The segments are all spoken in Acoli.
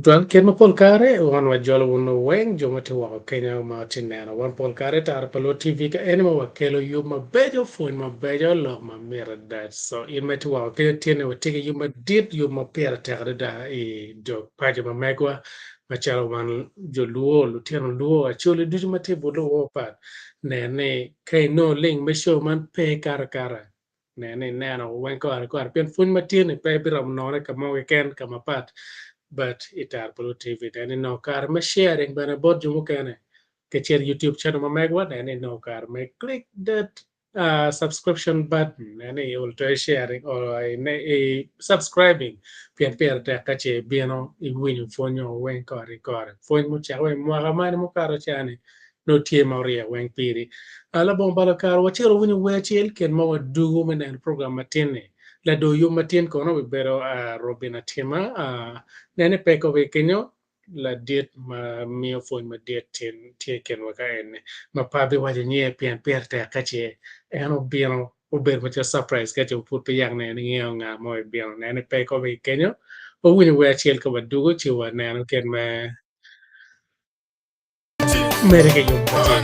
Twal kit ma pol kare wan wajolo wunu weng jo ma tye woko kenya ma tye neno wan pol kare tara pa luo TV ka eni ma wakelo yub mabeco pwony mabeco lok mamit adada so in ma itye woko kenya tye ni watye ki yub madit yub ma pire tek adada i dog paco ma megwa macalo wan jo luo lutino luo acholi ducu ma tye but luo pat nen ni ka inongo link me show man pe ikato akata Nen ni ineno weng kore kore pien pwony ma tye ni pe biromo nongone ka mo keken ka mapat but i Tara pa Luo TV. Nen ni inongo kare me sharing bene bot jo mukene. Ka icito i YouTube channel ma megwa nen ni inongo kare me click that subscription button nen ni iol to i sharing or i subscribing pien pire tek ka ce ibino iwinyo pwonyo weng kore ki kore. Pwony mucako wa i mwaka mani mukato ca-ni nongo tye ma oryek weng piri. Labongo balo kare, wacito wawinyo wer acel kit ma wadugo me neno program matin-ni. Lador yub matin kono obibedo Robin Atima. Nene pe kobe kenyo, ladit ma miyo pwony madit tye i kinwa ka eni ma pe abiwaco nyinge pien pire tek ka ce en obino obedo macalo surprise ka ce pud pe yako neno ni ngeyo nga ma obibino. Nene pe kobe kenyo, wawinyo wer acel ka wadugo ci waneno kit me Mere ki yub matin.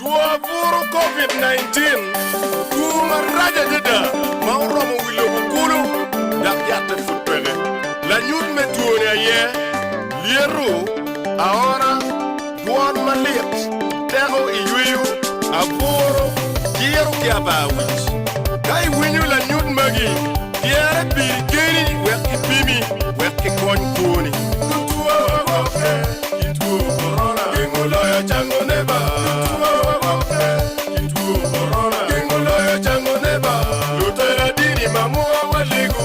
Two buru Covid-19, two marac adada ma oromo wi lobo kulu dok yatte pud peke. Lanyut me two-ni aye, lyeto, aora, dwon malit, teko i yweyo, abworo, ciro ki abar wic. Ka iwinyo lanyut magi, pyere piri keni wek kipimi wek kikony kwoni. Two gwokke ki two korona, gengo loyo cango ne ba. Two gwokke ki two korona, gengo loyo cango ne ba. Lutela dini ma mua walego,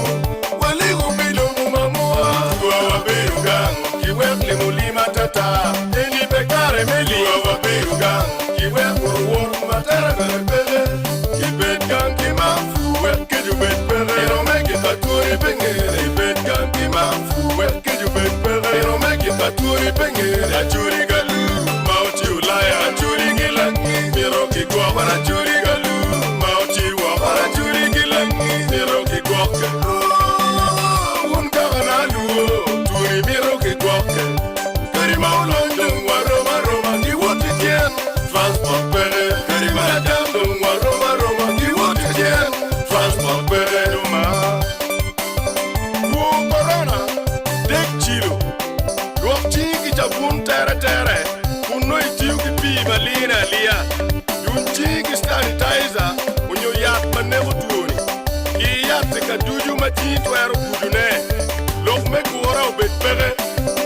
walego pi lobo ma mua. Two wabedo gang ki wek limo lim atata, eni pe kare me lim. Two wabedo gang ki wek woro wot ma tere bene peke, ki bed gang ki mak pur wek kec obed peke. Nino me gik pa twoni pe ngene, ki bed gang ki mak pur wek kec obed peke. Nino me gik pa twoni pe ngene. aliya. Duny cingi ki sanitizer onyo yat ma neko twoni. Kir yat-ti ka ducu ma cingi twero gudone. Lok me gure obed peke.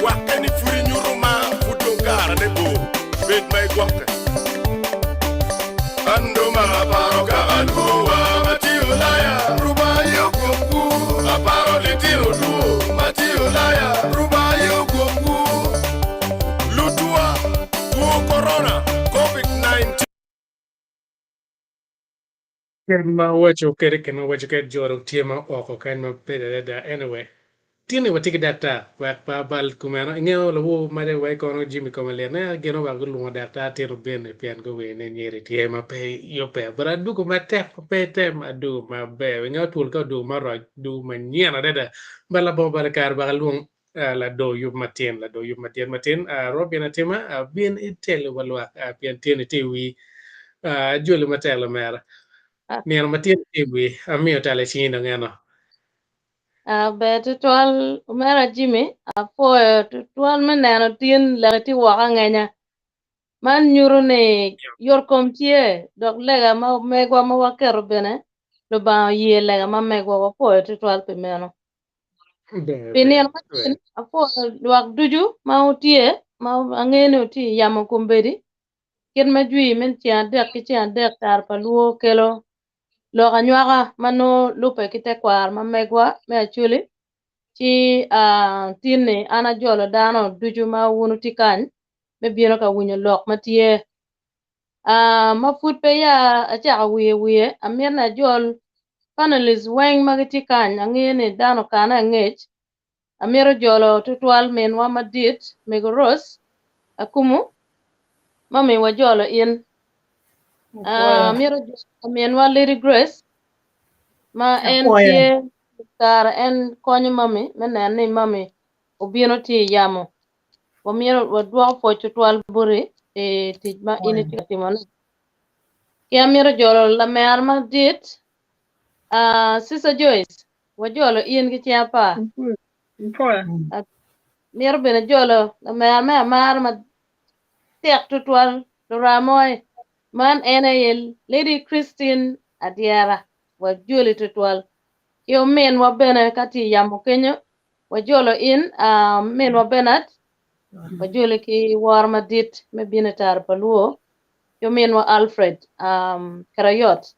Gwakke ni pud inyuto mar pud dong karene bor. Bed ma igwokke. An dong aparo kaka lwowa ma tye Ulaya, Rubanga aye ogwokwu. Aparo litino lwo ma tye Ulaya, Rubanga aye ogwokwu. Lutwa, two korona, Covid-19. Kit ma waco kwede kit ma waco kwede jo dong tye ma oko kany maber adada anyway tin ni watye ki daktar wek pe abal kumeno ingeyo lawor maca wek kono Jimmy kome lit ne gin oweko gulwongo daktar tino bene pien guwinyo ni nyeri tye ma pe yubbe but adugo matek ma pe tem adugo maber ingeyo twol ka odugo maroc dugo manyen adada but labongo balo kare wek alwong lador yub matin lador yub madit matin Robin atima bin itelo wa lwak pien tyeni tye i wii ajoli matek lamera nino ma tyeni tye i wii amiyo telo i cingi dong eno. Ber tutwal omera Jimmy apwoyo tutwal me neno tin leki tye woko angenya man nyuto ni yotkom tye dok lega ma megwa ma waketo bene Lubanga oye lega ma megwa wapwoyo tutwal pi meno. Pi nino matin, apwoyo lwak ducu ma wutye, ma angeyo ni wutye i yamo kombeddi, kit ma jwi me ceng adek ki ceng adek kare pa lwor kelo lok anywaka ma nongo lubbe ki tekwaro ma megwa me Acholi. Ci tin-ni an ajolo dano ducu ma wun wutye kany me bino ka winyo lok ma tye. Ma pud peya acako wiye wiye, amito ni ajol panelists weng ma gitye kany, angeyo ni dano okane angec. Amito jolo tutwal minwa madit, Mego Rose Akumu, mami wajolo in. Amito jolo minwa Lady Grace, ma en tye kare en konyo mami me neno ni mami obino tye i yamo. Wamyero wadwoko pwoc tutwal boti pi tic ma in itye ka timone. Ki amito jolo lamera madit, Sister Joyce, wajolo in ki cing apar. Amito bene jolo lamera me amara matek tutwal, Luramoy, man en aye Lady Christine Adyera, wajoli tutwal. Ki ominwa bene ka tye i yamo kenyo, Wajolo in, minwa Bernard, wajoli ki woro madit me bino i tara pa Luo, ki ominwa Alfred Kerayot.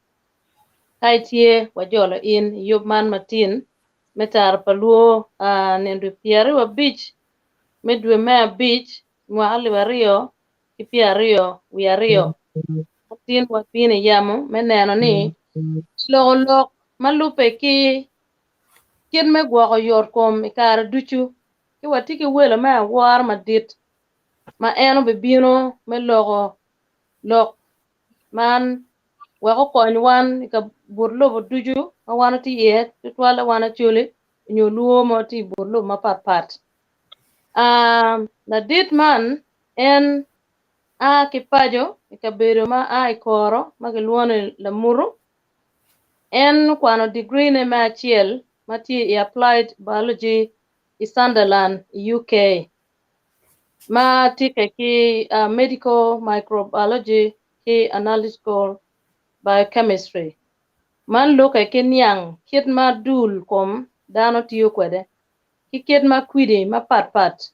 Ka itye, wajolo in i yub man matin me tara pa Luo nino dwe 25 me dwe me abic mwaka 2022. Matin wabino i yamo me neno ni kiloko lok ma lubbe ki kit me gwoko yotkom i kare ducu, ci watye ki welo me awora madit ma en obibino me loko lok man wek okony wan i but lobo ducu ma wan watye iye, tutwalle wan Acholi nyo Luo ma watye i but lobo mapat pat. Ladit man en a ki paco i kabedo ma a i Koro ma kilwongo ni Lamuru. En okwano digri-ne me acel ma tye i Applied Biology i Sunderland i UK, ma tikke ki Medical Microbiology ki Analytical Biochemistry. Man lukke ki niang kit ma dul kom dano tiyo kwede ki kit ma kwidi mapatpat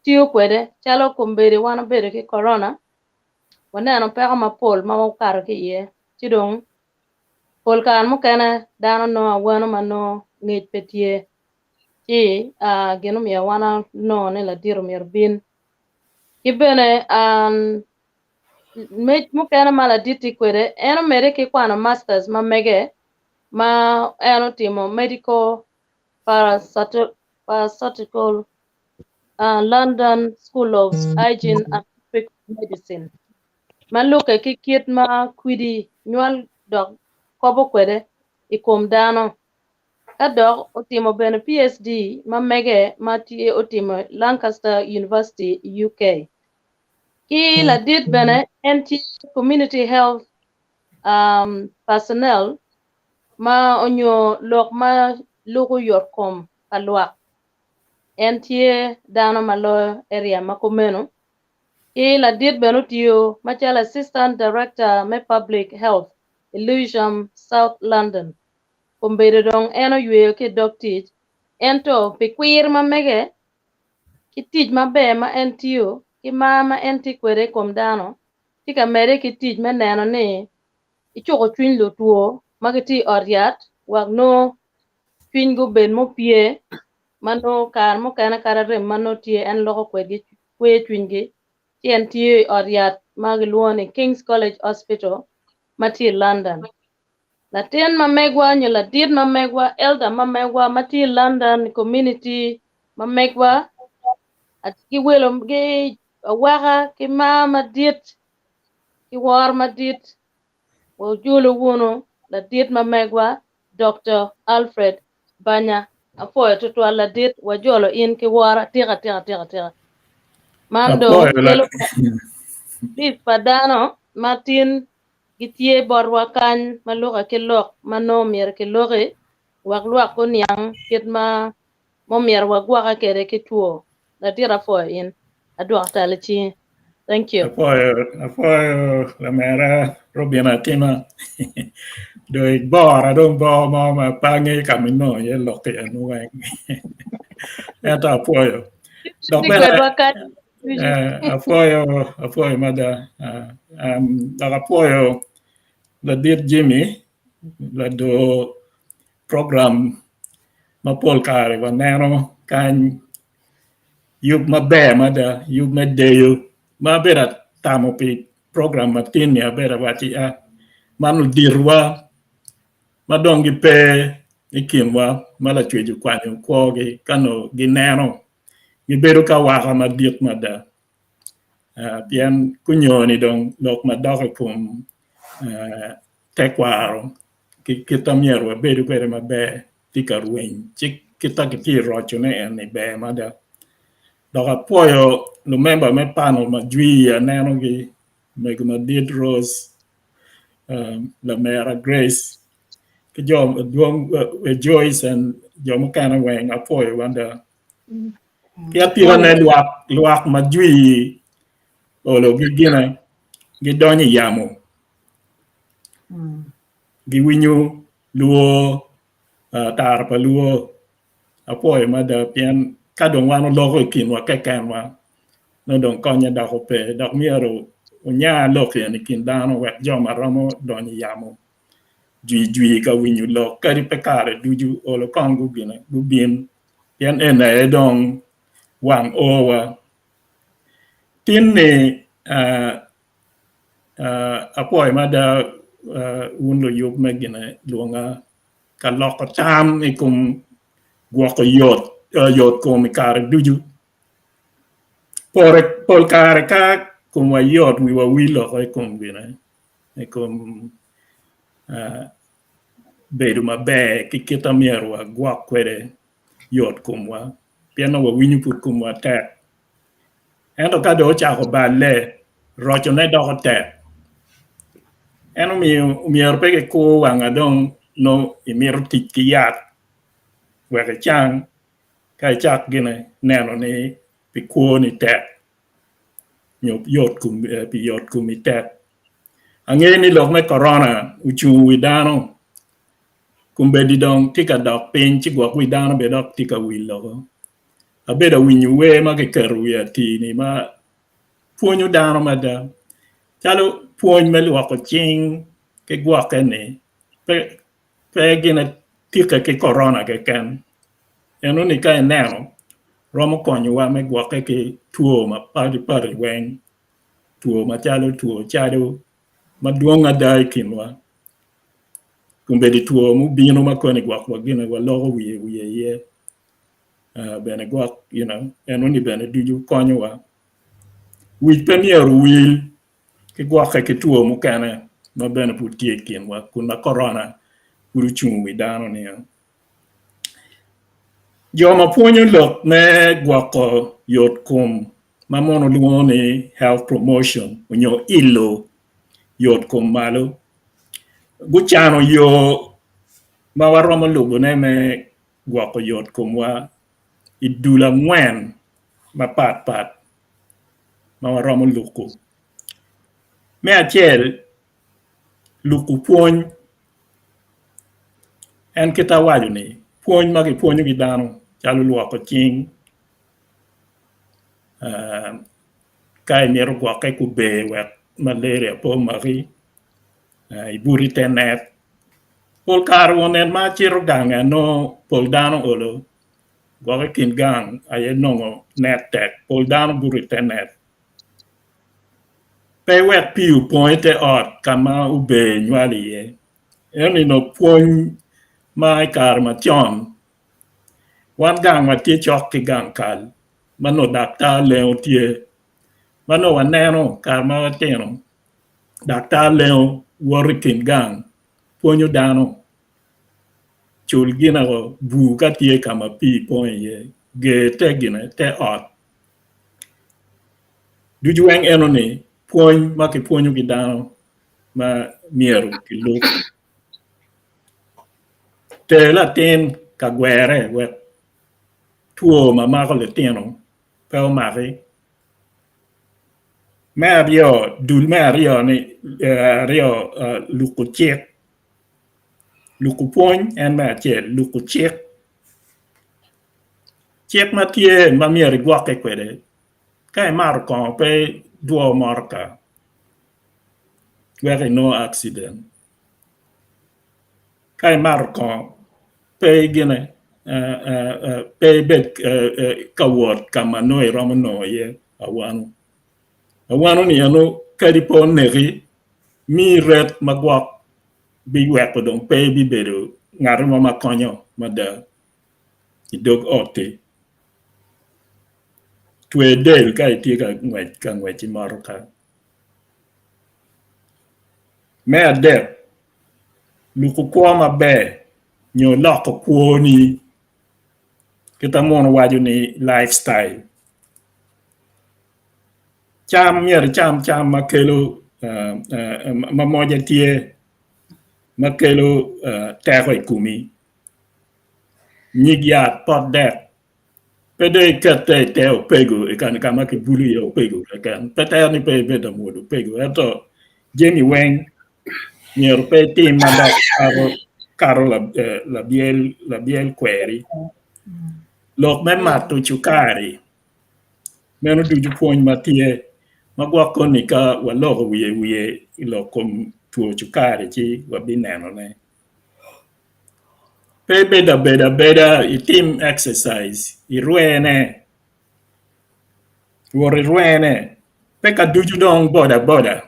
tiyo kwede calo kombeddi wan obedo ki Corona, waneno peko mapol ma wakato ki iye ci dong pol kare mukene dano nongo awano ma nongo ngec pe tye ci gin omiyo wan anongo ni ladit omyero obin ki bene mec mukene ma ladit tye kwede en omede ki kwano masters ma mege ma en otimo medical parasitical London School of Hygiene and Tropical Medicine ma lukke ki kit ma kwidi nywal dok kobo kwede i kom dano. Ka dok otimo bene PhD ma mege ma tye otimo i Lancaster University i UK. Ki ladit bene en tye Community Health Personnel ma onyo lok ma luko yotkom pa lwak. En tye dano ma loyo area ma kumeno. Ki ladit bene otiyo macalo Assistant Director me Public Health i Lewisham, South London. Kombeddi dong en oyweyo ki i dog tic, ento pi kwir ma mege ki tic maber ma en tiyo ki mar ma en tye kwede i kom dano, tye ka medde ki tic me neno ni icuko cwiny lutwo ma gitye i ot yat wek nongo cwinygi obed mupye ma nongo kare mukene kadi arem ma nongo tye en loko kwedgi kweyo cwinygi ci en tiyo i ot yat ma gilwongo ni King's College Hospital ma tye i London. Latin ma megwa nyo ladit ma megwa, elder ma megwa ma tye i London community ma megwa ki welo ki awaka ki mar madit ki woro madit wajolo wunu ladit ma megwa Doktor Alfred Banya. Apwoyo tutwal ladit, wajolo in ki woro atika atika atika atika. Man dong kelo list pa dano ma tin gitye botwa kany ma lukke ki lok ma nongo myero kiloki wek lwak guniang kit ma myero wagwokke kwede ki two. Ladit apwoyo in. Adwoko tal i cingi. Thank you. Apwoyo, apwoyo lamera Robin Atima. Dong ibora dong bor mo ma pe angeyo ka ma inongo iye lok eno weng. Ento apwoyo. Dok bene apwoyo, apwoyo mada. Dok apwoyo ladit Jimmy lador program ma pol kare waneno kany yub maber mada, yub me deyo ma abedo atamo pi program matin-ni abedo awaci a man luditowa ma dong gipe i kinwa ma Lacwec okwanyo kwogi ka nongo gineno gibedo ki awaka madit mada pien gunyoni dong lok madok i kom tekwaro ki kit ma myero wabedo kwede maber tye ka rweny ci kit ma kitye ka rocone eni ber mada dok apwoyo lumemba me panel ma jwi anenogi mego madit Rose lamera Grace ki jo madwong Joyce and jo mukene weng apwoyo mada ki atikane lwak lwak ma jwi olo gi gine gidonyo i yamo giwinyo lwor tara pa lwor apwoyo mada pien ka dong wan oloko i kinwa kekenwa nongo dong konye doko pe dok myero onya lok eni i kin dano wek jo ma romo donyo i yamo jwijwi ka winyo lok kadi pe kare ducu olo kong gubin pien eni aye dong wang owa tin-ni Apwoyo mada wun luyub me gine lwonga ka loko tam i kom gwoko yot kom i kare ducu. Pol kare ka komwa yot wiwa wil woko i kom gine i kom bedo maber ki kit ma myero wagwok kwede yot komwa pien nongo wawinyo pud komwa tek. Ento ka dong ocako balle, rocone doko tek. En omiyo myero pe kikur wanga dong nongo imito tic ki yat wek icang ka icak gine neno ni pi kwoni tek nyo pi yot komi tek. Angeyo ni lok me korona ocungo wi dano kombeddi dong tye ka dok piny ci gwok wi dano bene dok tye ka wil woko. Abedo awinyo wer ma kiketo i wi atir-ni ma pwonyo dano mada calo pwony me lwoko cing ki gwokke-ni pe gin tikke ki korona keken enoni ka ineno romo konyowa me gwokke ki two mapatpat weng two macalo two cado madwong ada i kinwa kombeddi two mubino ma koni gwok wa gine waloko wiye wiye iye. Bene gwok you know enoni bene ducu konyowa. Wic pe myero owil ki gwokke ki two mukene ma bene pud tye i kinwa kun ma korona pud ocung i wi dano ni. Jo ma pwonyo lok me gwoko yot kom ma mono lwongo ni health promotion nyo ilo yot kom malo gucano yo ma waromo lubone me gwoko yot komwa i dul angwen mapat pat. ma waromo luko. Me acel, luko pwony. En kit awaco ni pwony ma kipwonyo ki dano calo lwoko cing, ka imito gwokke ki ober wek malaria pe omaki, ibuto ite net. Pol kare won en ma acito gang anongo pol dano olo gwok i kin gang aye nongo net tek pol dano buto ite net. Pe iwek pii opong i te ot ka ma ober nywal iye. Ento nino pwony ma i kare macon, wan gang watye cok ki gang kal ma nongo daktar lengo tye ma nongo waneno kare ma watino daktar lengo woto i kin gang pwonyo dano cul gine bur ka tye ka ma pii pong iye ger te gine te ot ducu weng enoni pwony ma kipwonyo ki dano ma myero kilub. Ter latin ka gwere wek two ma mako litino pe omaki. Me aryo dul me aryo ni aryo luko cik luko pwony en me acel luko cik cik ma tye ma myero igwokke kwede ka imato kongo pe idwo motoka wek inong accident ka imato kongo pe gine pe ibed ka wot ka ma nongo iromo nongo iye awano awano ni eno kadi pe oneki miyi ret ma gwok biweko dong pe ibibedo ngat mo ma konyo mada i dog ot-ti twe del ka itye ka ngwec ka ngwec ki motoka. Me adek, luko kwo maber nyo loko kwoni kit ma muno waco ni life style cam myero icam cam ma kelo ma moce tye ma kelo teko i komi nyig yat pot dek pe dong ikette i te opego i ka ma kibulo iye opego keken pe tere ni pe ibed lamwodo opego ento jami weng myero pe itim ma dok kato labyel kweri lok me mato cukari meno ducu pwony ma tye ma gwok koni ka waloko wiye wiye i lok kom two cukari ci wabinenone. Pe ibed abedo abeda itim exercise irwene wot irwene pe ka ducu dong boda boda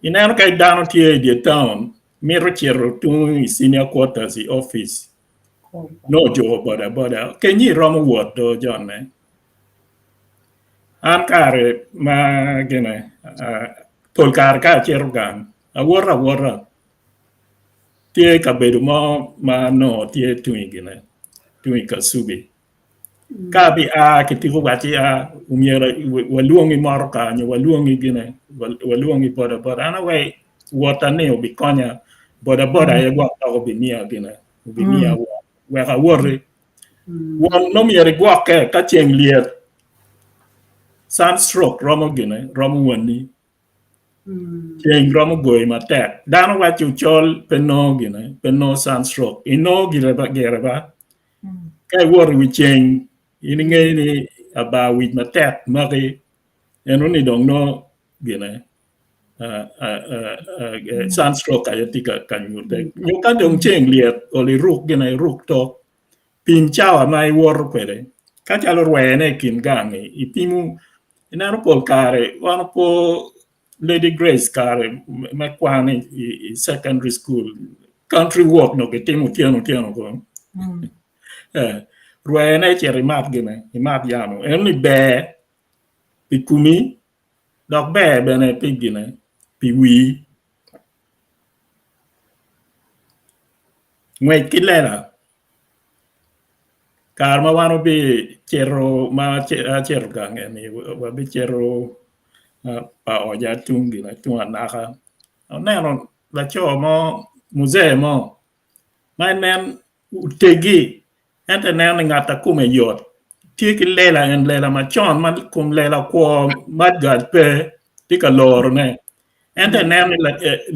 ineno ka dano tye i dye taun mito cito tung i senior quarters i opic nongo ojuko boda boda kenyi iromo wot do jone an kare ma gine pol kare ka acito gang awoto awota Tye kabedo mo ma onongo tye tung i gine tung i Kasubi ka abia kitiko wacci myero walwongi motoka nyo walwongi gine walwongi bodaboda an awaci wota-ni obikonya bodaboda aye gwok dok obimiya gine obimiya wot wek awoti won nongo myero igwokke ka ceng lyet sunstroke romo gine romo wani. Ceng romo goyi matek. Dano waco ocol pe nongo gine, pe nongo sunstroke. Inongo gire ba gire ba. Ka iwoto i wi ceng, in ingeyo ni abar wic matek maki, eno ni dong nongo gine sunstroke aye tye ka nyute. Nyo ka dong ceng lyet olo iruk gine, iruk tok. Pim cawa ma iwoto kwede. Ka calo rwene i kin gang-ngi, ipimo ineno pol kare wan opo Lady Grace kare me kwan i secondary school country walk nongo kitimo otyeno otyeno kong rwene icito imat gine imat yamo eno ni ber pi komi dok ber bene pi gine pi wii. Ngwec ki lela Kare ma wan obicito ma acito gang eni wabicito pa oja tung gine tung anaka aneno laco mo muzee mo ma inen oteggi ento ineno ni ngat ma kome yot. tye ki lela en lela macon ma kom lela kwo mudguard pe tye ka lorone ento ineno ni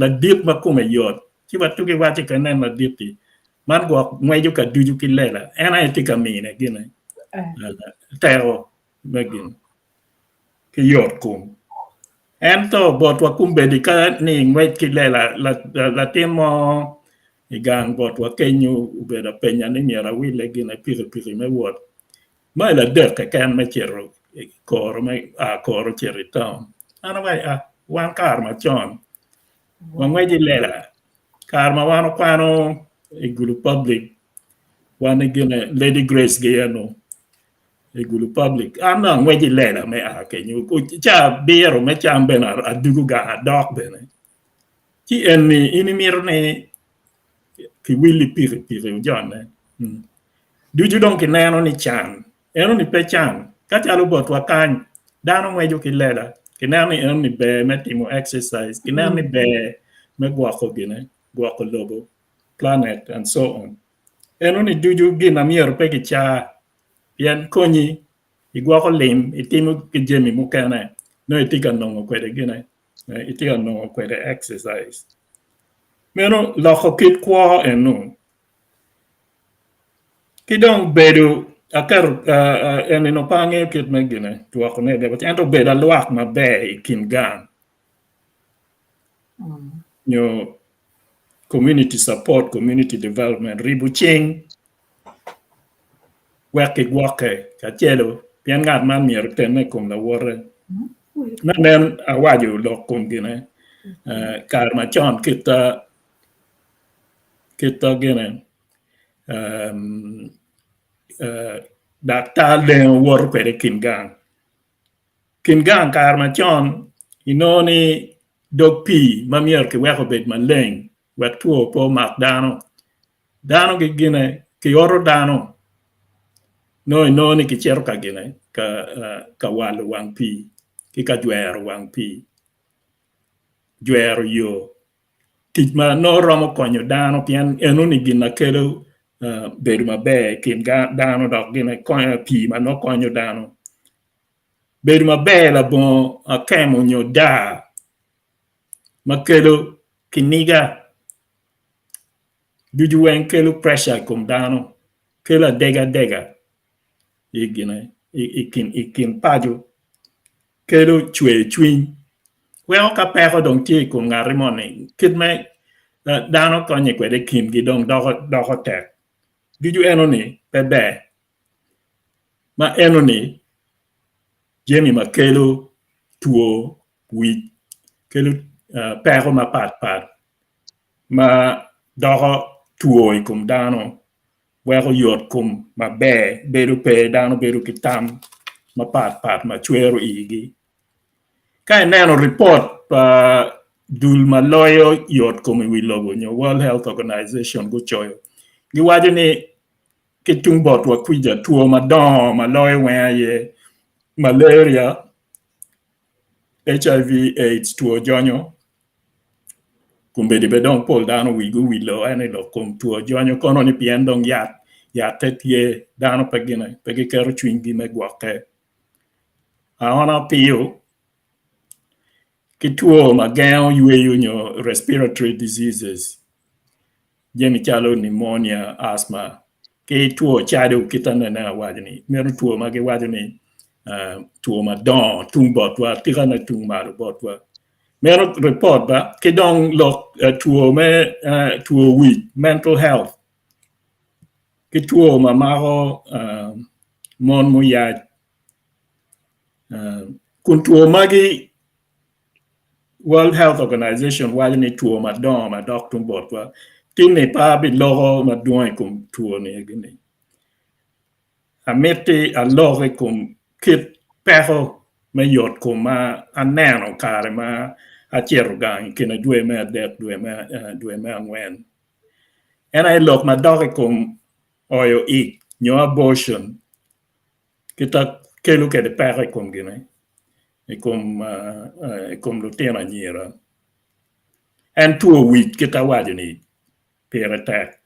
ladit ma kome yot ci watugi waco ka inen ladit-ti man gwok ngweco ka ducu ki lela en aye tye ka mine gine teko me gin ki yot kom. Ento botwa kombeddi ka ni ngwec ki lela latin mo i gang botwa kenyo obedo apenya ni myero awille gine pikipiki me wot mail adek keken me cito i koro me a koro cito i taun. An awaco a wan kare macon wangweco i lela kare ma wan okwano i Gulu public wan i gine Lady Grace gi eno i Gulu public an dong angweco i lela me a kenyo ca abiro me cam bene adugo gang adok bene ci eni in imito ni kiwilli pikipiki ojone ducu dong kineno ni can enoni pe can ka calo botwa kany dano ngweco ki lela kineno ni enoni ber me timo exercise kineno ni ber me gwoko gine gwoko lobo planet and so on. Enoni ducu gin ma myero pe kica pien konyi igwoko lim itimo ki jami mukene nongo itye ka nongo kwede gine itye ka nongo kwede exercise meno loko kit kwo eno ki dong bedo aketo eni nongo pe angeyo kit me gine dwokone ento bedo alwak maber i kin gang nyo community support, community development ribo cing wek kigwokke kacelo pien ngat man myero otemme i kom lawote. Me nen awaco lok kom gine kare macon kita kita gine daktar lengo woto kwede i kin gang. Kin gang kare macon inongo ni dog pii ma myero kiwek obed maleng wek two pe omak dano, dano gigine kioto dano nongo inongo ni kicito ka gine ka walo wang pii ki ka jwero wang pii, jwero yo. Tic ma nongo romo konyo dano pien enoni gin ma kelo bedo maber i kin dano dok gine pii ma nongo konyo dano. Bedo maber labongo akemo nyo daa ma kelo kiniga ducu weng kelo pressure i kom dano kelo adegadega i kin paco. Kelo cwer cwiny weko ka peko dong tye i kom ngati moni kit ma dano konye kwede i kingi dong doko tek ducu enoni pe ber ma enoni jami ma kelo two wic kelo peko mapat pat ma doko two i kom dano weko yot kom maber bedo pe dano bedo ki tam mapat pat ma cwero igi. Ka ineno ripot pa dul ma loyo yot kom i wi lobo nyo World Health Organization gucoyo giwaco ni ki tung botwa kwija two madongo ma loyo weng aye malaria, HIV AIDS two jonyo Kombeddi bene dong pol dano wigi owilo en i lok kom two jonyo kono ni pien dong yat yatte tye dano pe gine pe giketo cwinygi me gwokke. Aona opiyo ki two ma gengo yweyo nyo respiratory diseases jami calo pneumonia, asthma ki two cado kit ma nene awaco ni meno two ma giwaco ni two madongo tung botwa atikane tung malo botwa. Meno ripot ba ki dong lok two me two wic mental health ki two ma mako mon muyac kun two magi World Health Organization waco ni two madongo madok tung botwa tinni pe abiloko madwong i kom two ni eni Amiti alok i kom kit peko me yotkom ma aneno kare ma acito gang i kine dwe me adek dwe me angwen. En aye lok madok i kom oyo ic nyo abortion kit ma kelo kwede peko i kom gine i kom lutino anyira. En two wic kit ma awaco ni pire tek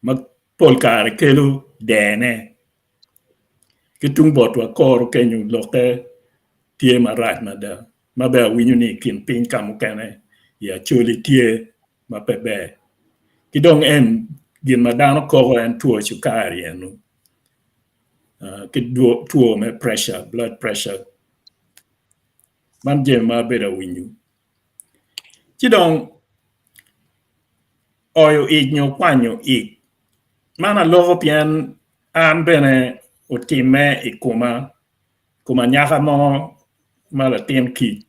ma pol kare kelo dene. Ki tung botwa koro kenyo lokke tye marac mada ma bene awinyo ni i kin piny ka mukene i Acholi tye ma pe ber. Ki dong en gin ma dano koko en two cukari eno ki two me pressure, blood pressure. Man jami ma abedo awinyo. Ci dong oyo ic nyo kwanyo ic man aloko pien an bene otimme i koma, i kom anyaka mo ma latin kic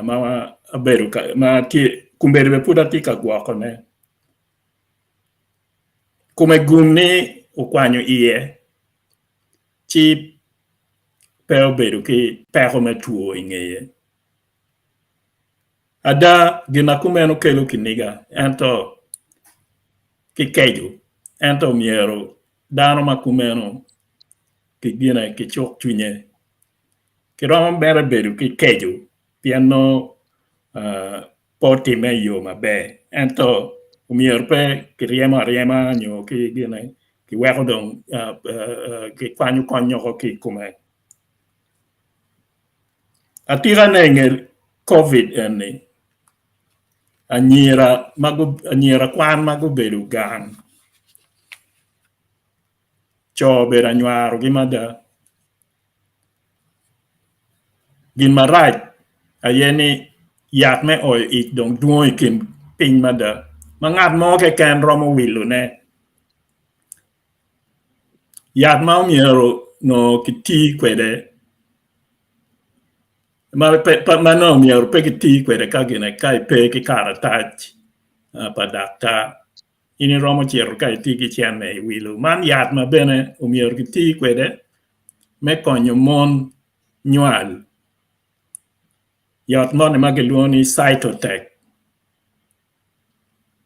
ma abedo ma tye kombeddi bene pud atye ka gwokone kome gum ni okwanyo iye ci pe obedo ki peko me two i ngeye. Ada, gin ma kumeno kelo kiniga ento ki keco, ento myero dano ma kumeno kigine kicuk cwinye. Kiromo mere bedo ki keco pien nongo pe otimme i yo maber ento myero pe kiryemo aryema nyo ki gine kiweko dong kikwanyo kony woko ki i kome. Atikane i nge Covid eni, anyira kwan ma gubedo gang co obedo anywarogi mada. Gin marac aye ni yat me oyo ic dong dwong i kin piny mada ma ngat mo keken romo wilone. Yat ma omyero onongo kiti kwede ma nongo omyero pe kiti kwede ka gine ka ipe ki karatac pa daktar in iromo cito ka itye ki cente iwilo man yat ma bene omyero kiti kwede me konyo mon nywal yat moni ma kilwongo ni cytotec.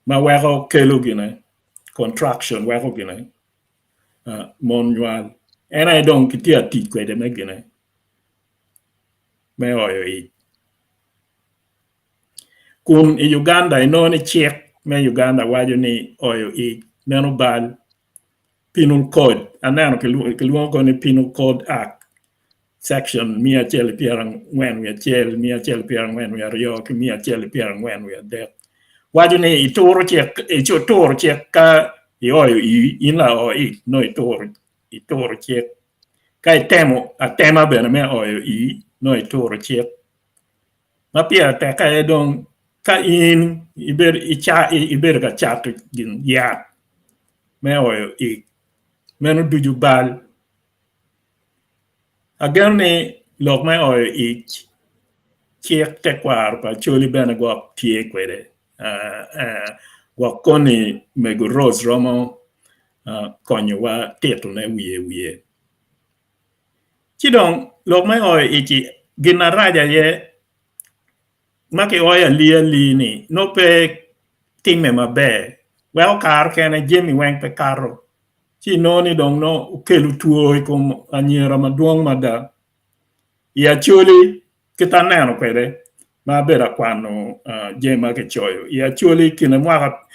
Ma weko kelo gine contraction weko gine mon nywal en aye dong kitye ka tic kwede me gine me oyo ic kun i Uganda inongo ni cik me Uganda waco ni oyo ic meno bal penal code aneno kilwongo kono ni penal code act section miya acel ki 41, 142 ki 143 waco ni ituro cik ituro cik ka ioyo ii in lao ic nongo ituro ituro cik ka itemo atema bene me oyo ii nongo ituro cik ma pire tek aye dong ka in ibedo ibedo ka cato gin yat me oyo ic meno ducu bal. Ageno ni lok me oyo ic cik tekwaro pa Acholi bene gwok tye kwede gwok koni mego Rose romo konyowa titone wiye wiye. Ci dong lok me oyo ic-ci gin marac aye ma kioyo alii alii ni nongo pe timme maber weko kare kene jami weng pe kato. Ci inongo ni dong nongo okelo two i kom anyira madwong mada. I Acholi kit aneno kwede ma abedo akwano jami ma kicoyo i Acholi i kine mwaka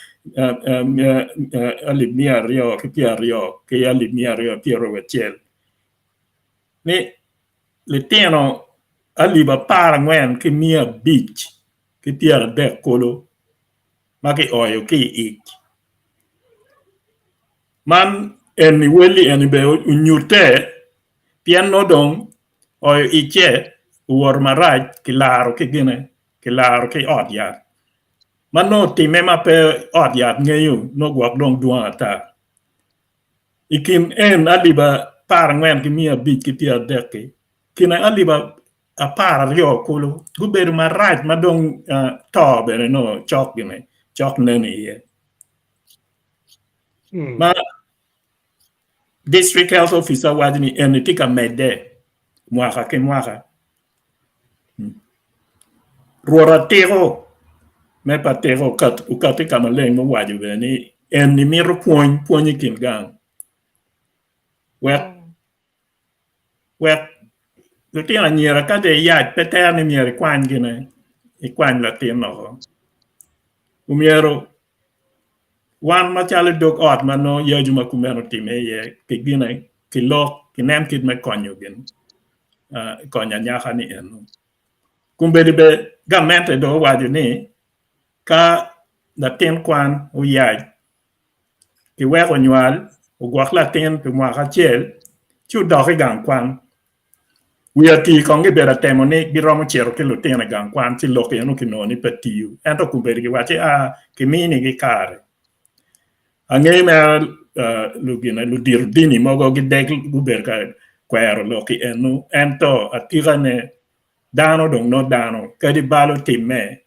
alip 220 ki alip 221 ni litino alip 14,530 kulu ma kioyo ki i ic. Man eni welli eni bene onyutte pien nongo dong oyo icce owoto marac kilaro ki gine kilaro ki ot yat ma nongo otimme ma pe ot yat ngeyo nongo gwok dong dwong ata. I kin en alip 14 ki miya abic ki pyeradek-ki kine alip 12 kulu gubedo marac ma dong to bene nongo cok gine cok nen iye. Ma District Health Officer waco ni eni tye ka medde mwaka ki mwaka. Rwot atiko me pa tiko okati ka maleng muwaco bene ni eni mito pwony, pwony i kin gang wek wek lutino anyira ka dong iyac pe tere ni myero ikwany gine ikwany latin woko omyero wan macalo dog ot ma nongo yacu ma kumeno otimme iye ki gine. kilok kinen kit me konyo gin konyo anyaka ni eno. Kombeddi bene gamente dong owaco ni ka latin kwan oyac kiweko onywal ogwok latin pi mwaka acel ci odok i gang kwan. Wi ati kong gibedo atemo ni giromo cito ki lutino i gang kwan ci lok eno kinongo ni pe tiyo ento kombeddi giwaco ni aa kiminigi kare. Angeyo mere ludito dini mogo gideg gubedo ka kwero lok eno ento atikane Dano dong nongo dano, kadi bal otimme,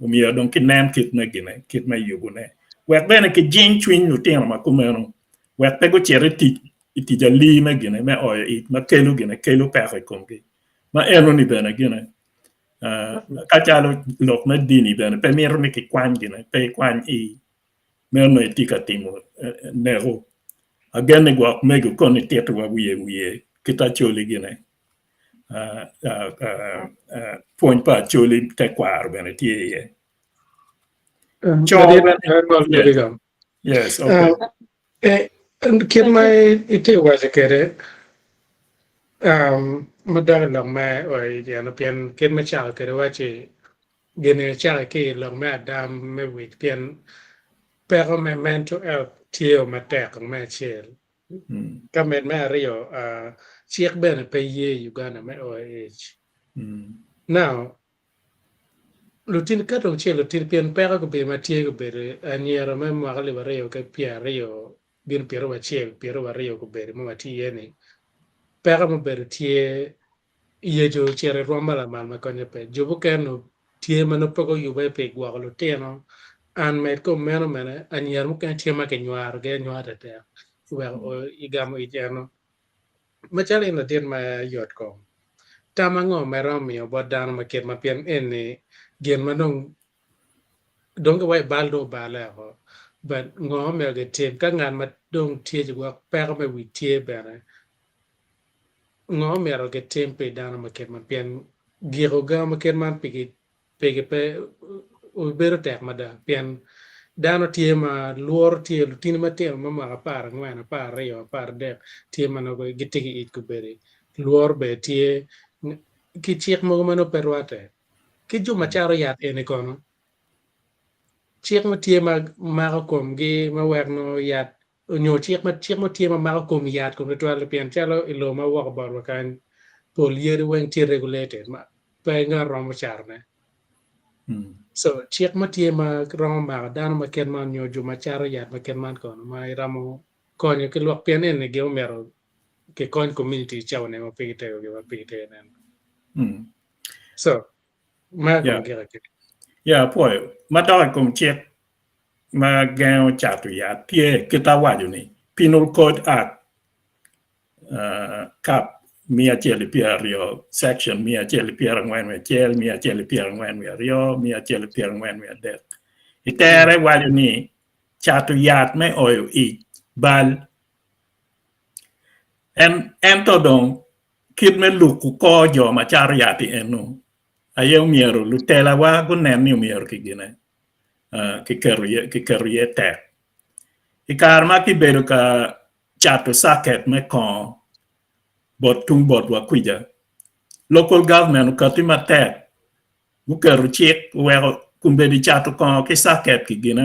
omyero dong kinen kit me gine, kit me yubone. Wek bene kijing cwiny lutino ma kumeno, wek pe gucit i tic, i tic alii me gine, me oyo ic ma kelo gine, kelo peko i komgi. Ma enoni bene gine, ka calo lok me dini bene pe mito ni kikwany gine, pe ikwany i meno nongo itye ka timo neko. Agen ni gwok mego kono ititowa wiye wiye kit Acholi gine. Pwony pa Acholi tekwaro bene tye iye. Yes, okay. Kit ma itye waco kwede madok i lok me oyo pien kit ma icako kwede iwaci gin icako ki i lok me adam me wic pien peko me mental health tye matek me acel. Ka med me aryo, cik bene pe ye i Uganda me o i ic. Now, lutini ka dong ce lutini pien peko gubedo ma tye gubedo anyira me mwaka alip aryo ki pyeraryo bino pyeraryo acel pyeraryo aryo gubedo ma watye iye ni peko mubedo tye Yecu ocito i rwom ma lamal ma konye pe. Jo mukene tye ma nongo pe guyubbe pi gwoko lutino. An med kom meno bene, anyira mukene tye ma kinywarogi anywara tetek weko igamo ic eno. Macalo in ladit me yot kom, tam ango ma iromo miyo bot dano ma kit ma pien eni gin ma dong dong giwaco bal dong obale oko but ngo ma myero gitim ka ngat ma dong tye ci gwok peko me wic tye bene Ngo myero gitim pi dano ma kit man? Pien giko gengo ma kit man pigi pigi pe obedo tek mada pien dano tye ma lworo tye lutini matino me mwaka 14, 12, 13 tye ma nongo gitye ki ic kobedi lworo bene tye ki cik mogo ma nongo pe rwatte ki jo ma cato yat eni kono cik mo tye ma mako komgi ma wek nongo yat onyo cik ma cik mo tye ma mako kom yat kom tutwal pien calo i lobo ma woko botwa kany pol yadi weng tye regulated ma pe ngat romo catone so cik mo tye ma romo mako dano ma kit man nyo jo ma cato yat ma kit man kono ma iromo konyo ki lwak pien eni gin omyero kikony community i cawa ni ma pigi tego gin ma pigi tego nen so ma Yeah. Yeah, apwoyo. Madok i kom cik ma gengo cato yat tye kit awaco ni Penal Code Act Cap 120 section 141, 142, 143 i tere waco ni cato yat me oyo ic bal ento dong kit me luko kor jo ma cato yat-ti eno aye omyero lutelawa gunen ni omyero kigine kiketo iye tek. I kare ma kibedo ka cato caket me kongo bot tung botwa kwija, local government okati matek guketo cik oweko kombeddi cato kongo ki caket kigine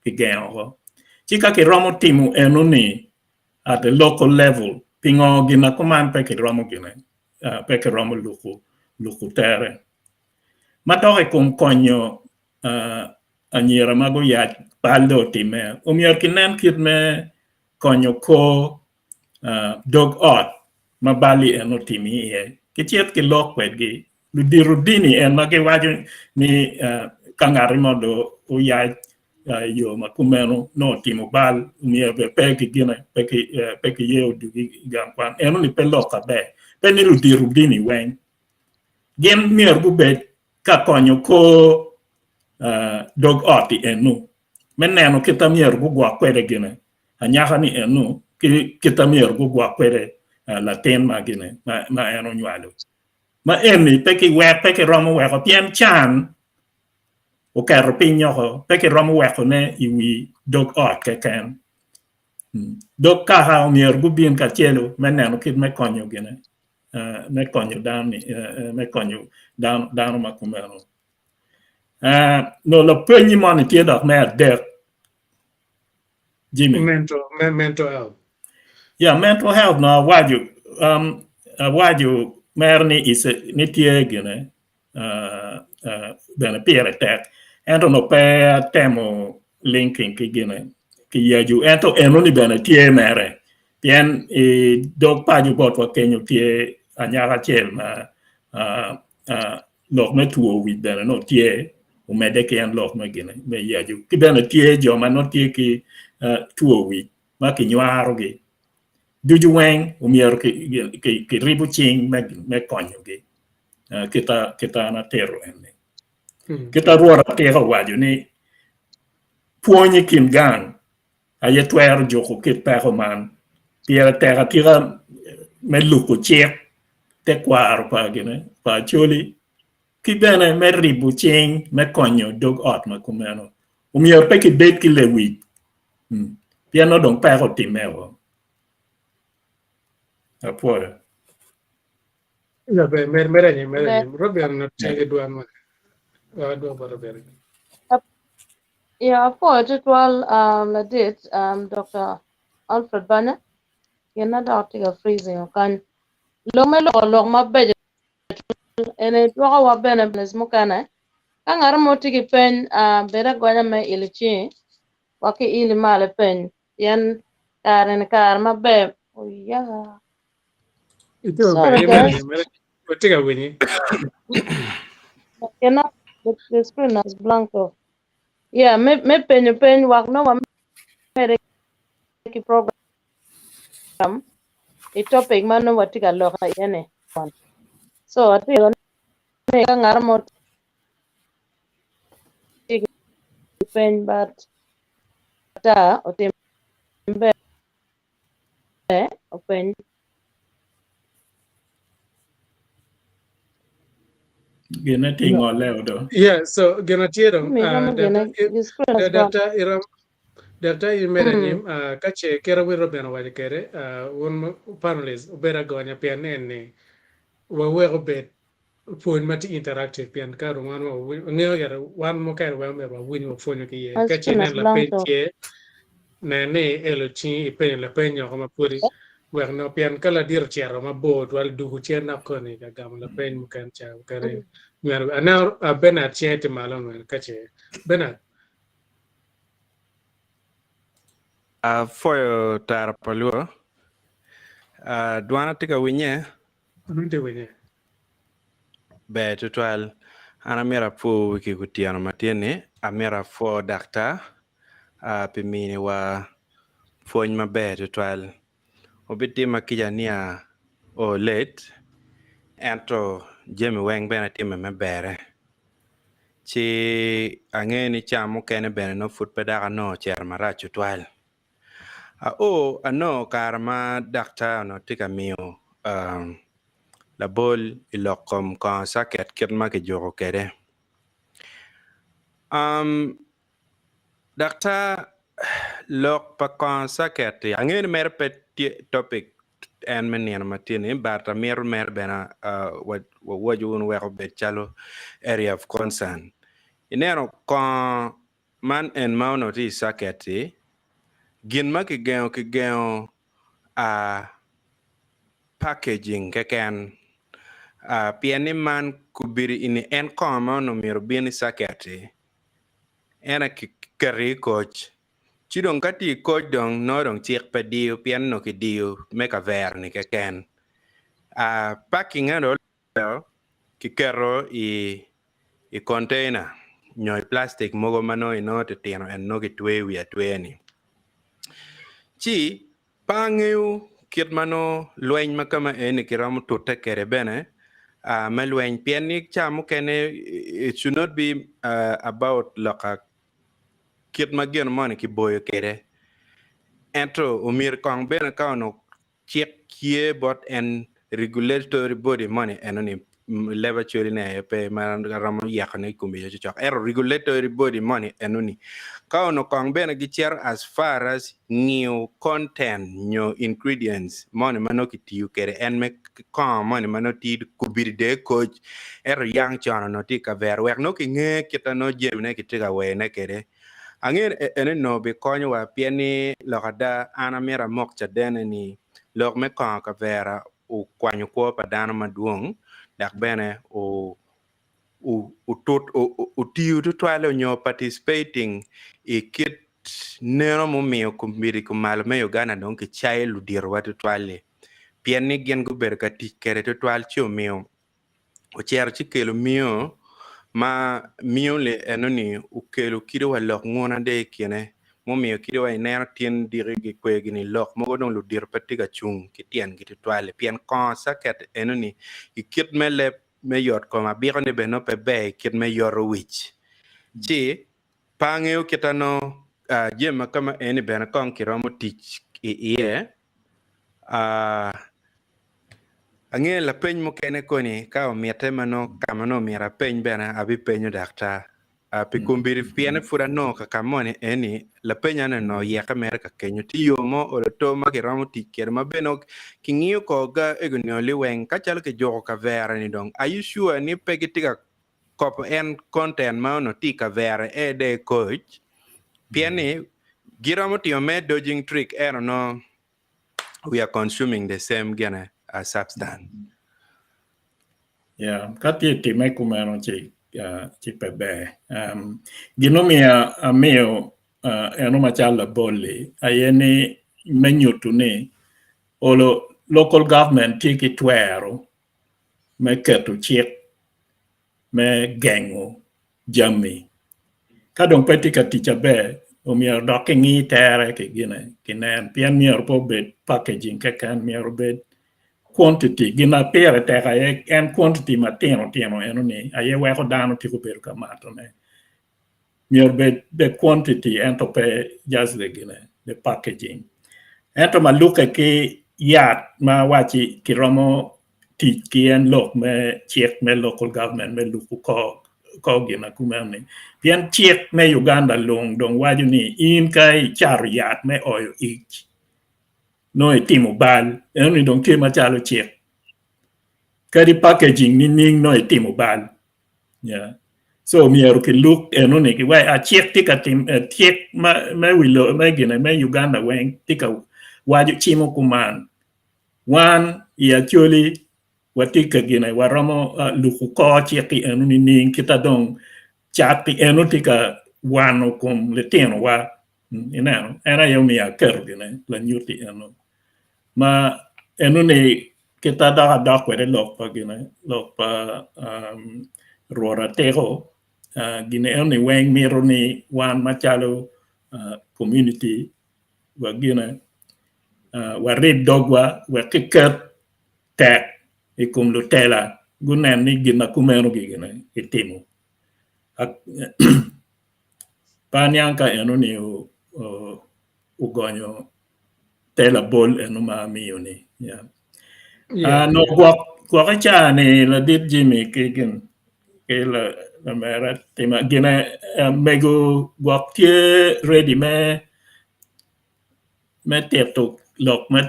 kigengo woko. Ci ka kiromo timo enoni at the local level pingo gin ma kuman pe kiromo gine pe kiromo luko tere. Ma dok i kom konyo anyira ma guyac bal dong otimme, omyero kinen kit me konyo kor dog ot ma bal-li en otimo iye kicit kilok kwedgi. Ludito dini en ma giwaco ni ka ngat mo dong oyac i yo ma kumeno nongo otimo bal myero bene pe kigine pe kiye odugi i gang kwan enoni pe lok aber pe ni ludito dini weng Gin myero gubed ka konyo kor dog ot-ti eno me neno kit ma myero gugwok kwede gine anyaka-ni eno ki kit ma myero gugwok kwede latin ma gine ma en onywalo. Ma eni pe kiromo weko pien can oketo piny woko pe kiromo wekone i wi dog ot keken. Dog kaka omyero gubin kacelu me neno kit me konyo gine, me konyo dano-ni, me konyo dano ma kumeno. Nongo lapennyi moni tye dok me adek, Jimmy. Mental, mental health. Yeah, mental health no awaco, um, awaco mere ni is a, ni tye gine, uh, uh, bene pire tek. Ento no pe atemo linking ki gine, ki yacu. Ento enoni bene tye mere. Pien i dog paco botwa kenyo tye anyaka acel ma uh, uh, lok me two wic bene nongo tye omedde ki en lok me gine me yacu. Ki bene tye jo ma nongo tye ki two wic ma kinywarogi. Ducu weng omyero kiribo cing me konyogi kita an atito eni. Kita Rwot atika owaco ni pwony i kin gang aye twero juko kit peko man. Pire tek atika me luko cik tekwaro pa gine pa Acholi ki bene me ribo cing me konyo dog ot ma kumeno. Omyero pe kibed ki lewic pien nongo dong peko otimme o. Apwoyo. Med anyim, med anyim. Robert onongo tye ki dwan ma. Adwoko bot Robert. Ya, apwoyo tutwal um, ladit um, Dr. Alfred Banya. Gin na dok tye ka freezing okany. Lok me loko lok mabeco ene dwokowa bene business mukene. Ka ngat mo tye ki peny, uh, bed agonya me ilo cingi wa ki ili malo i peny pien kare ni kare maber. Oya. Itye maber, Sorry in mere guys. mere watye ka winyi. Cannot, the, the screen is blank off. Yeah, me, me penyo peny wak no wamede ki program i topic ma nongo watye ka lok iye ni. So atye ni ka ngat mo tye ki peny but ata otim ber openy. Gine tye ngole odo. Yeah, so gin tye dong Mi romo gine the screen is gone. Dr. Iram Dr. Imedo anyim ka ce kit win Robert owaco kwede wun panelists wubedo agonya pien ni eni wawek obed pwony ma tye interactive pien ka dong wan wangeyo gire wan mukene weng omyero wawiny wapwonyo ki iye My ka ce screen is inen blank lapeny though. tye nen ni elo cingi ipenyo lapeny oko ma pwodi wek nongo pien ka ladit ocito mabor twal dugu cen dok koni ka gamo lapeny mukene ca mukene nyweno aneno Bernard cinge tye malo nyweno ka ce Bernard Apwoyo tara pa luo. Dwana tye ka winye? Dwani tye winye. Ber tutwal. An amito apwowu ki kutyeno ma tye ni, amito apwo daktar pi miniwa pwony maber tutwal. Wubitima kica ni ao late ento jami weng bene timme me berre. Ci angeyo ni ca mukene bene nongo pud pe dok anongo ocito marac tutwal. Ao anongo kare ma daktar onongo tye ka miyo labol i lok kom kongo caket kit ma kijuko kwede. Daktar lok pa kongo caket-ti angeyo ni mere pe tye topic en me nino ma tye ni but amito mere bene wawaco wunu wek obed calo area of concern. Ineno kongo Man en ma onongo tye i caket-ti, gin ma kigengo kigengo a packaging keken pien ni man kobedi ni en kongo ma onongo myero obin i caket-ti en aye kiketo i koc ci dong ka tye i koc dong nongo dong cik pe diyo pien onongo kidiyo me kavera-ni keken packing-nge dong Kiketo i container nyo i plastic mogo ma nongo inongo titino en nongo kitweyo wiye atweya-ni. Ci pe angeyo kit ma nongo lweny ma kama eni kiromo tute kwede bene me lweny pien ni ca mukene it should not be about loka kit ma gin moni kiboyo kwede ento omyero kong bene ka onongo Cik ye bot en regulatory body moni enoni. leb Acholi ne aye pe ma aromo yeko ne i kome cocok ento regulatory body moni eno ni ka onongo kong bene gicito as far as ngiyo content nyo ingredients moni ma nongo kitiyo kwede en me kongo moni ma nongo tye kobedi dong ekoc ento yang con onongo tye i kavera wek nongo kinge kit ma nongo jamine kitye ka weyone kwede. Angeyo ni eni onongo bikonyowa pien ni lok ada an amito amok cadene ni lok me kongo kavera okwanyo kwo pa dano madwong dok bene otiyo tutwal onyo participating i kit neno mumiyo komiti kumalo me Uganda dong kicayo luditowa tutwal-li pien ni gin gubedo ka tic kwede tutwal ci omiyo ocito ci kelo miyo ma miyo li enoni okelo kite wa lok nguna de i kine mumiyo kite wa ineno tin diki gikwegi ni lok mogo dong ludito pe tye ka cung ki tyengi tutwal-li pien kongo caket enoni i kit me leb me yot kom abiko ni bene nongo pe ber i kit me yoto wic ci pe angeyo kita nongo jami ma kama eni bene kong kiromo tic iye. Angeyo lapeny mukene koni ka omitte ma nongo ka ma nongo myero apeny bene abipenyo daktar pi kombeddi pien ni pud anongo ka ka moni eni lapenya ni onongo oyeke mere ka kenyo tye yo mo olo to ma kiromo tic kwede ma bene nongo kingiyo kor ga ego nio liweng ka calo kijuko kavera ni dong are you sure ni pe gitye ka kopo en content ma onongo tye i kavera e de koc pien ni giromo timo me dodging trick ento nongo we are consuming the same gine uh, substance. Yeah, ka tye time kumeno ci uh, ci pe ber. Um, gin omiyo amiyo uh, eno macalo labol-li aye ni me nyuto ni olo local government tye ki twero me keto cik me gengo jami. Ka dong pe tye ka tic aber, omyero dok kingi tere ki gine kinen pien myero pe obed packaging keken, myero obed quantity. Gin ma pire tek aye en quantity matino tino eno-ni aye weko dano tiko bedo ka matone. Myero obed the quantity ento pe just the gine the packaging. Ento ma lukke ki yat ma awacci kiromo tic ki en lok me cik me local government me luko kor gin akumeno ni pien cik me Uganda lung dong waco ni in ka icato yat me oyo ic nongo itimo bal enoni dong tye macalo cik kadi packaging nining nongo itimo bal yeah. So myero kiluk enoni ki wai cik tye ka tim cik me wi me gine me Uganda weng tye ka waco cimo kuman Wan i Acholi watye ka gine waromo luko kor cik-ki eno nining kita dong cat-ti eno tye ka wano kom litinowa ineno en aye omiyo aketo gine lanyut-ti eno ma enoni kita dok adok kwede lok pa gine lok pa Rwot Atiko gine enoni weng mito ni wan macalo community wa gine warib dogwa wek kiket tek i kom lutela gunen ni gin ma kumeno gine kitimo. Pe aniang ka enoni ogonyo te labol eno ma amiyo-ni. Nongo gwok i caa-ni ladit Jimmy ki gin ki lamera gine mego gwok tye ready me me tito lok me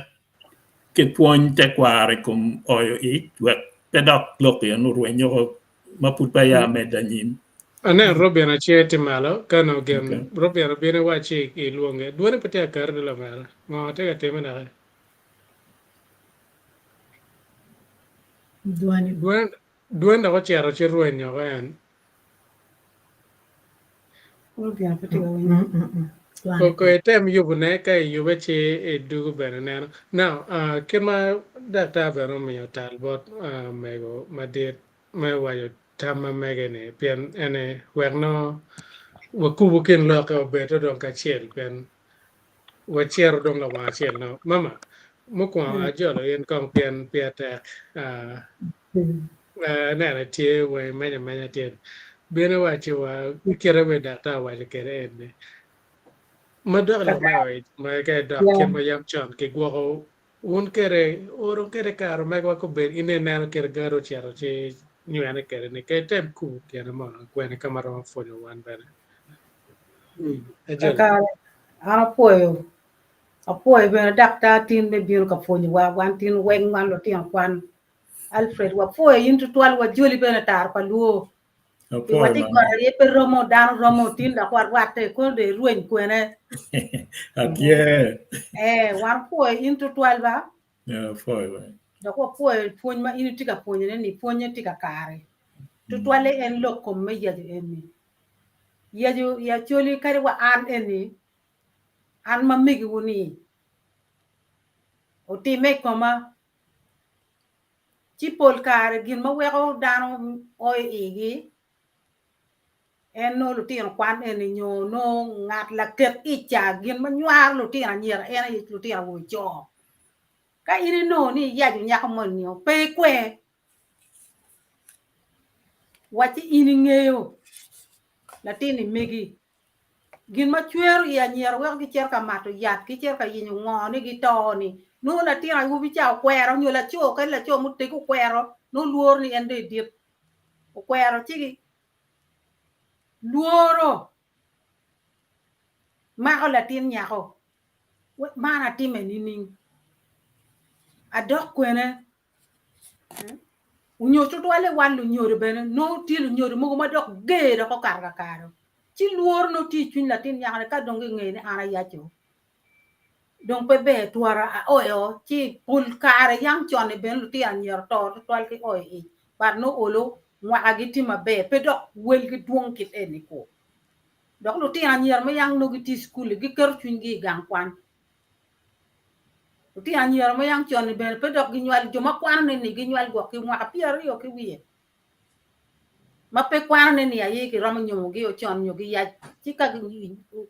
ki pwony tekwaro i kom oyo ic wek pe dok lok eno orweny woko ma pud peya amedde anyim. Aneno Robin acel tye malo ka nongo gin Robin obino iwacci ilwonge dwone pe tye ka kati ni lamera ngo tye ka time naka Dwone. Dwone dok ocito ci rweny woko en. Ko item yubone ka iyube ci idwogo bene ineno. Now, kit ma daktar bene omiyo tal bot mego madit me waco tam ma mege-ni pien ene wek nongo wakubu kin lokke obed dong kacel pien wacito dong lawang acel nongo. Mama, mukwongo ajolo in kong pien pire tek. Aneno tye wa imenyo amenya tyen. Bino iwacci wa kite ma daktar owaco kwede eni. Ma dok lok me oic ma ka idok kit ma yam con kigwoko. Wun kede oro kede kare megwa kobed in ineno kede gado ocito ci nywene kede ni ke tem kubo tyene mono gwene ka ma romo pwonyo wan bene. Ajoli. Kakare, an apwoyo apwoyo bene daktar tin me bino ka pwonyowa wan tin weng wan lutino kwan. Alfred wapwoyo in tutwal wajoli bene taro pa luo. Pi Apwoyo watye mama. got aye pe romo dano romo tin dok warwatte kono dong irweny kwene. Atye. Eh, wan wapwoyo in tutwal ba. Yeah, apwoyo ba. Dok wapwoyo pwony ma in itye ka pwonyone ni pwonye tye kakare. Tutwalle en lok kom me yaco eni. Yaco i Acholi kadi wa an eni, an ma megiwu ni otimme i koma Ci pol kare gin ma weko dano oyo igi en nongo lutino kwan eni nyo nongo ngat laket ic ca gin ma nywaro lutino anyira en aye lutino awobe co. Ka in inongo ni iyaco nyako moni nio pe ikwer wacci in ingeyo latin-ni megi Gin ma cwero i anyira weko gicito ka mato yat, gicito ka yenyo ngo ni gito ni nongo latin awobi ca okwero nyo laco kadi laco mutegi okwero nongo lworo ni en dong edit okwero ci lworo mako latin nyako man atime nining adok kwene Onyo tutwalle wan lunyodo bene nongo tye lunyodo mogo ma dok ger dok okato kakare ci lworo nongo tye i cwiny latin nyako-ni ka dong gingeyo ni an ayaco dong pe ber twara aoyo ci pol kare yam con-ni bene lutino anyira oto tutwal ki oyo ic but nongo olo mwakagi tye maber pe dok welgi dwong kit eni ku dok lutino anyira ma yam nongo gitye i cukul-li giketo cwinygi i gang kwan. Lutino anyira ma yam con-ni bene pe dok ginywal, jo ma kwanone ni ginywal gwok ki mwaka pyeraryo ki wiye, ma pe kwanone ni aye kiromo nyomogi o con nyo giyac, ci ka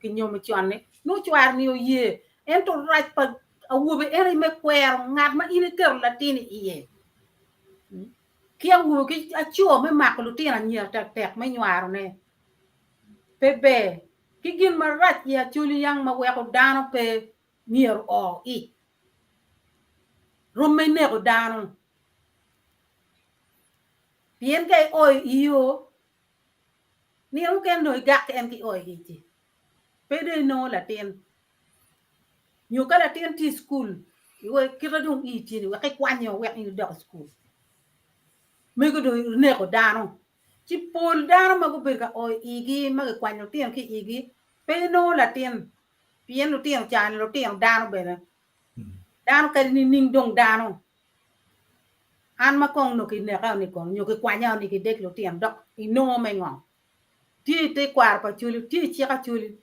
kinyomo con-ni nongo cware-ni oye. Ento rac pa awobe en aye me kwero ngat ma in iketo latin i iye, ki awobe ki aco me mako lutino anyira tektek me nywarone pe ber. Ki gin marac i Acholi yang ma weko dano pe myero oo ic rom me neko dano pien ka ioyo iyo nino mukene dong igak en ki oyo ic-ci pe dong inongo latin nyo ka latin tye i cukul kite dong ii tye ni wek ikwanye wek in idok i cukul mego dong ineko dano. Ci pol dano ma gubedo ka oyo igi ma gikwanyo lutino ki i igi pe ginongo latin pien lutino ca-ni lutino dano bene. Dano kadi nining dong dano. An ma kong onongo kineka-ni kong nyo kikwanya-ni kidek lutino dok inongo me ngo? Tye i tekwaro pa Acholi, tye i cik Acholi.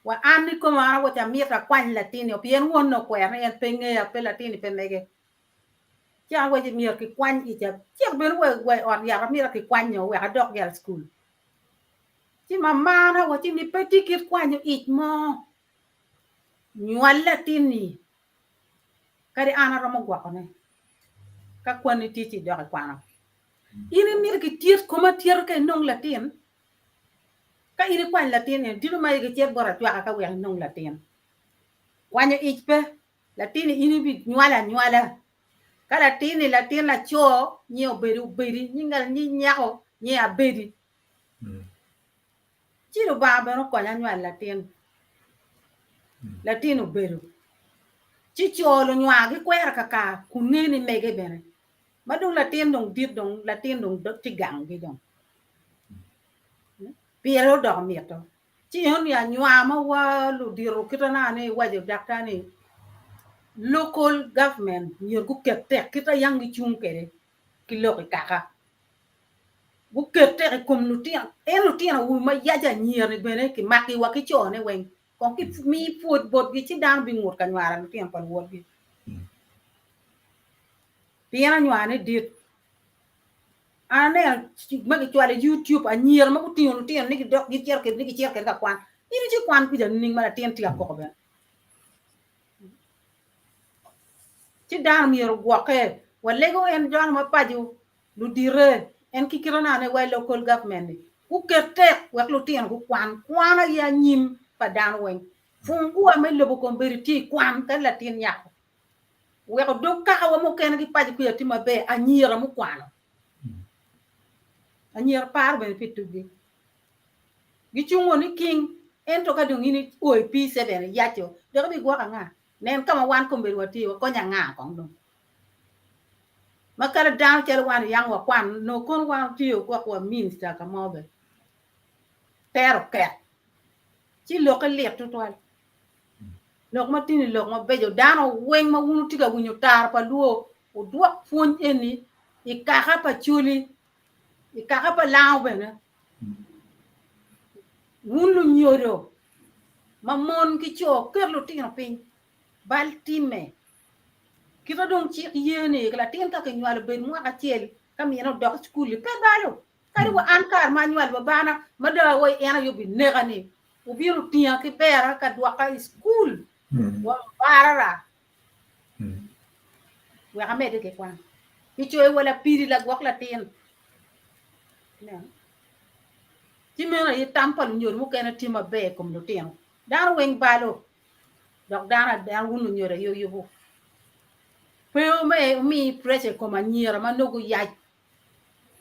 Wa an kikoma an awaco amito akwany latin-ni pien wonne okwero ni en pe ngeya pe latin-ni pe mege. Ci an awaco ni myero kikwany ica, cito bene wa i ot yat amito kikwanyo wek adok gira i cukul. Ci mamana owacci ni pe tye kit kwanyo ic mo, nywal latinni kadi an aromo gwokone ka kwanni tye ci idok i kwano. In imito kityet kom atyeta ka inong latin, ka in ikwany latin eni dito ma gicit bot acwaka ka wek inong latin. Kwanyo ic pe. Latinni in ibinywalo anywala. Ka latinni latin laco, nyinge obedo Obedi, nying nyako nyinge Abedi. Ci Lubanga bene okonya anywalo latin, latin obedo. Ci co lunywar gikwero kakar kun ngeyo ni mege bene. Ma dong latin dong dit dong latin dong tye ganggi dong. Pire odoko mito. Ci eno ni anywar ma wa ludito kite na ni iwaco daktar ni local government myero guket tek kite yang gicung kwede ki lok i kaka guket tek i kom lutino en lutino awobe ma yaco anyira ni bene kimaki wa ki co ne weng kong ki mii pwod botgi ci dano bingut ka nywaro lutino pa luwotgi pien anywar ne dit. An aneno ma kicwalo i YouTube anyira ma gutingo lutino ni gidok gicito kwede ni gicito kwede ka kwan. In ici kwan kuca nining ma latin tye ka koko bene? Ci dano myero ogwokke. Walego en dano ma paco ludite en ki kite nane wa i local government ni guket tek wek lutino gukwan. Kwan aye anyim pa dano weng. Fungua me lobo kombeddi tye i kwan kadi latin nyako. Weko dog kakawa mukene ki paco kwica tye maber, anyira mukwano. Anyira paro bene pi tugi. Gicungo ni king, ento ka dong in io i P7 iyaco, dok ibigwoko anga? Nen ka ma wan kombeddi watye, wakonyo anga kong dong? Ma kadi dano calo wan yang wakwan, nongo kono wan otiyo gwok wa minista ka mo bene. Tero oket. Ci lokke lit tutwal. Lok ma tini lok mabeco, dano weng ma wun wutye ka winyo tara pa luo, wudwok pwony eni i kaka pa coli, i kaka pa lango bene. Wun lunyodo ma mon ki co, wuket lutino piny, bal timme. Kita dong cik ye ni latin ka kinywalo bed mwaka acel ka mine odok i cukul-li pe balo. Kadi wa an kare ma anywalo babana ma dong awaco en aye obineka ni obino otinga ki bera ka dwoka i cukul wa barara wek amedde ki kwan. Kicoyo wa lapidi lagwok latin. Ci meno aye tam pa lunyodo mukene tye maber i kom lutino. Dano weng balo. Dok dano ada wun lunyodo aye wuyubo. Pe wumi pressure i kom anyira ma nongo guyac.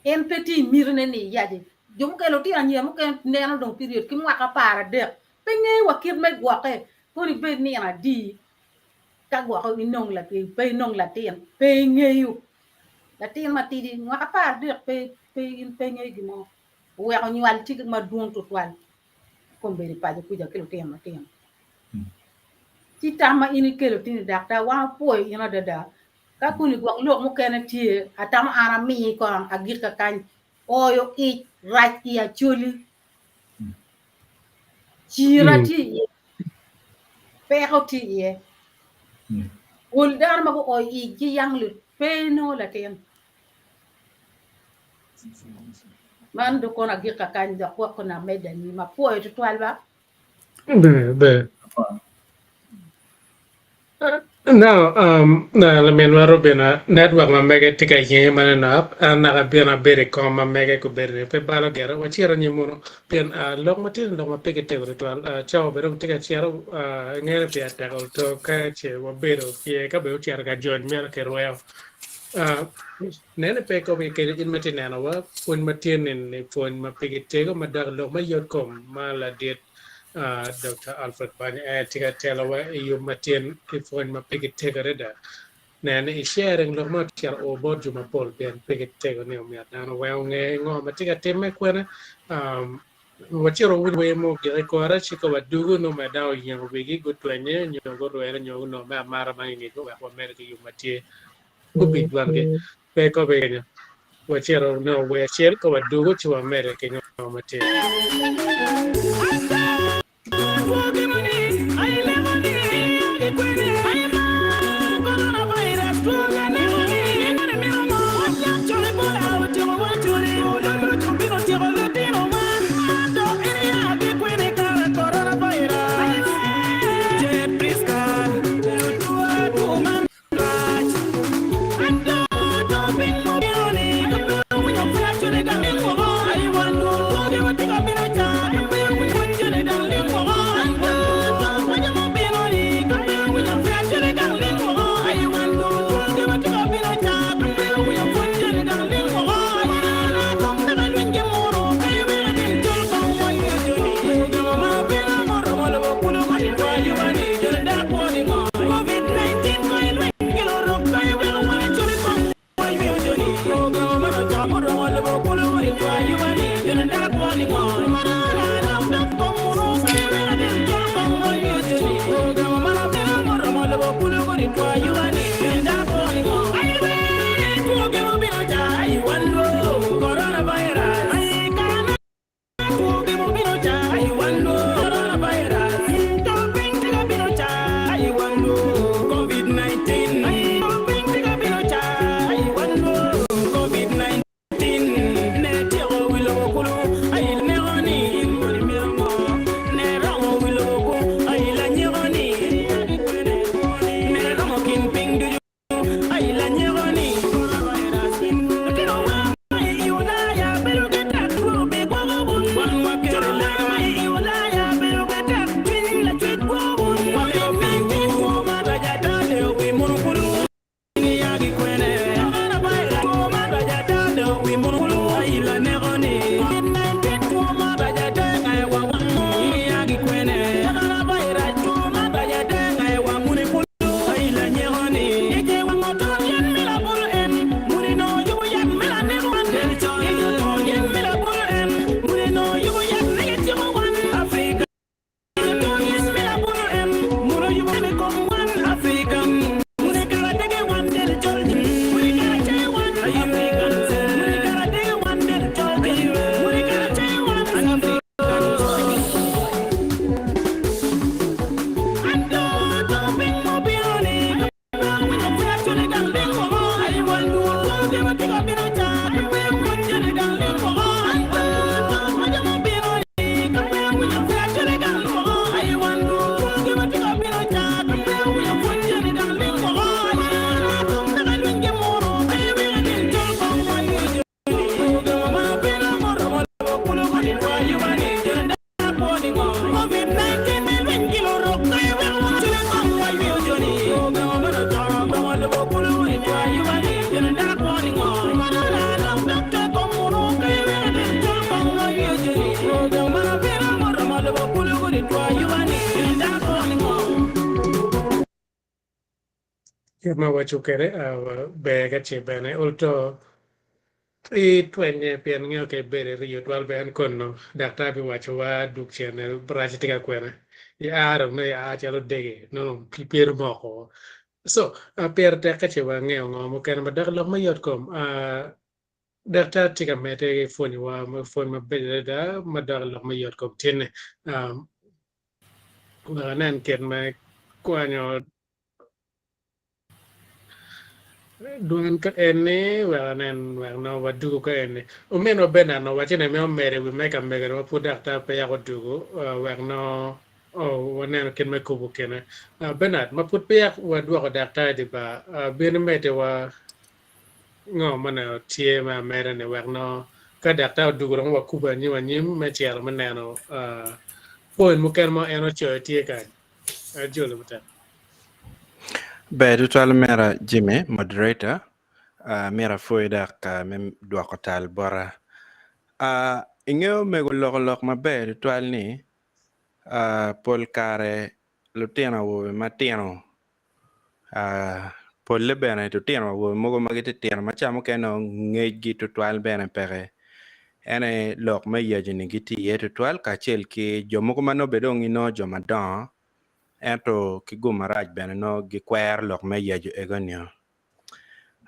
En pe tye i mitine ni iyaci. Jo mukene, lutino anyira mukene neno dong period ki mwaka 13 pe ngeyo wa kit me gwokke. Kono ibed nino adi ka gwoko inong latin, pe inong latin, pe ingeyo. Latin matidi mwaka 13 pe pe in pe ingeyo gin mo. Oweko nywal tye madwong tutwal. Kombeddi paco kuca ki lutino matino. Ci tam ma in ikelo tini daktar wan opwoyo in adada. Ka kuni gwok lok mukene tye atamo an amiyi kong agik kakany oyo ic rac i acholi. Cira tye iye, peko tye iye. Pol dano ma guoyo ic gi yang pe inongo latin. Man dong kono agik kakany dok gwok kono amedde anyim. Apwoyo tutwal ba. Ber, ber. Now, um, laminwa Robina, network ma mege tye ka yenyo manonok. An naka abino abedo i kom ma mege gubedo-ni pe balo gire. Wacito anyim mono, pien uh, lok ma tye-ni lok ma pigi tego tutwal. Uh, cawa bene dong tye ka cito, uh, ingeyo ni pire tek oto ka ce wabedo pye ka bene ocito ka jony myero kirweyo. Uh, Nene pe kobo i kec in ma itye nenowa, pwony ma tye nini pwony ma pigi tego madok i lok me yot kom ma ladit Dokta Alfred Banya en tye ka telowa i yub ma tyen ki pwony ma pigi tego adada. Nene i sharing lok ma ocito o bot jo mapol pien pigi tego ni omyero dano weng onge ngo ma tye ka timme kwene. Wacito wun wer mo ogik i kore ci ka wadugu nongo mere dano oyengo wigi gutwenye nyo gurwere nyo gunongo me amara ma ingegi wek wamedde ki yub ma tye. Gubic dwangi pe kobe kenyo. Wacito nongo wer acel ka wadugo ci wamedde ki ngo ma tye. Kit ma waco kwede, ber ka ce bene olto itwenye pien ngeyo ka ibedo iriyo twal be en kono daktar biwaco wa duk cene rac tye ka kwene ia dong nongo ia calo dege nongo pyer omoko. So pire tek ka ce wangeyo ngo mukene madok i lok me yot kom. Daktar tye ka medde ki pwonyowa pwony mabeco adada madok i lok me yot kom tye ni wek anen kit me kwanyo Dwan ka eni wek anen wek nongo wadugu ka eni. Ominwa Bernard owacce ni mito medo i wi me ka megene ma pud daktar peya odugu wek nongo waneno kit me kubo kine. Bernard, ma pud peya wadwoko daktar i dye bar, bin imeddiwa ngo ma onongo tye me ameda-ni wek nongo ka daktar odugu dong wakubo anyim anyim me cito me neno point mukene ma en ocoyo tye kany. Ajolo matek. Ber tutwal omera Jimmy, moderator, uh, myero apwoyi dok uh, me dwoko tal bota. Uh, ingeyo mego loko lok maber tutwal ni uh, pol kare lutino awobe matino Polle bene lutino awobe mogo ma gititino ma ca mukene nongo ngecgi tutwal bene peke en aye lok me yaco-ni gitye iye tutwal kacel ki jo mogo ma nongo bene dong ginongo jo madongo ento ki gum marac bene nongo gikwero lok me yaco ego-nio.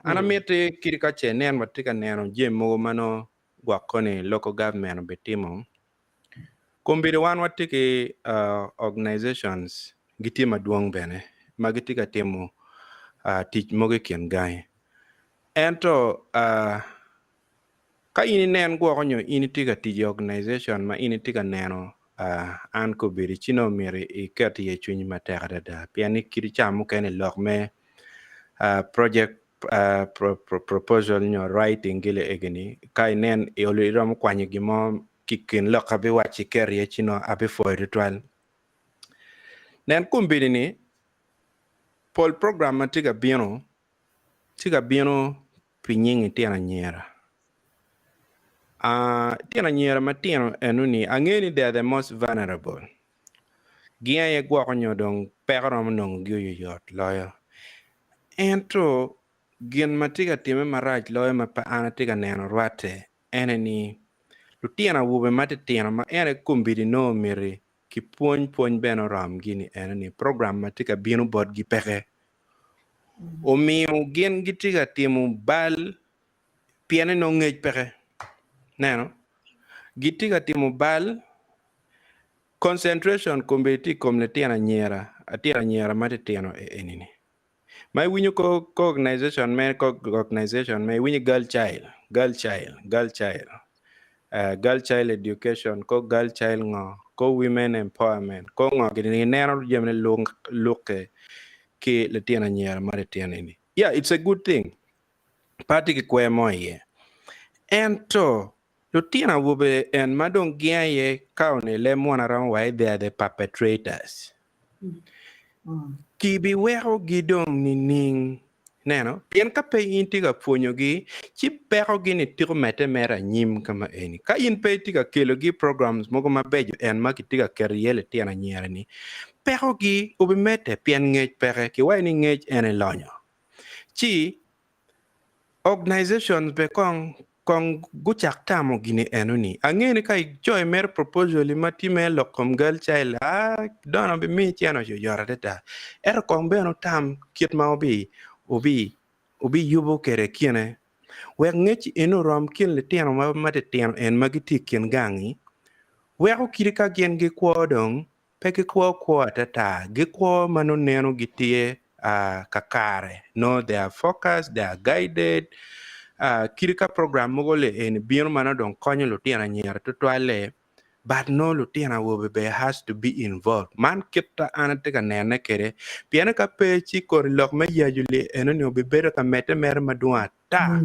An amiti kadi ka ce inen watye ka neno jami mogo ma nongo gwok koni local government obitimo Kombeddi wan watye ki organizations gitye madwong bene ma gitye ka timo tic mogo i kin gangi ento ka in inen gwoko nyo in itye ka tic i organization ma in itye ka neno an kombeddi ci nongo myero iket iye cwinyi matek adada pien ni kit ca mukene lok me project proposal nyo writing gile egini ka inen iromo kwanyo gin mo ki kin lok abiwacci iket iye ci nongo abipwoyo tutwal. Nen kombeddi ni pol program ma tye ka bino tye ka bino pi nying itino anyira. Uh, itino anyira matino enoni angeyo ni they are the most vulnerable. Gin aye gwoko nyo dong peko romo nongogi oyoyot loyo. Ento gin ma tye ka time marac loyo ma pe an atye ka neno rwatte ene ni, lutino awobe matitino ma en aye kombeddi nongo miti ki pwony pwony bene oromgi ni ene ni program ma tye ka bino botgi peke. Omiyo gin gitye ka timo bal pien ni nongo ngec peke. Neno? Gitye ka timo bal concentration kombeddi tye i kom litino anyira, atino anyira matitino eni-ni. Ma iwinyo ko ko organization me ko organization me iwinyo girl child, girl child, girl child, uh, girl child education, ko girl child ngo, ko women empowerment, ko ngo gini ineno jami ne lukke ki litino anyira ma litino eni. Yeah, it's a good thing. Pe atye ki kwer mo iye. Ento lutino awobe en ma dong gin aye ka onongo i leb munu aromo waci they are the perpetrators. Kibiwekogi dong nining? Ineno? Pien ka pe in itye ka pwonyogi, ci pekogi-ni tiko medde mere anyim ka ma eni. Ka in pe itye ka kelogi i programs mogo mabeco en ma kitye ka keto iye litino anyira-ni, pekogi obimedde pien ngec peke. Kiwaco ni ngec en aye lonyo. Ci organizations bene kong kong gucak tamo gini enoni. Angeyo ni ka icoyo mere proposal-li ma tye mere lok kom girl child, aa dono bimiyi cene oyoyot adada. Ento kong bene wutam kit ma wubi wubi wubiyubo kwede kine wek ngec eni orom kin litino ma matitino en ma gitye i kin gangi weko kadi ka gin gikwo dong Pe gikwo kwo atata, gikwo ma nongo neno gitye kakare, nongo they are focused, they are guided. Kadi ka program mogo li eni bino ma nongo dong konyo lutino anyira tutwalle, but nongo lutino awobe bene has to be involved. Man kit ma an atye ka nene kwede, pien ka pe ci kodi lok me yaco li enoni obibedo ka medde mere madwong ata.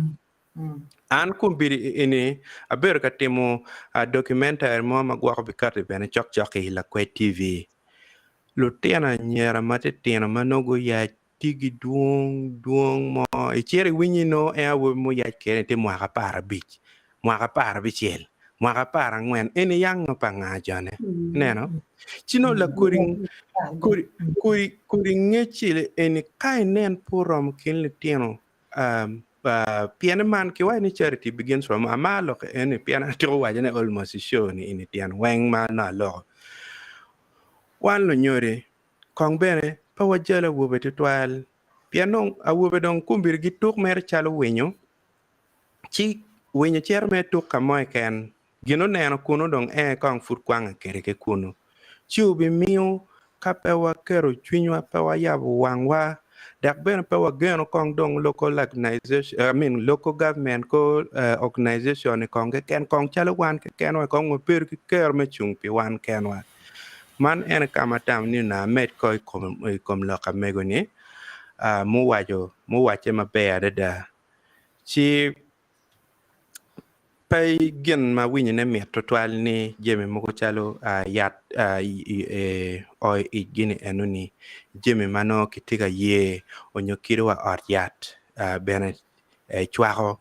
An kombeddi eni abedo ka timo documentary mo ma gwoko bikati bene cokcok i Lakwed TV. Lutino anyira matitino ma nongo guyac tye gidwong dwong mo icito iwinyo ni nongo en awobi muyac kene tye mwaka 15, mwaka 16, Mwaka 14 eni yango pa nga jone. Ineno? Ci nongo lakodi kodi kodi kodi ngec-ci eni ka inen pe oromo kin litino um, uh, pien man kiwaco ni charity begins from amar lok eni pien atyeko wacone almost i show ni ini tyen weng ma nongo aloko. Wan lunyodi kong bene pe wajalo awobe tutwal pien dong awobe dong kombeddi gituk mere calo winyo ci winyo cito mere tuk ka mo keken gin oneno kunu dong en kong pud kwange kwede ki kunu ci obimiyo ka pe waketo cwinywa pe wayabo wangwa dok bene pe wageno kong dong local organization I mean local government ko uh, organization ni kong keken kong calo wan kekenwa kong wabedo ki kero me cung pi wan kenwa. Man en ka ma atamo ni onongo amed ko i kom, i kom lok amego-ni uh, muwaco muwacce maber adada. Ci pe gin ma winyone mit tutwal ni jami mogo calo uh, yat uh, oyo ic gini enoni jami ma nongo kitye ka ye onyo kadi wa ot yat uh, bene eh, cwako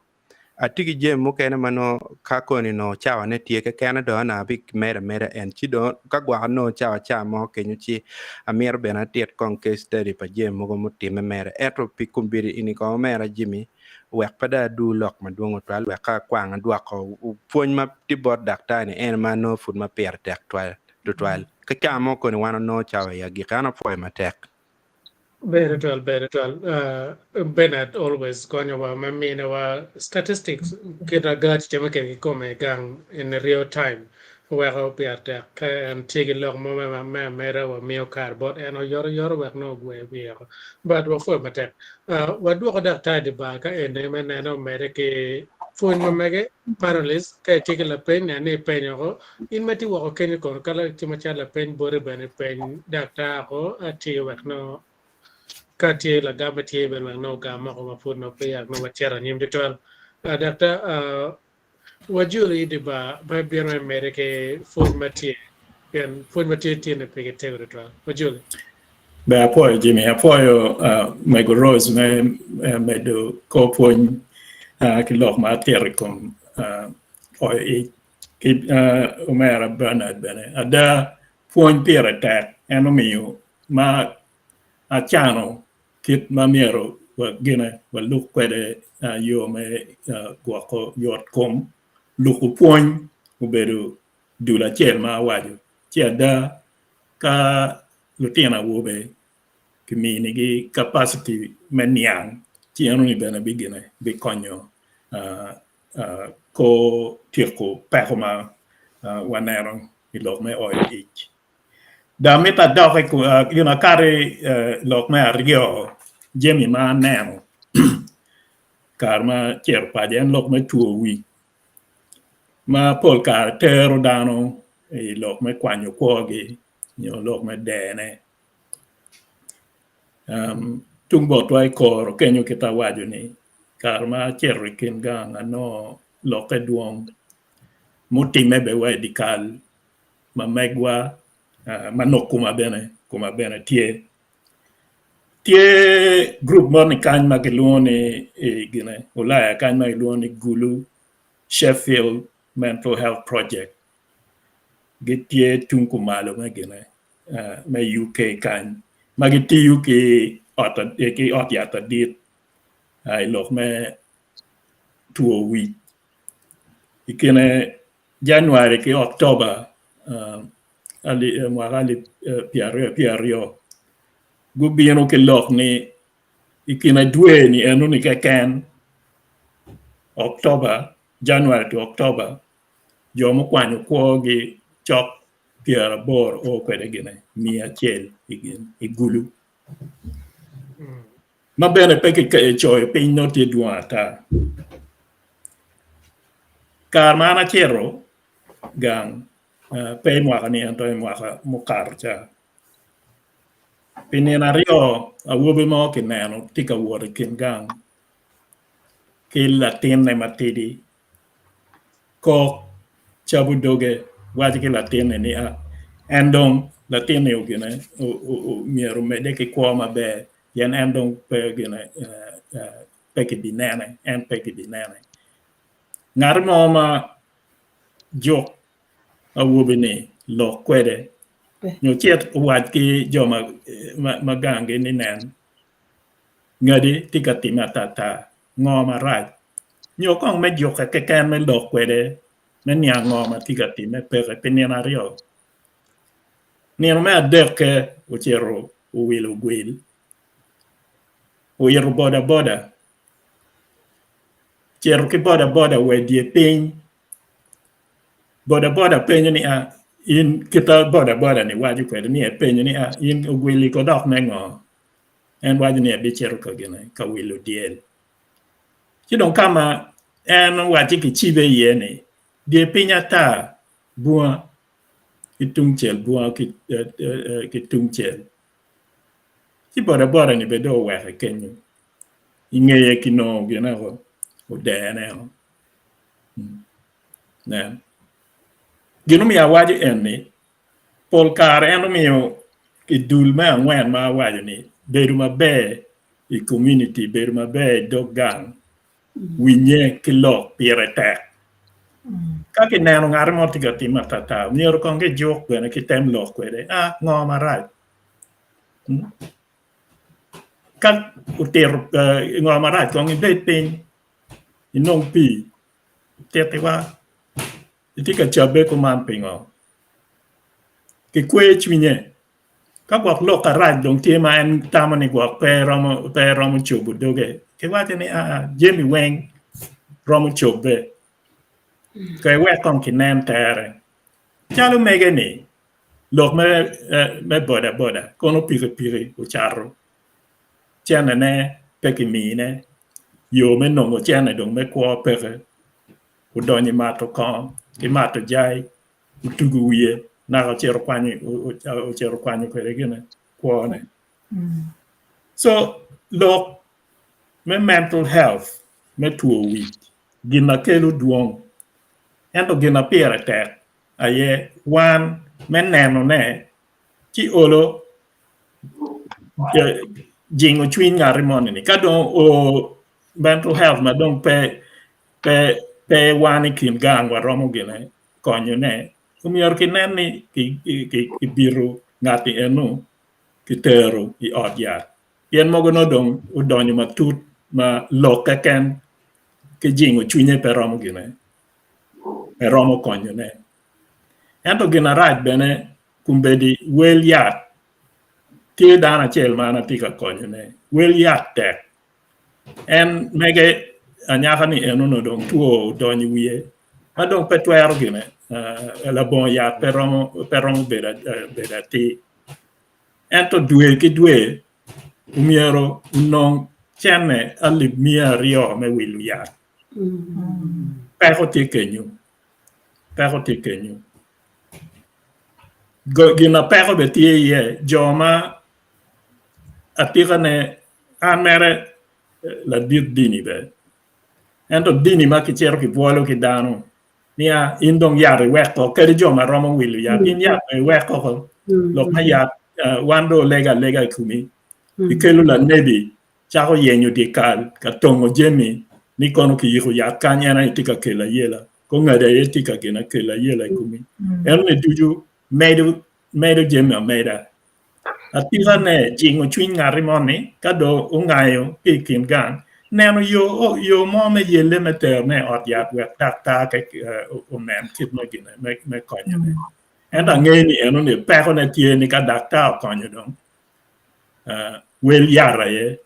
Atye ki jami mukene ma nongo ka koni nongo cawane tye kekene dong onongo abimedo ameda en ci dong ka gwok anongo cawa ca mo kenyo ci amito bene atit kong case study pa jami mogo mutimme mere ento pi kombeddi eni kong omera Jimmy wek pe dong adur lok madwong tutwal wek ka akwang adwoko pwony ma tye bot daktar ni en ma anongo pud ma pire tek tutwal ki ca mo koni wan wanongo cawa i agikki an apwoyo matek. Ber tutwal, ber tutwal. Uh, Bernard always konyowa me miniwa statistics kit agac timo kwede kikome gang in real time weko pire tek ka en tye ki lok mo me me ameda wamiyo kare bot en oyotoyot wek nongo ogwe wiye oko. But wapwoyo matek. Uh, wadwoko daktar di bar ka eni me neno omede ki pwony ma mege panelist ka itye ki lapeny nen ni ipenyo oko in ma itye woko kenyo kono ka tye macalo lapeny boti bene peny daktar oko atir wek nongo ka tye lagam ma tye bene wek nongo ogam oko ma pud nongo peya nongo wacito anyim tutwal. Uh, daktar uh, wajoli i di bar me bino me mede ki pwony ma tye pien pwony ma tye tye ni pigi tego tutwal. Wajoli. Ber apwoyo Jimmy, apwoyo uh, Mego Rose me uh, medo kor pwony uh, ki lok ma atito i kom uh, oyo ic ki uh, omera Bernard bene. Ada pwony pire tek en omiyo ma acano kit ma myero wagine waluk kwede uh, yo me uh, gwoko yot kom luko pwony obedo dul acel ma awaco ci ada ka lutino awobe kiminigi capacity me niang ci enoni bene bigine bikonyo uh, uh, ko tyeko peko ma uh, waneno i lok me oyo ic. Dong amito adok i gin akato i lok me aryo jami ma aneno kare ma acito paco en lok me two wic ma pol kare tero dano i lok me kwanyo kwogi nyo lok me dene. Tung botwa i koro kenyo kit awaco ni kare ma acito i kin gang anongo lokke dwong mutimme bene wa i dye kal ma megwa ma nongo koma bene koma bene tye. Tye gurup moni kany ma kilwongo ni gine Ulaya kany ma kilwongo ni Gulu Sheffield Mental Health Project gitye tung kumalo me gine me UK kany ma gitiyo ki ot yat adit i lok me two wic i kine January ki October mwaka alip 2020 gubino ki lok ni i kine dwe-ni enoni keken October January to October jo mukwanyo kwogi cok 80 o kwede gine 100 i Gulu ma bene pe kicoyo piny nongo tye dwong ata. Kare ma an acito gang pe i mwaka-ni ento i mwaka mukato ca pi nino aryo awobi mo kineno tye ka wot i kin gang ki latinne matidi kok cabo doge waco ki latinne ni en dong latinni ogine myero omedde ki kwo maber pien en dong pe gine pe kibinene en pe kibinene. Ngat mo ma. juk awobi-ni lok kwede nyo cit owac ki jo ma ganggi ni nen ngadi tye ka timme atata ngo marac nyo kong me jukke keken me lok kwede me niang ngo ma tye ka timme peke pi nino aryo. Nino me adekke ocito owilo gwil oito boda boda ocito ki boda boda wa i dye piny boda boda penyo ni a in kita boda boda ni waco kwede ni epenyo ni a in ogwili ko dok me ngo en waco ni ebicito ka gine ka wilo dyel ci dong ka ma en owacci kicibe iye ni dye piny ata bunga ki tungcel bunga ki tungcel ci boda boda ni bene dong oweke kenyo i ngeye kinongo gine odene o nen gin omiyo awaco eni pol kare en omiyo i dul me angwen ma awaco ni bedo maber i komuniti bedo maber i dog gang winye ki lok pire tek. Ka kineno ngat mo tye ka timo atata, myero kong kijuk bene kitem lok kwede, ah ngo marac? Ka otito ngo marac kong ibed piny inong pii tittiwa itye ka cabbe kuman pingo? Kikwe cwinye. Ka gwok lok arac dong tye ma en tamo ni gwok pe eromo pe eromo cobo doge, kiwaco ni aa jami weng romo cobbe ka iwek kong kinen tere. Calo mege ni lok me me boda boda kono pikipiki ocato centene pe kimine yo me nongo cene dong me kwo peke odonyo i mato kongo ki mato jai otugo wiye naka ocito kwanyo ocito kwanyo kwede gine kwone. So lok me mental health me two wic gin na kelo dwong ento gin na pire tek aye wan me nenone ci olo jingo cwiny ngati moni ni ka dong oo mental health ma dong pe pe pe wan i kin gang waromo gine konyone omyero kinen ni kibito ngat-ti eno kitero i ot yat pien mogo nongo dong odonyo matut ma lok keken ki jingo cwinye pe romo gine pe romo konyone ento gin arac bene kombeddi wel yat tye dano acel ma an atye ka konyone wel yat tek En mege anyaka ni eno onongo dong two odonyo i wiye ma dong pe twero gine labongo yat pe romo pe romo bedo bedo atir ento dwe ki dwe myero onong cene alip miya aryo me wilo yat peko tye kenyo peko tye kenyo gin ma peko bene tye iye jo ma atikane An mere ladit dini bene, ento dini ma kicito kibwolo ki dano niya in dong yat iwek ko kadi jo ma romo wilo yat in yat dong iwek koko lok me yat wan dong olego alega i komi ikelo lanebi cako yenyo dyekal ka tongo jami ni kono kiyiko yat kany en aye tye ka kelo ayela ko ngadi aye tye ka gin kelo ayela i komi enoni ducu medo jami ameda. Atikane jingo cwiny ngati moni ka dong ongayo ki i kin gang neno yo yo mo me yelle me terone i ot yat wek daktar onen kit me gine me konyone. Ento angeyo ni enoni pekone tye ni ka daktar okonyo dong wel yat aye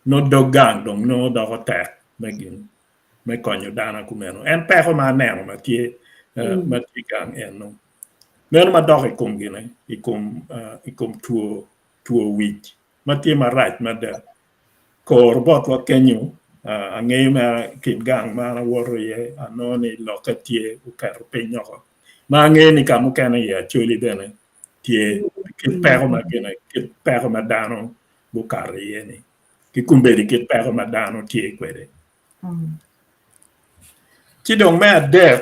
nongo dog gang dong nongo doko tek me gin me konyo dano kumeno. En peko ma aneno ma tye ma tye gang eno. Meno ma dok i kom gine i kom i kom two two wic ma tye marac mada. Kor botwa kenyo angeyo ma kin gang ma an awoto iye anongo ni lokke tye oketo piny woko ma angeyo ni ka mukene i Acholi bene tye kit peko ma gine kit peko ma dano gukato iye ni ki kombeddi kit peko ma dano tye kwede. Ci dong me adek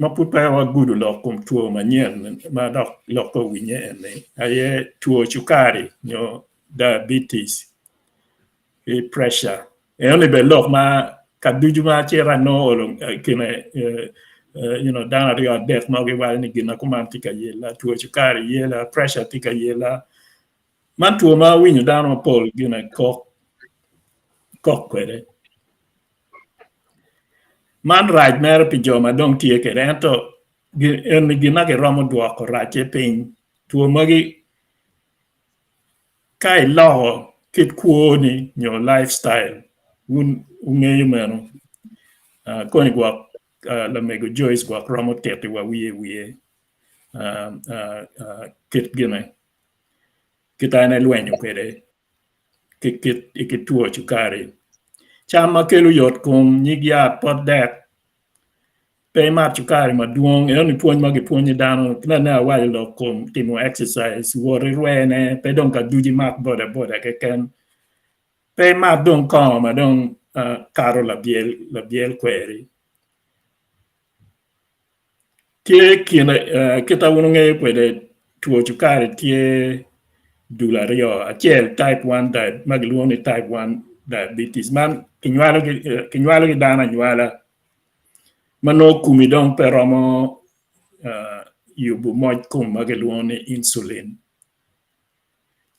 ma pud peya wagudo lok kom two manyen ma dok lokke owinye eni aye two cukari nyo diabetes ki pressure enoni bene lok ma. Ka ducu ma acito anongo olo kine you know dano aryo adek ma giwaco ni gin ma kuman tye ka yela, two cukari yela, pressure tye ka yela. Man two ma awinyo dano mapol gine kok kok kwede. Man rac mere pi jo ma dong tye kwede ento eni gin ma kiromo dwoko racce piny. Two magi Ka iloko kit kwoni nyo lifestyle, wun wungeyo meno. Koni gwok lamego Joyce gwok romo titiwa wiye wiye kit gine, kit en elwenyo kwede ki two cukari. Cam ma kelo yot kom, nyig yat, pot dek, Pe imat cukari madwong. Eno ni pwony ma gipwonyo dano nene awaco lok kom timo exercise, wot irwene, pe dong ka ducu imak boda boda keken. Pe imat dong kongo ma dong kato labyel labyel kweri. Tye kine kita wun wungeyo kwede two cukari tye dul aryo, acel type 1 ma gilwongo ni type 1 diabetes man kinywalo ki dano anywala. Ma nongo komi dong pe romo yubo moc kom ma kilwongo ni insulin.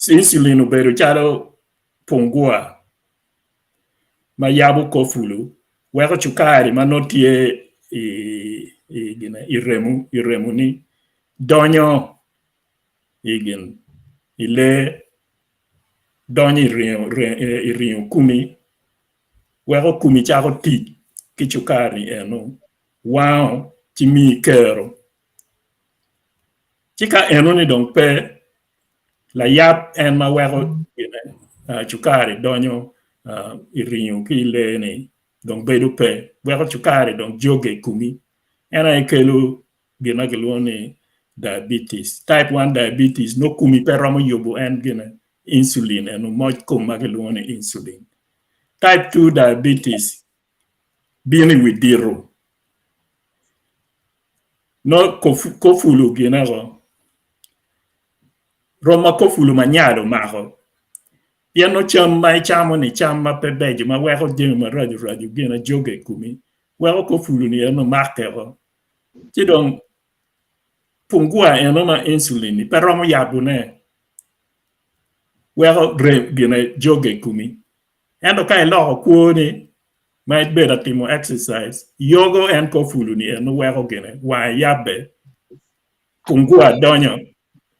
Insulin obedo calo pungwa ma yabo kor pulu weko cukari ma nongo tye i remoni donyo i lee donyo i ringo komi weko komi cako tic ki cukari eno wango ci miyi kero. Ci ka enoni dong pe, layab en ma weko cukari donyo i ringo ki i lee-ni dong bedo pe weko cukari dong joge i komi en aye kelo gin ma kilwongo ni diabetes. Type 1 diabetes nongo komi pe romo yubo en gine insulin eno moc kom ma kilwongo ni insulin. Type 2 diabetes bino i wi dito nongo kor pulu gine ko rom ma kor pulu ma nyal omako pien nongo cam ma icamo ni cam ma pe beco ma weko jami maraco raco gine joge i komi weko kor pulu ni eno make ko ci dong pungwa eno ma insulin ni pe romo yabone weko gine joge i komi. Ento ka iloko kwoni ma ibedo ka timo exercise, yogo en kor pulu-ni eno weko gine wange yabbe, pungwa donyo,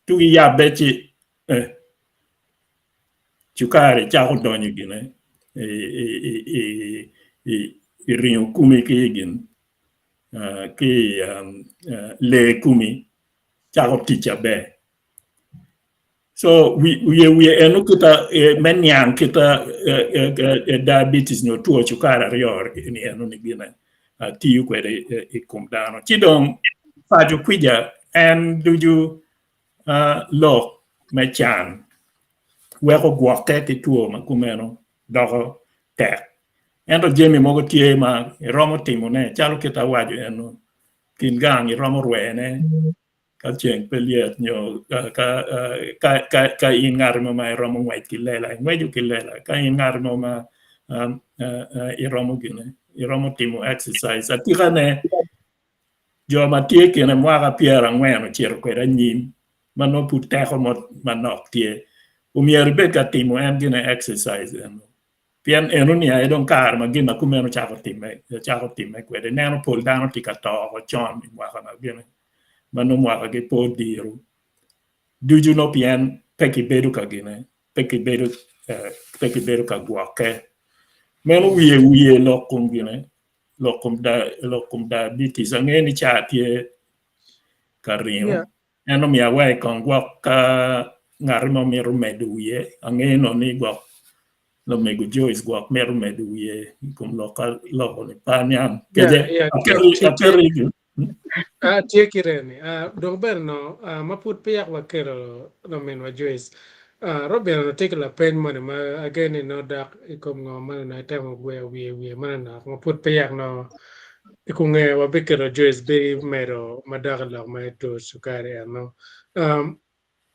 tugi yabbe ci eh, cukari cako donyo gine i ringo komi ki i gin ki i lee komi cako tic aber. So wiye wiye eno kita me niang kita diabetes nyo two cukari aryo ni eno ni gine tiyo kwede i kom dano. Ci dong paco kwica en ducu lok me can weko gwokke ki two ma kumeno doko tek. Ento jami mogo tye ma iromo timone calo kit awaco eno kin gang iromo rwene Ka ceng pe lyet nyo ka in ngat mo ma iromo ngwec ki lela, ingweco ki lela. Ka in ngat mo ma iromo gine, iromo timo exercise. Atikane, jo ma tye i kine mwaka pyerangwen ocito kwede anyim ma nongo pud teko mo manok tye, omyero ibed ka timo en gine exercise eno. Pien enoni aye dong kare ma gin ma kumeno cako timme, cako timme kwede. Ineno pol dano tye ka to oko con i mwaka ma gine, ma nongo mwakagi pe odiro ducu nongo pien pe kibedo ka gine, pe kibedo, pe kibedo ka gwokke. Meno wiye wiye lok kom gine, lok kom lok kom diabetes. Angeyo ni caa tye ka ringo. En omiyo awaci kong gwok ka ngati mo mito medo wiye, angeyo nongo ni gwok lamego Joyce gwok mito medo wiye i kom lok aloko ni pe aniang kece aketo i Tye kite ni dong bene no ma pud peya wakelo laminwa Joyce, Robin onongo tye ki lapeny moni ma ageno ni nongo dok i kom ngo ma onongo etemo gweyo wiye i wiye manonok ma pud peya nongo I kunge wabiketo Joyce bimedo madok i lok me two cukari eno.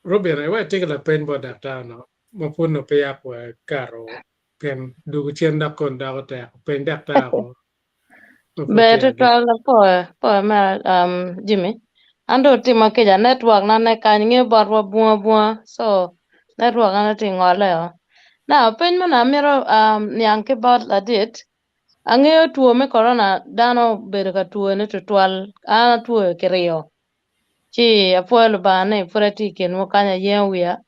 Robin, iwek itye ki lapeny bot daktar no ma pud nongo peya wakato. Pien dwogo cen dok kon doko tek. Peny daktar ko. Ma pud Ber tye agik. tutwal apoyo apoyo mera um, Jimmy. An dong otimo kica network na ne kany ngeyo botwa bunga bunga so network na tye ngole o. Now peny mo na amito um, niang ki bot ladit angeyo two me corona dano obedo ka twone tutwal an atwoyo kiryo ci apwoyo Lubanga ni pud atye i kinwu kany ayengo wiya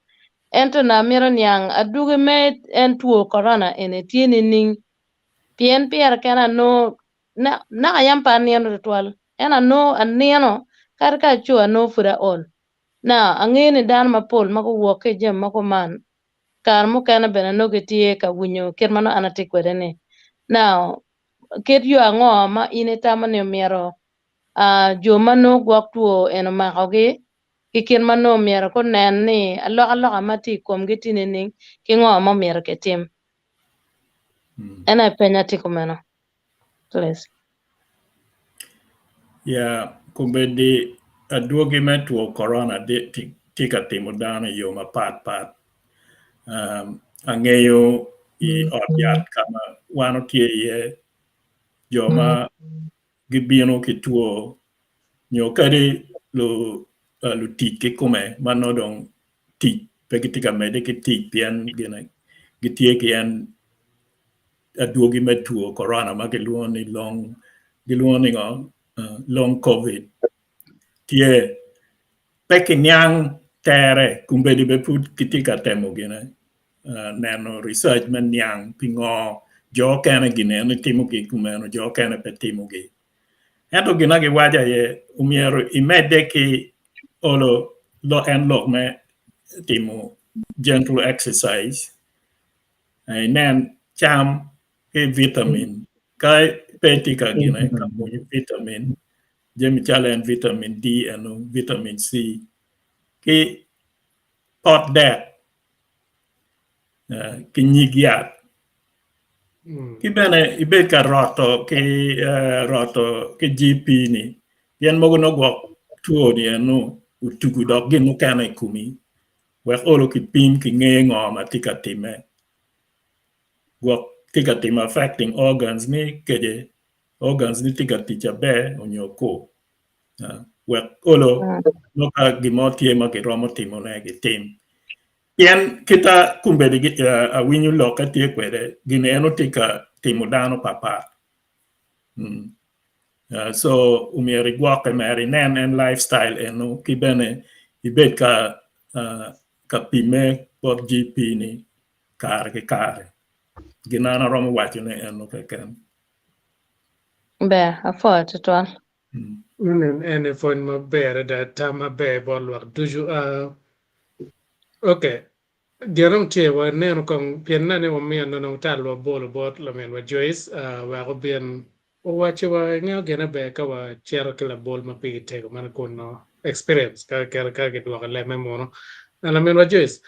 ento na amito niang adwogi me en two corona eni tye nining pien pire kene anongo naka yam pe anino tutwal ento anongo anino kadi ka aco anongo pud aol now angeyo ni dano mapol ma guwok ki i jami ma kuman kare mukene bene nongo gitye ka winyo kit ma nongo an atye kwede ni now kit yo ango ma in itamo ni omyero jo ma nongo gwok two eni omakogi ki kit ma nongo myero gunen ni alokaloka ma tye i komgi tye nining ki ngo ma omyero kitim. En aye penya tye kumeno. Please. Ya, kombeddi adwogi me two korona tye ka timo dano i yo mapat pat. Angeyo i ot yat ka ma wan watye iye jo ma gibino ki two nyo kadi lutic kikome ma nongo dong tic pe gitye ka medde ki tic pien gitye ki en adwogi me two korona ma gilwongo ni long gilwongo ni ngo long covid tye pe kiniang tere kombeddi bene pud kitye ka temo gine neno research me niang pingo jo okene gin eni timogi kumeno jo okene pe timogi. Ento gin ma giwaco aye omyero imedde ki olo en lok me timo gentle exercise inen cam ki vitamin ka pe itye ka gine ka mwonyo vitamin jami calo en vitamin D eno vitamin C ki pot dek ki nyig yat ki bene ibed ka roto ki roto ki GP ni pien mogo nongo gwok two ni eno otugo dok gin mukene i komi wek olo kipim kinge ngo ma tye ka timme gwok tye ka timo affecting organs ni kede organs ni tye ka tic aber onyo ko wek olo nongo ka gin mo tye ma kiromo timone gitim. Pien kita kombeddi awinyo lokke tye kwede gin eno tye ka timo dano papat so omyero igwokke mere inen en lifestyle eno ki bene ibed ka pimme bot GP ni kare ki kare gin an aromo wacone eno keken. Ber, apwoyo tutwal. En pwony maber adada, tam maber bot lwak ducu. Ok, gin dong tye waneno kong pien nene wamiyo nongo tal wabolo bot laminwa Joyce wek obin owacciwa ingeyo gine ber ka wacito ki labol ma pigi tego man kun nongo experience ka ka gidwoko i leb me munu. Laminwa Joyce,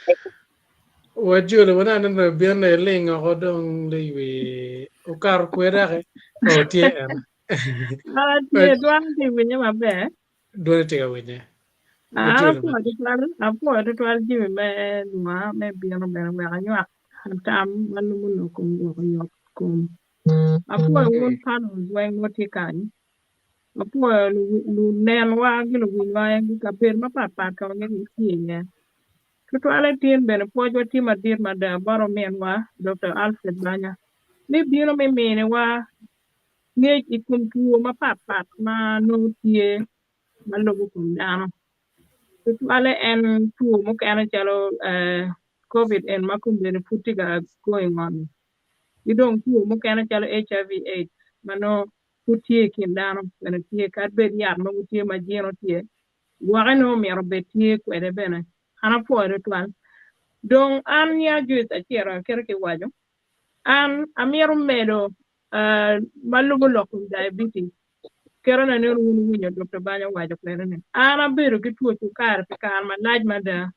wajoli waneno ni obin iling oko dong liwi okato kwe daki oh tye en. Tye dwan tye winye maber. Dwone tye ka winye. An apwoyo tutwal, apwoyo tutwal jami me lwonga me bino bene wek anywak tam ma lubo lok kom gwoko yot kom. Apwoyo wun panels weng ma wutye kany. Apwoyo lunenwa ki luwinywa i kabedo mapatpat ka ma gin gitye iye. Tutwalle tin bene pwocwa tye madit mada bot ominwa Dokta Alfred Banya me bino me miniwa ngec i kom two mapatpat ma nongo tye ma lubo kom dano. Tutwalle en two mukene calo Covid eni ma kombeddi pud tye ka going on-ni ki dong two mukene calo HIV AIDS ma nongo pud tye i kin dano bene tye kadi bed yat mogo tye ma jino tye gwokke nongo myero obed tye kwede bene. An apwoyo tutwal. Dong an ya Joyce Aciro kite kiwaco an amito medo ma lubo lok kom diabetes kite na nongo wun wuwinyo Dokta Banya owaco kwede ni an abedo ki two cukari pi kare malac mada.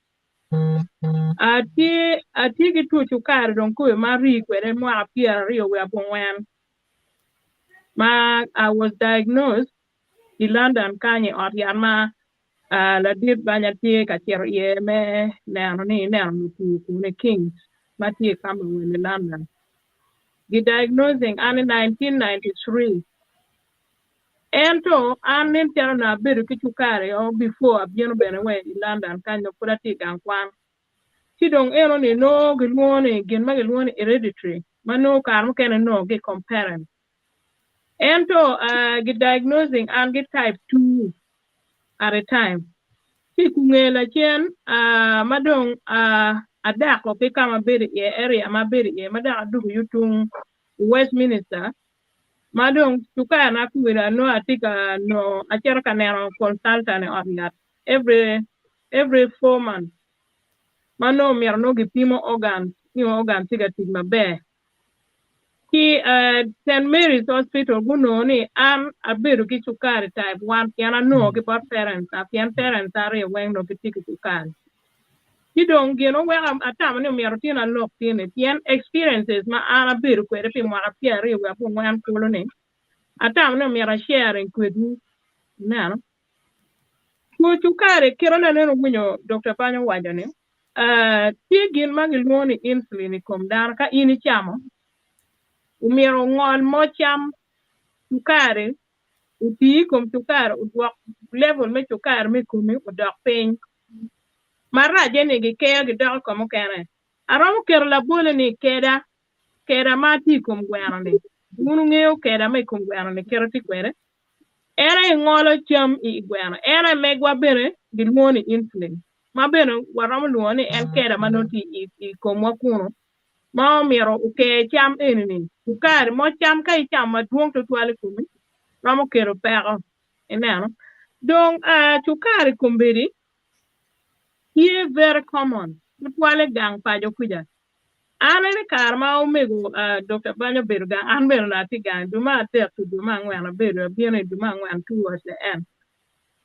Atye atye ki two cukari dong koyo ma arii kwede mwaka 20 abongwen ma I was diagnosed i London kany i ot yat ma ladit banya tye ka cito iye me neno ni ineno lutwo kunu i Kings ma tye i Camberwell i London. Gi diagnosing an i 1993. Ento an nen calo onongo abedo ki cukari o before abino bene wa i London kany nongo pud atye i gang kwan. Ci dong eno ni nongo gilwongo ni gin ma gilwongo ni hereditary ma nongo kare mukene nongo ki i kom parents. Ento gi diagnosing an gi type 2 at a time. Ci kunge lacen ma dong adako ki kama abedo iye area ma abedo iye ma dok adugo yo tung i Westminster ma dong cukari na kwir anongo atye ka nongo acito ka neno consultant i ot yat every every 4 months ma nongo myero nongo gipimo organs ni organs tye ka tic maber. Ki St. Mary's Hospital gunongo ni an abedo ki cukari type 1 pien anongo ki bot parents na pien parents aryo weng nongo gitye ki cukari. Ci dong gin oweko atamo ni myero tin alok tini pien experiences ma an abedo kwede pi mwaka 29 kulu ni atamo ni myero a sharing kwedwu ineno. Two cukari kite ma aneno winyo Dr. Banyo owaco ni tye gin ma gilwongo ni insulin i kom dano ka in icamo omyero ongol mo cam cukari oti i kom cukari odwok level me cukari me komi odok piny. Marace ni gikeyo gidoko kom mukene. Aromo keto labole ni keda keda ma tye i kom gweno ni wun wungeyo keda ma i kom gweno ni kite tye kwede en aye ngolo cam i gweno en aye megwa bene gilwongo ni insulin ma bene waromo lwongo ni en keda ma nongo tye i komwa kunu ma omyero oker cam eni ni cukari mo cam ka icamo madwong tutwal i komi romo kelo peko ineno dong cukari kombeddi tye very common tutwale gang paco kuca an ene kare ma omego Dr. Banyo obedo gang an bene onongo atye gang dwe me adek to dwe me angwen abedo abino i dwe me angwen towards the end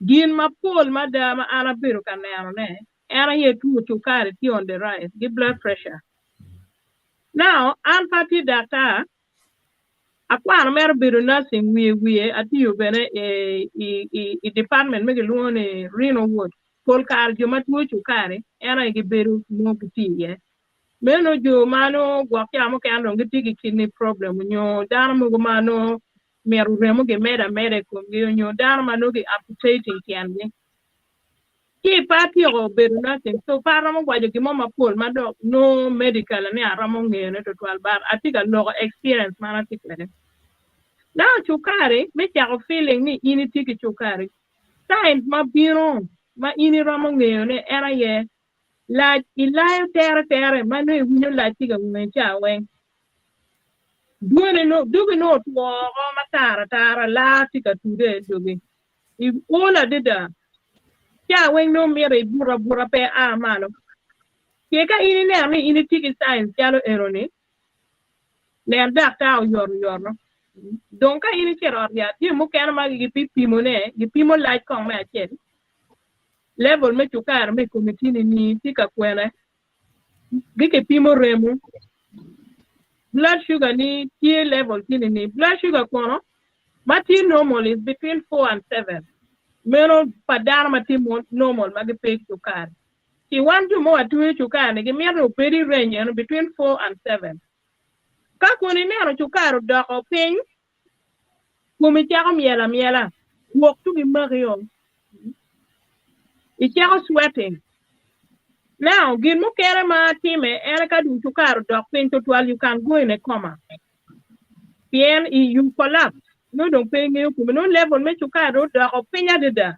gin mapol mada ma an abedo ka nenone en aye two cukari tye on the rise gi blood pressure. Now an pe atye daktar akwano mere bedo nursing wiye wiye atiyo bene i department ma gilwongo ni renal ward pol kare jo ma two cukari en aye gibedo nongo gitye iye meno jo ma nongo gwok ca mukene dong gitye ki kidney problem nyo dano mogo ma nongo myero remo gimedo ameda i komgi nyo dano ma nongo gi amputating tyengi ci pe atyeko bedo nursing so pe aromo waco gin mo mapol ma dok nongo medical ni aromo ngeyone tutwal but atye ka loko experience ma an atye kwede. Now cukari me cako feeling ni in itye ki cukari signs ma bino ma in iromo ngeyone en aye lac ilayo tere tere ma nongo iwinyo lac tye ka ngwe ca weng dwone no dogi nongo otwo oko matar atara laa tye ka tude i dogi iol adada ca weng nongo mito ibut abuta pe a malo ce ka in ineno ni in itye ki signs calo eno-ni nen daktar oyot oyoto dong ka in icito ot yat jami mukene ma gibipimone gipimo lac kong me acel level me cukari me komi tye nining tye ka kwene gikipimo remo blood sugar ni tye level tye nining blood sugar kono ma tye normal is between 4 and 7 meno pa dano ma tye normal ma gipe ki cukari ci wan jo ma watweyo cukari ni gimito obed i range eno between 4 and 7 ka kun ineno cukari odoko piny komi cako myel amyela gwok tugi maki o icako sweating now gin mukene ma time en ka dong cukari odok piny tutwal you can go in a coma pien you collapse nongo dong pe ingeyo komi nongo level me cukari dong odoko piny adada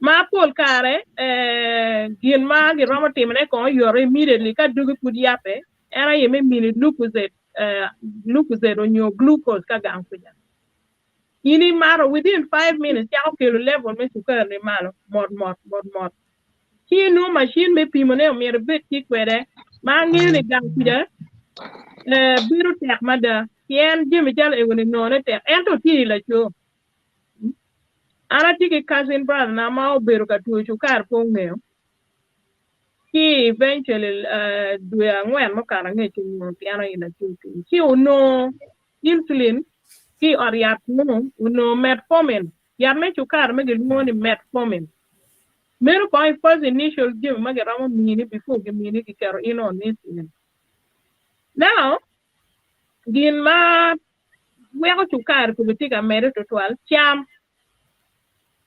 ma pol kare gin ma giromo timone kong oyoto immediately ka dogi pud yabe en aye me mini Lucozade Lucozade onyo glucose ka gang kuca in imato within 5 minutes cako kelo level me cukari ni malo mot mot mot mot ci nongo machine me pimone omyero ibed tye kwede ma angeyo ni gang kuca bedo tek mada pien jami calo ego-ni nongone tek ento tye i laco an atye ki cousin brother na ma obedo ka two cukari pe ongeyo ci eventually dwe angwen mukato angec onongo pien i laco piny ci onongo insulin ki i ot yat kunu onongo metformin yat me cukari ma gilwongo ni metformin meno kong i first initial jami ma giromo mini before gimini giketo in on insulin now. Gin ma weko cukari kome tye ka medde tutwal, cam.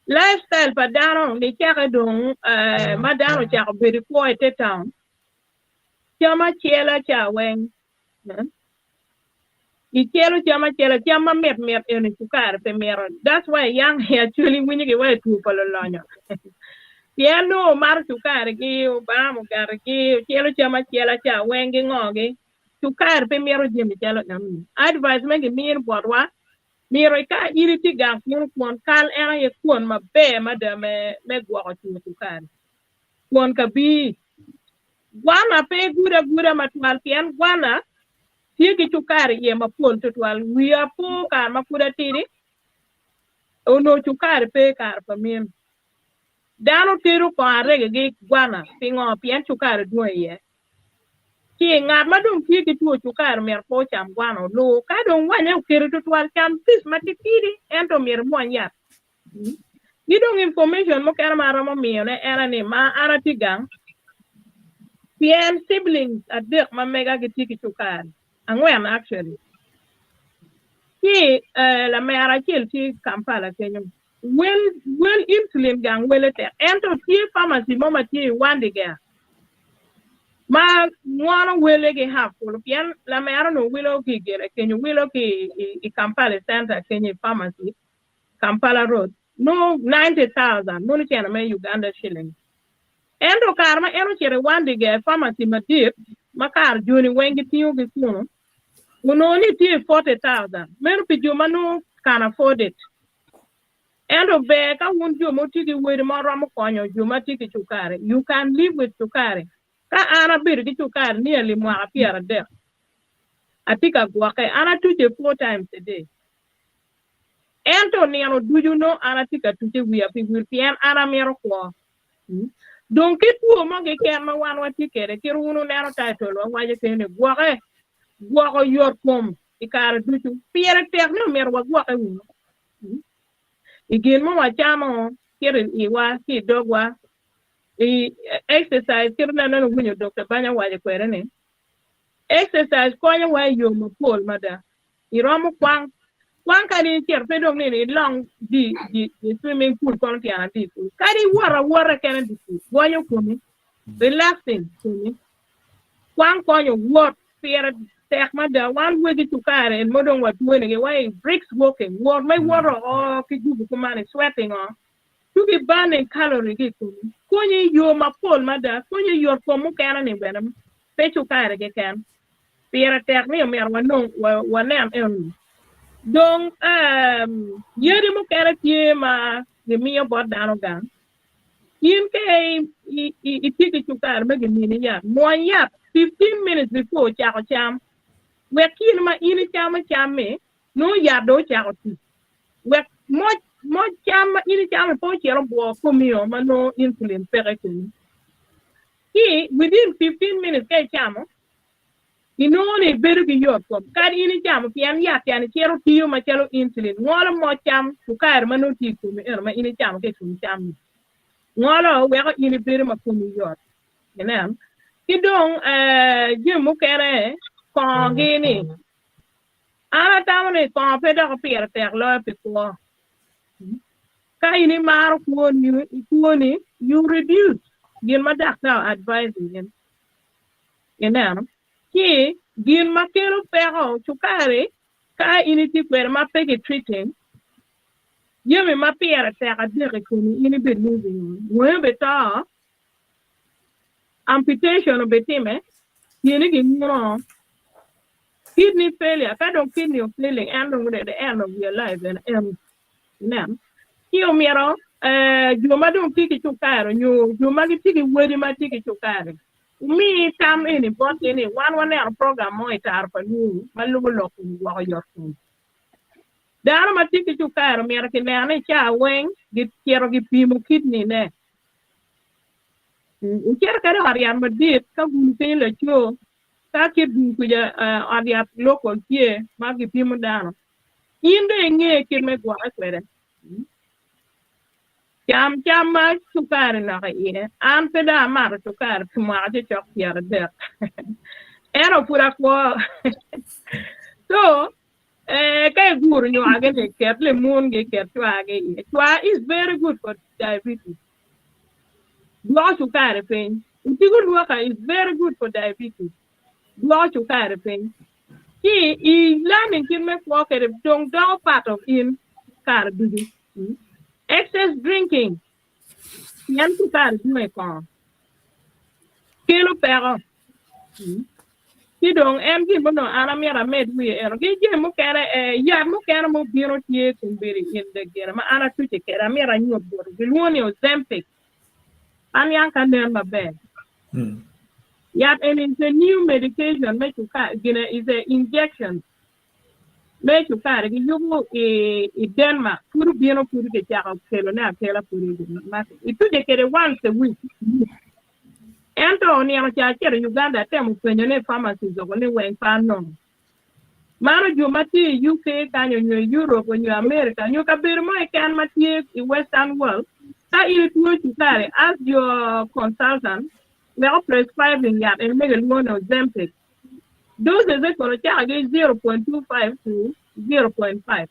Lifestyle pa dano nicake dong ma dano ocako bedo kwo i te town, cam acela ca weng. Icelo cam acela, cam ma mit mit eni cukari pe mito. That's why yang i Acholi winyo ki waco two pa lulonyo. Pien nongo omato cukari gi, obamo mugati gi, ocelo cam acela ca weng gi ngo gi. Cukari pe mito jami calo enoni. Advice ma gimino botwa, myero ka in itye gang kunu kwon kal en aye kwon maber mada me me gwoko two cukari. Kwon kabir. Gwana pe igudo aguda matwal pien gwana tye ki cukari iye mapol tutwal. Wiya po kare ma pud atidi, onongo cukari pe i kare pa min. Dano tedo kongo arege ki gwana pingo? Pien cukari dwong iye. Ci ngat ma dong tye ki two cukari myero pe ocam gwana olur. Ka dong wanye oketo tutwal, cam pic matitidi ento myero imwony yat. Ki dong information mukene ma aromo miyone en aye ni ma an atye gang pien siblings adek ma mega gitye ki cukari, angwen actually, ci lamera acel tye Kampala kenyo wel wel insulin gang wele tek ento tye pharmacy mo ma tye i Wandiga ma ngono wele ki half kulu pien lamera onongo wilo ki i gine kenyo wilo ki i Kampala center kenyo i pharmacy Kampala Road nongo 90,000 mono cene me Uganda shilling. Ento kare ma en ocito i Wandiga i pharmacy madit ma kare joni weng gitingo ki kunu onongo ni tye i 40,000 meno pi jo ma nongo can afford it. Ento ber ka wun jo ma wutye ki wedi ma wuromo konyo jo ma tye ki cukari. You can live with cukari. Ka an abedo ki cukari nearly mwaka 30 atye ka gwokke an atuce 4 times a day. Ento nino ducu nongo an atye ka tuc i wiya pi wil pien an amito kwo. Dong kit two mo keken ma wan watye kwede, kit wun wuneno title wa waco kene ni gwoke, gwoko yot kom i kare ducu. Pire tek ni omyero wagwoke wunu i gin ma wacamo, kit i iwa ki i dogwa, i exercise kit ma nene wuwinyo Dokta Banya owaco kwede ni exercise konyowa i yo mapol mada. Iromo kwang kwang kadi icito pe dong nino ilong di di di swimming pool kono tyen adi kulu. Kadi iwot awota kene di pool gonyo komi, relaxing komi. Kwang konyo wot pire tek mada. Wan wegi cukari en mo dong watwene gi wa i brisk walking wot ma iwoto o ki gubu kuman i sweating o tuki burning calorie ki i komi. Konyi i yo mapol mada, konyi i yot kom mukene ni bene pe cukari keken. Pire tek ni omyero wanong wanen enoni. Dong yadi mukene tye ma gimiyo bot dano gang. In ka itye ki cukari ma gimini yat, mwony yat 15 minutes before ocako cam wek kine ma in icamo cam-mi nongo yat dong ocako tic. Wek moc moc cam ma in icamo pe ocit obwo komio ma nongo insulin peke i komi. Ci within 15 minutes ka icamo, inongo ni ibedo ki yot kom kadi in icamo pien yat yani cito tiyo macalo insulin ngolo mo cam cukari ma nongo tye i komi eno ma in icamo ki i kom cam-mi ngolo weko in ibedo ma komi yot ineno ki dong jami mukene kongo gi ni an atamo ni kongo pe dok pire tek loyo pi kwo ka in imaro kwoni kwoni you reduce gin ma daktar advise in Ineno? Ci gin ma kelo peko cukari ka in itye kwede ma pe ki treating, jami ma pire tek adek i komi in ibi losing on. Wangi obi to, amputation obi time, tyeni ginguno, kidney failure, ka dong kidney o failing en dong the end of your life bene eno. Ineno? Ci omyero jo ma dong tye ki cukari nyo jo ma gitye ki wadi ma tye ki cukari wumi tam eni botgi ni wan waneno program mo i taro pa lwongo ma lubo lok kom gwoko yot kom. Dano ma tye ki cukari omyero kineno ni ca weng gicito gipimo kidney ne. Wucito kadi i ot yat madit ka gulu piny laco ka kit gulu kuca ot yat local tye ma gipimo dano. In dong inge kit me gwoke kwede. Cam cam ma cukari nok iye. An pe dong amato cukari pi mwaka cocok 30. Ento pud akwo. So, eh, ka iguro nywagi ni ket limun-gi, ket cwagi iye. Cwa is very good for diabetes. Dwoko cukari piny. Otigo lwoka is very good for diabetes. Dwoko cukari piny. Ci i learning kit me kwo kwede dong doko part of in kare ducu. Excess drinking pien cukari dwong i kongo kelo peko. Ci dong en gin ma onongo an amyero amed wiye eno ki jami mukene eh, yat mukene ma obino tye kombeddi in the gire ma an atuce kwede amyero anyut boti gilwongo ni Ozempic. An yang ka nen maber. Yat eni is a new medication me cukari gine is a injection me cukari giyubo i i Denmark pud obino pud kicako kelone akela pud ituce kwede once a week. Ento nino ca acito i Uganda atemo penyo ne i pharmacies oko ni weng pe anongo. Mano jo ma tye i UK kany onyo i Europe onyo America onyo kabedo mo keken ma tye i western world ka in itwo cukari ask your consultant wek o prescribing yat eni ma gilwongo ni Ozempic. Doses ne kono cako ki 0.25 to 0.5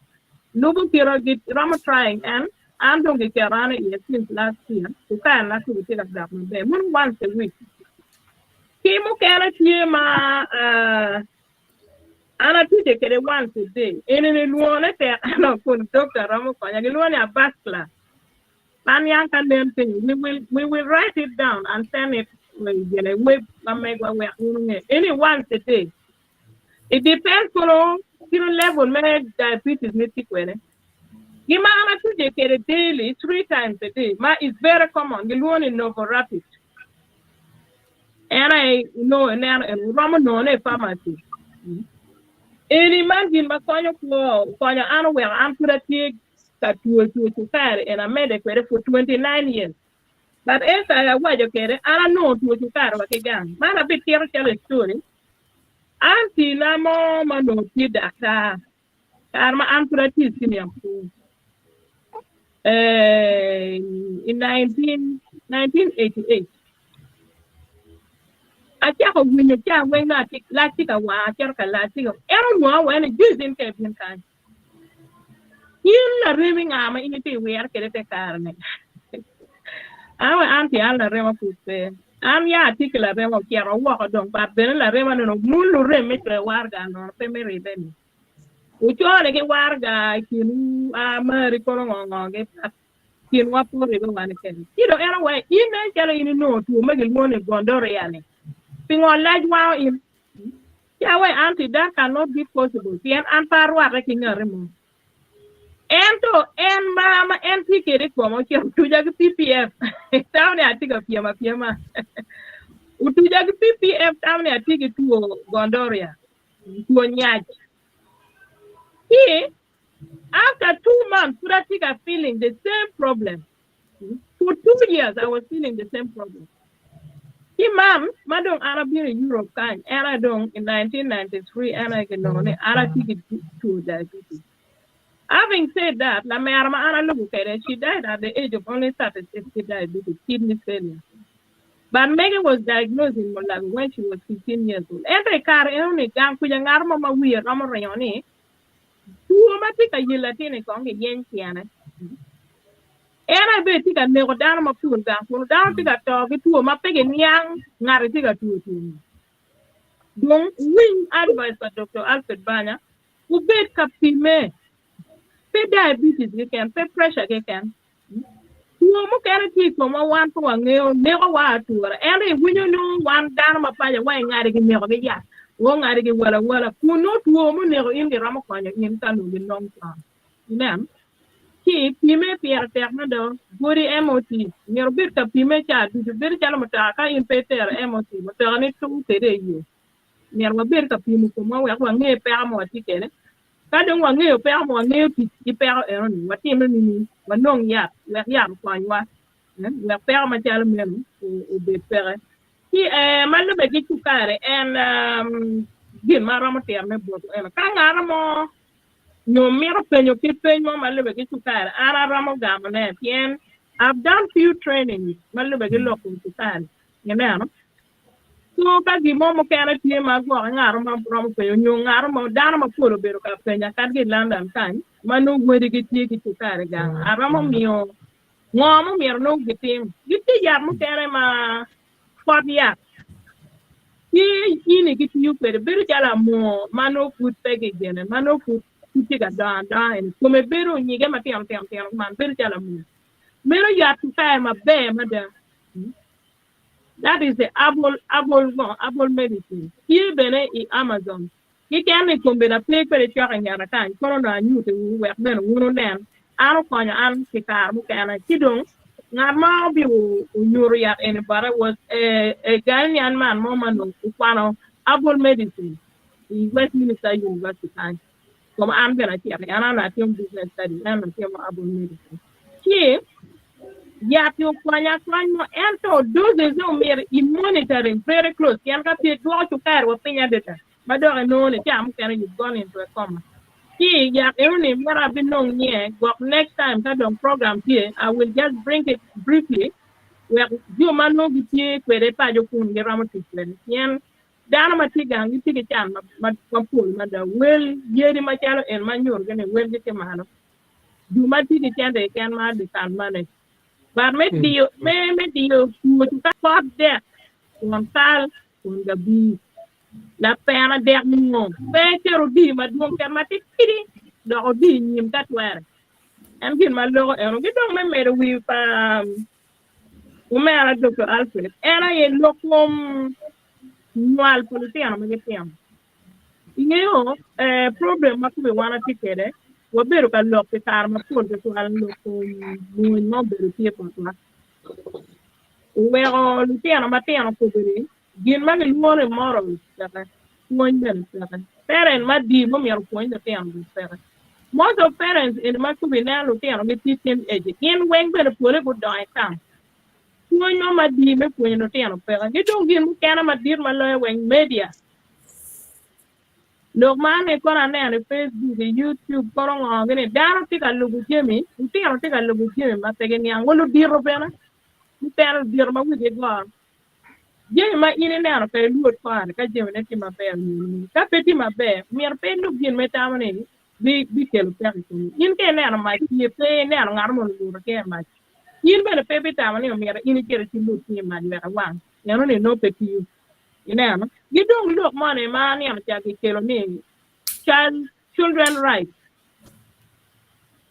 lubo kite giromo trying en an dong giketo an iye since last year cukari na pud tye ka dok maber mono once a week. Ki mukene tye ma an atuce kwede once a day enini lwongone tek ento kun doctor romo konya gilwongo ni Abascla man yang ka nen piny we will, we will write it down and send it gine web ma megwa wek wun wunge eni once a day it depends kono kino level me diabetes ni tye kwede gima an atuce kwede daily 3 times a day ma is very common gilwongo ni Novorapid en aye inongo ineno en oromo nongone i pharmacy eni man gin ma konyo kwo konyo an oweko an pud atye ka two two cukari en amede kwede for 29 years but ento awaco kwede an anongo two cukari wa ki gang man abitito calo story aunty na mo ma onongo tye daktar kare ma an pud atye i senior school eh, in 19, 1988 acako winyo ca weng nongo atye lac tye ka wanga acito ka lac tye ka en olwonga wene ni Joyce in ka ibin kany in laremi nga ma in itye iwire kwede te kare ni an we aunty an larema pud pe an ya atye ki larema ocito woko dong but bene larema ni onongo mul lurem me cweyo waraga nono pe me ribe ni wucone ki waraga i kinwu a mari kono ngo ngo gi but kinwa pe oribe wan keken ci dong en owaco in nen calo in inongo two ma gilwongo ni gonorrhea ni pingo lac wango in ci awaco aunty that cannot be possible pien an pe arwate ki ngati mo ento en ma ma en tye kwede i kome ocito otuca ki PPF tamo ni atye ka pyem apyema otuca ki PPF tamo ni atye ki two gonorrhea two nyac ci after 2 months pud atye ka feeling the same problem. For 2 years I was feeling the same problem. Ci man ma dong an abino i Europe kany en aye dong in 1993 en aye kinongo ni an atye ki two diabetes. Having said that, lamera ma an alubo kwede, she died at the age of only 36 ki diabetes, kidney failure. But Maggie was diagnosed in Mulago when she was 15 years old. Ento i kare eno ni gang kuca ngat mo ma wiye romo ringo ni two ma tye ka yelo latin-ni kong giyeny tyene. En aye bene tye ka neko dano mapol gang kunu dano tye ka to ki two ma pe giniang ngati tye ka two two-ni. Dong winy advice pa Dr. Alfred Banya ubed ka pime pe diabetes keken pe pressure keken two mukene tye i komwa wan pe wangeyo neko wa atura ento iwinyo nongo wan dano ma paco wa ingadi gineko ki yat o ngadi giwalo awala kun nongo two muneko in giromo konyo in ka nongo ginong con inen ci pime pire tek mada godi MOT myero obed ka pime ca ducu bedo calo mutoka ka in pe itero MOT mutoka ni tur kwede i yo myero wabed ka pimo komwa wek wange peko ma watye kwede ka dong wangeyo peko ma wangeyo tic ki peko enoni watime nini wanong yat wek yat okonywa wek peko macalo meno obed peke ci ma lube ki cukari en gin ma romo tirone botwu eno ka ngat mo nyo mito penyo kit peny mo ma lube ki cukari an aromo gamone pien I've done few trainings ma lube ki lok kom cukari ineno. So ka gin mo mukene tye ma gwoke ngat ma romo penyo nyo ngat mo dano mapol obedo ka penya kadi ki i London kany ma nongo wadi gitye ki cukari gang aromo miyo ngo ma omyero nongo gitim. Gitye yat mukene ma pot yat tye ini gitiyo kwede bedo calo amor ma nongo pud pe gigene ma nongo pud pud tye ka dongo adonga eni kome bedo onyige matino tino tino kuman bedo calo amor meno yat cukari maber mada. That is the herbal, herbal, ngo, herbal medicine. Tye bene i Amazon. Keken ni kombeddi ape kwede cok i ngeta kany, kono onongo anyutiwu wek bene wun wunen. An okonyo an pi kare mukene. Ci dong, ngat ma obi onyuto yat eni bote was a, a Ghanaian man mo ma onongo okwano herbal medicine i Westminster University kany. Kom an bene acito, an onongo atimo business studies, en onongo timo herbal medicine. Ci, Yat-ti okonyo akony mo ento doses ne omyero i monitoring very close pien ka pe dwoko cukari wa piny adada ma dok inongo ni ca mukene you've gone into a coma. Ci yat eno ni myero abinong nye gwok next time ka dong program tye I will just bring it briefly wek jo ma nongo gitye kwede paco kun giromo tic kwede pien dano ma tye gang gitye ki can mapol mada wel yadi macalo en ma nyuto gi ni welgi tye malo. Jo ma tye ki cente keken ma they can manage. But me diyo me me diyo two ka pot dek kun kal kun gabir lapena dek nio pe ket odi madwong ket matitidi dok odi nyim ka twere. En gin ma loko eno ki dong me medo wi pa omera Doktor Alfred en aye lok kom nywal pa lutino ma gitino. Ingeyo problem ma kome wan watye kwede, wabedo ka lok pi kare mapol tutwal lok kom mony ma obedo tye botwa. Oweko lutino matino kobedi gin ma gilwongo ni morals peke, pwony bene peke. Parent madii ma omyero opwony lutino bene peke. Most of parents eni ma kobedi ineno lutino gitye teen age gin weng bene pole gudongo i camp. Pwony mo madii me pwonyo lutino peke. Ki dong gin mukene madit ma loyo weng media. Lok man ni kono aneno i Facebook, i YouTube kono ngo gini dano tye ka lubo jami, lutino tye ka lubo jami ma pe giniang wa ludito bene mukene ludito ma wigi goro. Jami ma in ineno pe ilwod kore ka jamine tye maber nyo ni ka pe tye maber myero pe ilub gin ma itamo ni bikelo peko i komi. In ka ineno mac tye pe ineno ngat mo oluto ki i mac in bene pe ibitamo ni omyero in icit icilut ki i mac wek iwang enoni nongo pe tiyo. Ineno? Gi dong lok moni ma nino ca kikelo ni child, children rights.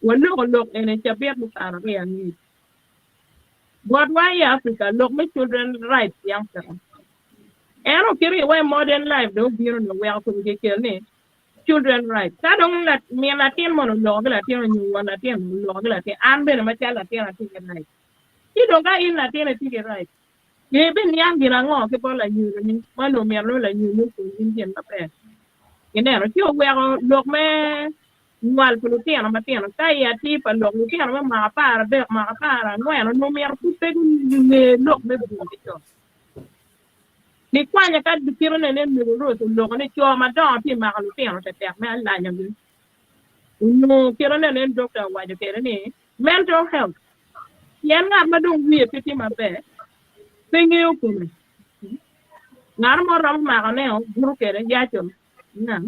Waloko lok eni cabit mukato aryo angec. Botwa i Africa lok me children rights yam peke. Ento kit i wa i modern life dong obino ni oweko kome kikelo ni children rights. Ka dong min latin moni oloko ki latin onyo won latin oloko ki latin, an bene macalo latin atye ki right. Ci dong ka in latin itye ki right, Ibiniang gin ango ki bot lanyodoni ma onongo myero nongo lanyodoni opwony in gin maber? Ineno, ci oweko lok me nywal pa lutino matino ka i atir pa lok lutino me mwaka 13, mwaka 14 onongo myero pud pe gunge lok me buto ki co. Nikwanya ka kite nene Mego Rose oloko ni co madongo tye mako lutino tetek me alanyogi. Onyo kite nene dokta owaco kwede ni mental health Pien ngat ma dong wiye pe tye maber pe ngeyo kome. Ngat mo romo makone o buto kwede yaco nga.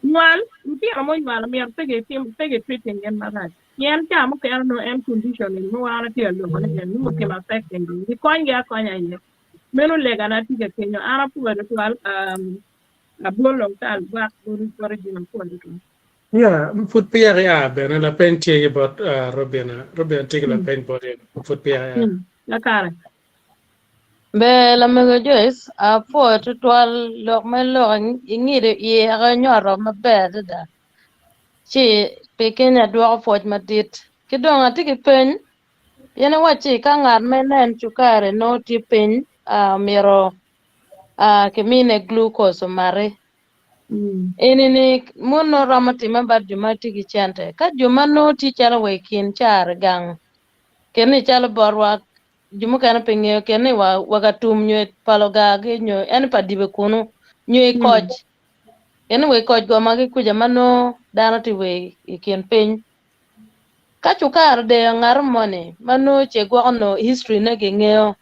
Nywal, lutino munywalo myero pe gitim pe gi treating gin marac. Pien ca mukene nongo en conditioning ma wan watye ka lokone eni nongo otimo affecting gi. Gikonygi akonya iye. Meno legana tye ka kenyo an apwoyo tutwal um, abolo tal gwak boti boti jami apwoyo tutwal. Ya, pud peya ki a bene lapeny tye ki bot uh, Robina. Robina tye ki lapeny boti pud peya ki a. Mm, kakare. Ber lamego Joyce, apwoyo tutwal lok ma iloko ingido iye aka inyoto maber adada. Ci pi kenya adwoko pwoc madit. Ki dong atye ki peny, pien iwacci ka ngat ma inen cukari nongo tye piny, uh, myero uh, kimine glucose omati. Eni ni mon nongo romo time bot jo ma tye ki cente. Ka jo ma nongo tye calo wa i kin caro i gang, ket ni calo botwa jo mukene pe ngeyo ket ni wa wa ka tum nyo i pa lugargi nyo en pa dibe kunu nyo i koc. Ket ni wa i koc go ma ki kuca ma nongo dano tye wa i kin piny. Ka cukari odeyo ngat moni ma nongo ce gwoko nongo history ne gingeyo.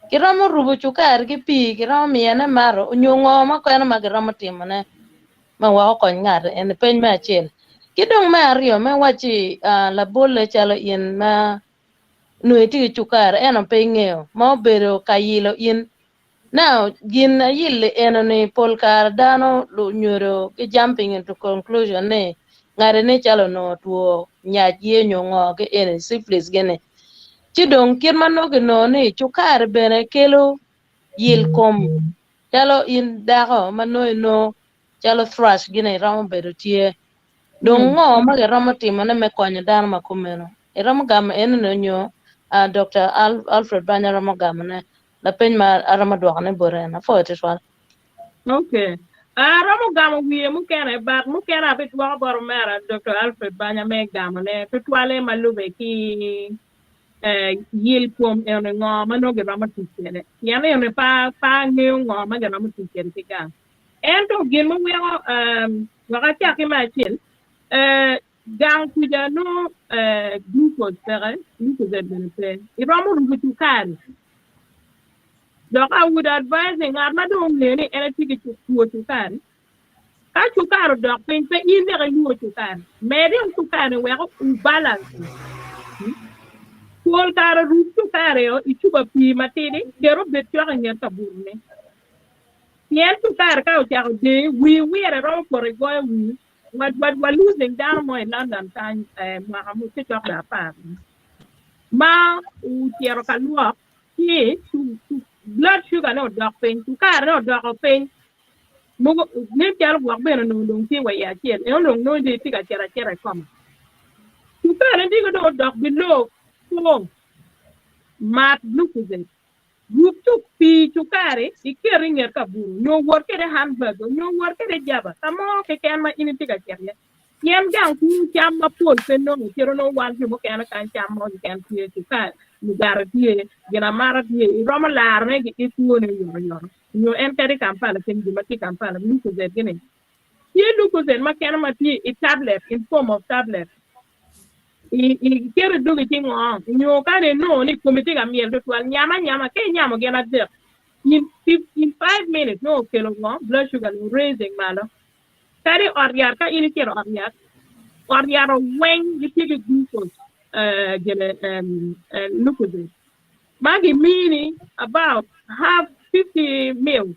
Kiromo rubo cukari ki pii, kiromo miyone mato, onyo ngo ma kene ma kiromo timone me wek okony ngat eni? Peny me acel. Ki dong me aryo, me wacci labolle calo in ma nongo itye ki cukari ento pe ingeyo ma obedo ka yilo in. Now, gin ayilli eno-ni pol kare dano lunyodo gi jumping into conclusion ni ngati ni calo onongo two nyac ye nyo ngo ki eni syphilis gini. Ci dong kit ma nongo kinongo ni cukari bene kelo yil kom calo in dako ma nongo inongo calo thrush gini romo bedo tye. Dong ngo ma kiromo timone me konyo dano ma kumeno? Iromo gamo enoni nyo Dokta Alfred Banya romo gamone? Lapeny ma aromo dwokone bote en. Apwoyo tutwal. Okay. Aromo gamo wiye mukene, but mukene abidwoko bot omera Dokta Alfred Banya me gamone tutwale ma lube ki yil kom eno ngo ma nongo giromo tic kwede. Pien eno pe angeyo ngo ma giromo tic kwede ki gang. Ento gin ma weko wek acak ki me acel, gang kuca nongo glucose peke, glucose bene pe. Iromo rubo cukari. Dok I would advise ni ngat ma dong ongeyo ni en etye ki two cukari, ka cukari odok piny pe in dok ilwor cukari. Med dong cukari wek o balance. Pol kare rub cukari o i cupa pii matidi ket obed cok i nget kabutoni. Pien cukari ka ocako deyi, wii wire romo poto igoyo wii. Wa, wa, wa losing dano mo i London kany eh, mwaka mo tye cok dong apar ma ocito ka lwok ci blood sugar ne odok piny, cukari ne odoko piny. Mogo nen calo gwok bene onongo dong tye wa i acel, en onongo nongo dong tye ka cito acita i koma. Cukari ne dong odok below 4, mat glucose. Rub cuk pii cukari iket i nget kabuto nyo wot kwede hamburger nyo wot kwede jaba ka mo keken ma in itye ka cito iye. Pien gang kunu cam mapol pe nongo cito nongo wan jo mukene kany cam mo keken tye cukari, mugati tye, gin amata tye iromo larone ki kwoni oyotoyot nyo en kadi i Kampala keny jo ma tye i Kampala Lucozade gini tye Lucozade ma kene ma tye i tablet in form of tablet. Iketo i dogi ci ngo? Nyo ka dong inongo ni komi tye ka myel tutwal, nyam anyama. Ka inyamo gin adek, in, in 5 minutes nongo okelo ngo? Blood sugar nongo raising malo. Kadi i ot yat, ka in icito i ot yat, ot yat weng gitye ki glucose, uh, gine, um, uh, glucose ma gimini about half 50 mils,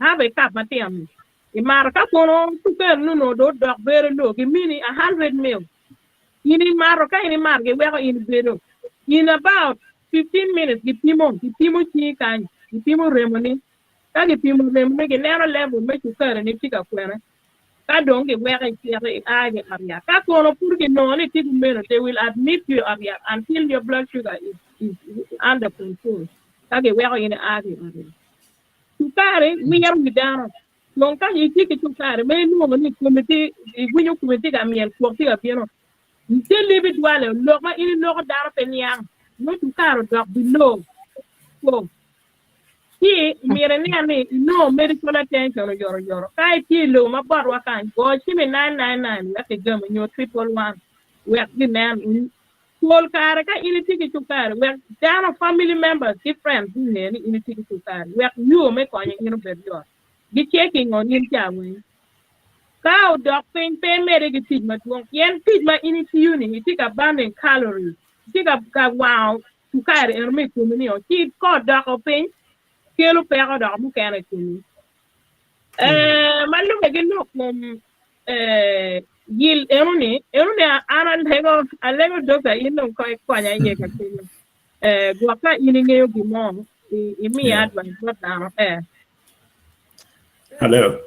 half a cup matino. Imato ka kono cukari ni onongo dong odok very low, gimini 100 mils. In imato, ka in imato giweko in ibedo. In about 15 minutes gipimo, gipimo cingi kany, gipimo remoni. Ka gipimo remoni gineno level me cukari ni tye ka kwene. Ka dong giweko icito ia ki ot yat. Ka kono pud ginongo ni tye kumeno, they will admit you i ot yat until your blood sugar is, is under control. Ka giweko in ia ki ot yat. Cukari wiro wi dano. Dong ka itye ki cukari ma inongo ni komi tye, iwinyo komi tye ka myel, kwok tye ka bino, tye libi dwale, lok ma in iloko dano pe niang, nongo cukari odok below four. Ci myero inen ni inongo medical attention oyotoyoto. Ka itye i lobo ma botwa kany, go cim i 999 wek kigami nyo triple one wek ginen. Pol kare ka in itye ki cukari, wek dano, family members ki friends gunge ni in itye ki cukari wek yo me konyo in obed yot. Gi checking on in ca weng. Ka odok piny, pe imedde ki tic madwong pien tic ma in itiyo ni itye ka burning calories, itye ka, ka wango cukari eno me i komi ni o, ci ka odoko piny, kelo peko dok mukene i komi. Eh, ma lube ki lok kom eh, yil enoni, enoni an alego, alego dokta in dong ko ikonya iye ka kenyo. Eh, gwok ka in ingeyo gin mo, imiya Yeah. advice bot dano. Eh. Hello.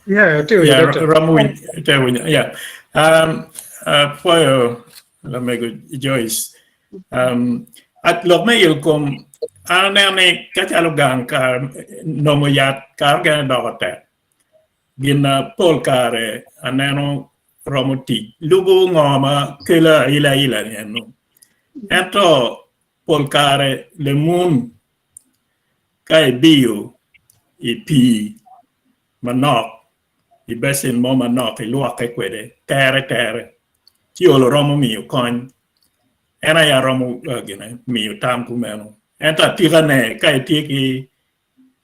Yeah, atye winyo Yeah, doctor. romo winy, te winyo. Yeah. Um, pwoyo lamego Joyce. Um, at lok me il kom an aneno ni ka calo gang kar nongo yat kare mukene doko tek. Gin na pol kare aneno romo tic lubo ngo ma kelo aila aila ni eno. Ento pol kare lemun ka ibiyo i pii manok i becen mo manok ilwokke kwede tere tere ci olo romo miyo kony. En aye aromo gine miyo tam kumeno. Ento atikane ka itye ki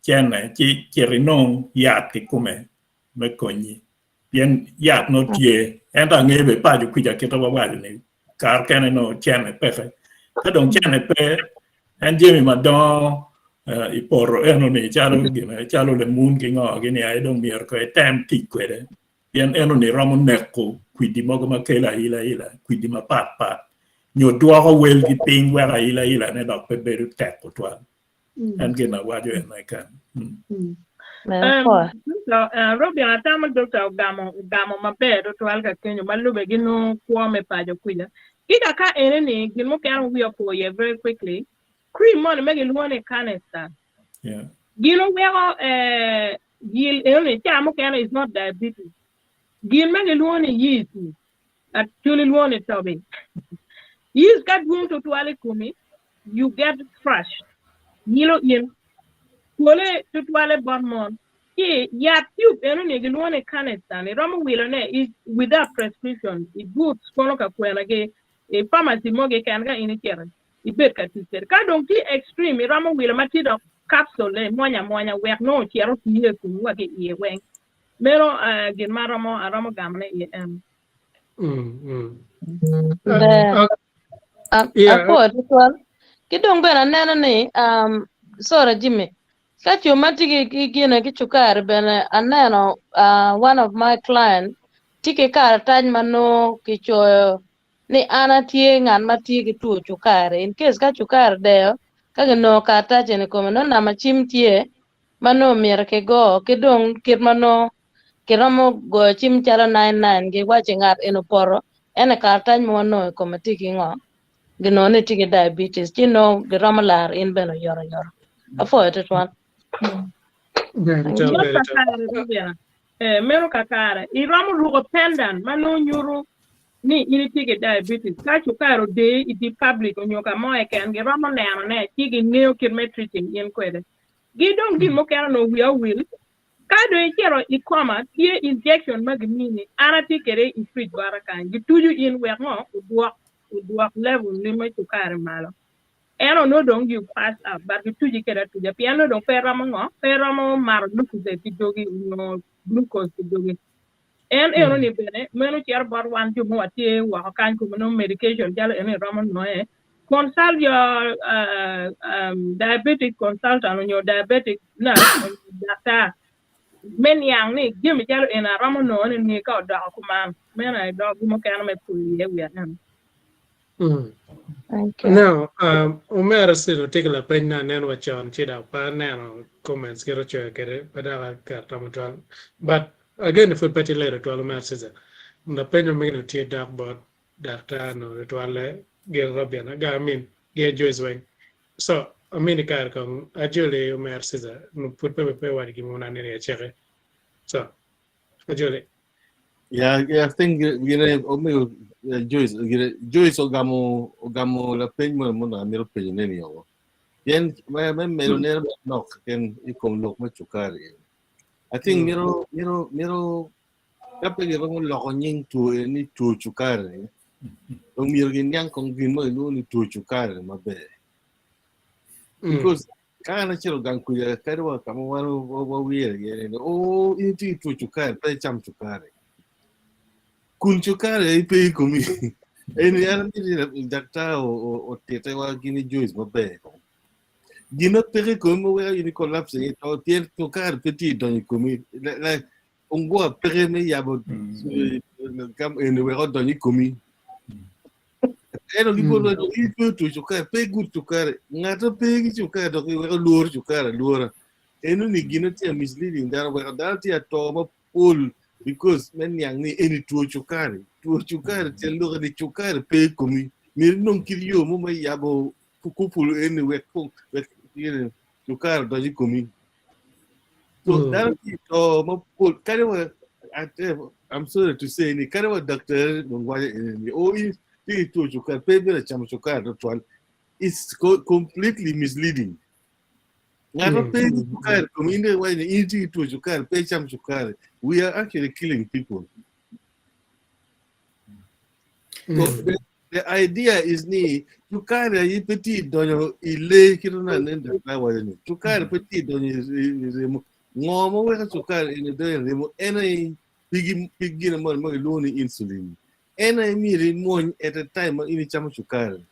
cene ci cit inong yat kikome me konyi pien yat nongo tye ento angeyo bene paco kwica kite wawaco ni kare kene nongo cene peke ka dong cene pe en jami madongo i poto eno ni calo gine calo lemun ki ngo gini aye dong myero ko item tic kwede pien eno ni romo neko kwidi mogo ma kelo aila ila kwidi mapat pat nyo dwoko welgi piny weko aila ila ne dok pe bedo tek tutwal. En gin awaco en keken. Robin atamo dokta ogamo ogamo maber tutwal ka kenyo ma lube gi nongo kwo me paco kwica. Ki kaka ene ni gin mukene wiya opo iye very quickly cream moni ma gilwongo ni Canesten Yeah. gin oweko eh, yil eno ni ca mukene is not diabetes gin ma gilwongo ni yeast ni actually lwongo ni tobi yeast ka dwong tutwal i komi you get thrush yilo in pole tutwale bot mon ci yat tube eno ni gilwongo ni Canesten iromo wilo ne is without prescription i boots kono ka kwena gi i pharmacy mo keken ka in icito ibed ka tic kwede ka dong tye extreme iromo wilo ma tye dok capsule imwonyo amwonya wek nongo ocit otiye i komi wa ki iye weng meno gin ma aromo aromo gamone iye eno. Ber. Apwoyo tutwal. Ki dong bene aneno ni um, sorry Jimmy, ka jo ma tye ki gine ki cukari bene aneno uh, one of my client tye ki karatac ma nongo kicoyo ni an atye ngat ma tye ki two cukari in case ka cukari odeyo ka kinongo karatac eni i kome nongo namba cim tye ma nongo myero kigo ki dong kit ma nongo kiromo goyo cim calo 99 giwaci ngat eni opoto ene karatac ma wanongo i kome tye ki ngo ginongo ni tye ki diabetes ci nongo giromo laro in bene oyotoyot. Apwoyo tutwal. Meno kakare Rubina. Eh, meno kakare. Iromo ruko pendant ma nongo nyuto ni in itye ki diabetes. Ka cukari odeyi i di public onyo ka mo keken, giromo neno ne ci gingeyo kit me treating in kwede. Gi dong gin mukene onongo wiya owil, ka dong icito i coma, tye injection ma gimini, an atye kwede i fridge bota kany, gituco in wek ngo odwok odwok level ni me cukari malo. En onongo dong you pass out but gituci kwede atuca pien nongo dong pe romo ngo pe romo mato Lucozade ki dogi onyo glucose ki dogi. En eno ni bene meno cito bot wan jo ma watye woko kany kome nongo medication calo eno ni romo nonge consult your diabetic consultant onyo diabetic nurse onyo daktar me niang ni jami calo eni aromo nongo ni ni ka odoko kuman meno aye dok gin mukene me pwoyo iye wiya eno. Thank you. Now, omera Cecil tye ki lapeny na aneno wa con ci dok pe aneno comments kit ocoyo kwede pe dok aketo tam tutwal. But again pud pe tye late tutwal omera Cecil. Lapeny ma mege ni tye dok bot daktar no tutwalle gin Robin I mean gin Joyce weng. So amini kare kong ajoli omera Cecil pud pe pe waco gin mo na neno i acaki. So ajoli. Yeah, I think omego Joyce, Joyce ogamo ogamo lapeny mo mo na amito penyo ne ni o. Pien me me medo neno manok keken i kom lok me cukari. I think mito mito mito ka pe giromo loko nying two eni ni two cukari, dong myero giniang kong gin ma gilwongo ni two cukari maber. Because ka an acito gang kuca kadi wa ka ma wan wawire iye ni oh in itye ki two cukari pe icam cukari. Kun cukari aye pe i komi. Eni an amito ni daktar otite wa gini Joyce maber. Gin ma peke i komi ma weko in i collapse i to pien cukari pe tye i donyo i komi. Like ongwa peke me yabo kam eni wek odony i komi. Ento gibolo mm. in pe two cukari pe gud cukari ngata pe ki cukari dok weko lworo cukari alwora eno ni gin tye misleading dano weko dano tye ato mapol because me niang ni eni two cukari two cukari tyen loke ni cukari pe i komi myero inong kit yo mo me yabo kupul eni wek wek cukari odony i komi so dano tye to mapol kadi wa I'm sorry to say ni kadi wa daktar dong waco eni ni oh in tye ki two cukari pe ibedo camo cukari tutwal it's completely misleading ngat ma pe ki cukari i komi in dong iwaco ni in itye ki two cukari pe icam cukari we are actually killing people so. The idea is ni cukari aye pe tye donyo i lee kit ma nen daktar waco ni cukari pe tye donyo i remo. Ngo ma weko cukari eni donyo i remo en aye pigi pig gin mo ma kilwongo ni insulin. En aye myero imwony at a time ma in icamo cukari.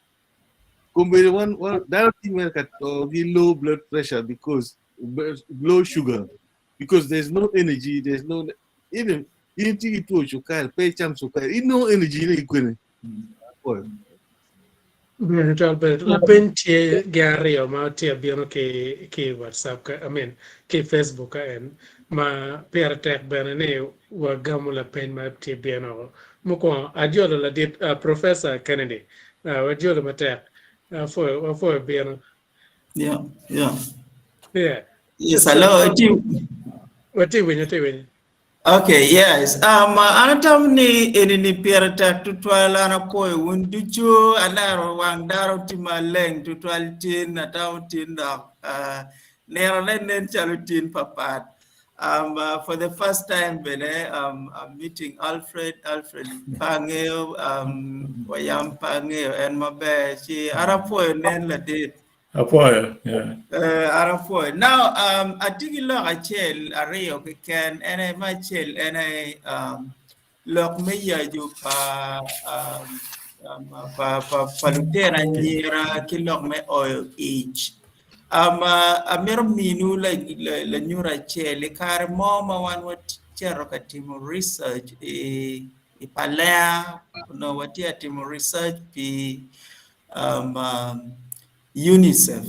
Kombeddi wan wan dano tye mere ka to ki low blood pressure because low sugar because there's no energy there's no even in itye ki two cukari pe icam cukari inongo energy ne ki kwene. Apwoyo. Ber tutwal, ber tutwal. Lapeny tye gin aryo ma tye abino ki ki WhatsApp ka I mean ki Facebook ka en ma pire tek bene ni wagamo lapeny ma tye bino. Mukwongo ajolo ladit uh, Professor Kennedy. Uh, wajolo matek. Apwoyo wapwoyo bino. Yeah, yeah. Yeah. Yes, hello. Watye winyo, watye winyo. Okay, yes. An atamo ni eni ni pire tek tutwal an apwoyo wun ducu aneno wang dano tye maleng tutwal tin atamo tin dok uh, nino ne nen calo tin papat. For the first time bene I'm meeting Alfred, Alfred pe angeyo um, wayam pe angeyo en maber ci an apwoyo nen ladit. Apwoyo, yeah. An apwoyo. Now, atye ki lok acel aryo keken, en aye me acel en aye lok me yaco pa pa pa pa lutino anyira ki lok me oyo ic. Amito minu lanyut acel i kare mo ma wan wacito ka timo research i Palenga onongo watye ka timo research pi UNICEF.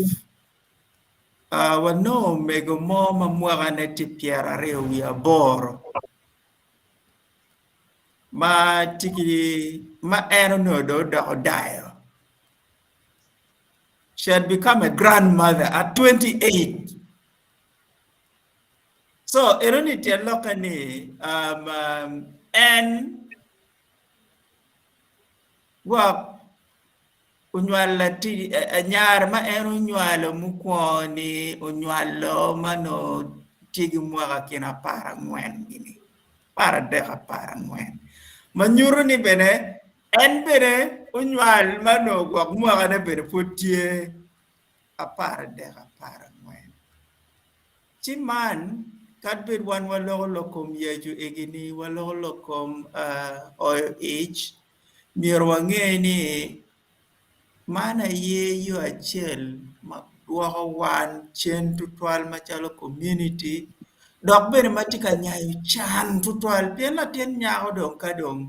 Wanongo omego mo ma mwakane tye pyeraryo wiye aboro ma tye ki ma en onongo dong odoko dayo. She had become a grandmother at 28. So eno ni tyen lokke ni en Gwok onywalo latidi anyara ma en onywalo mukwongo ni onywalo ma nongo tye ki mwaka kin aparangwen gini aparadek aparangwen ma nyuto ni bene en bene onywal ma nongo gwok mwakane bene pud tye aparadek aparangwen. Ci man kadi bed wan waloko lok kom Yecu egi-ni waloko lok kom oyo ic Myero wange ni man aye yo acel ma dwoko wan cen tutwal macalo komuniti dok bene ma tye ka nyayo can tutwal pien latin nyako dong ka dong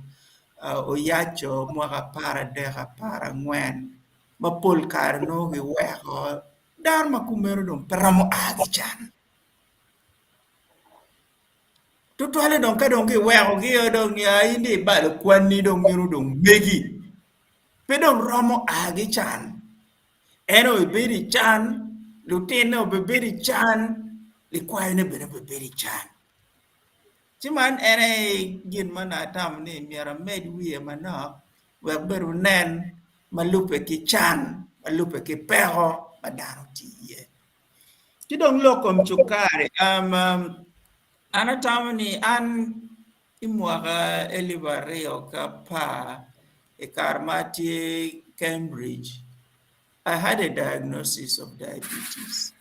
oyaco mwaka aparadek aparangwen ma pol kare nongo giweko dano ma kumeno dong pe romo a ki can. Tutwalle dong ka dong kiwekogi dong ya in dong ibalo kwanni dong meno dong megi pe dong romo a ki can en obibedo i can lutinne obibedo i can likwayone bene obibedo i can ci man en aye gin ma nongo atamo ni myero amed wiye manok wek bene wunen ma lubbe ki can ma lubbe ki peko ma dano tye iye. Ki dong lok kom cukari, an atamo ni an i mwaka elip aryo ki apar i kare ma atye Cambridge, I had a diagnosis of diabetes.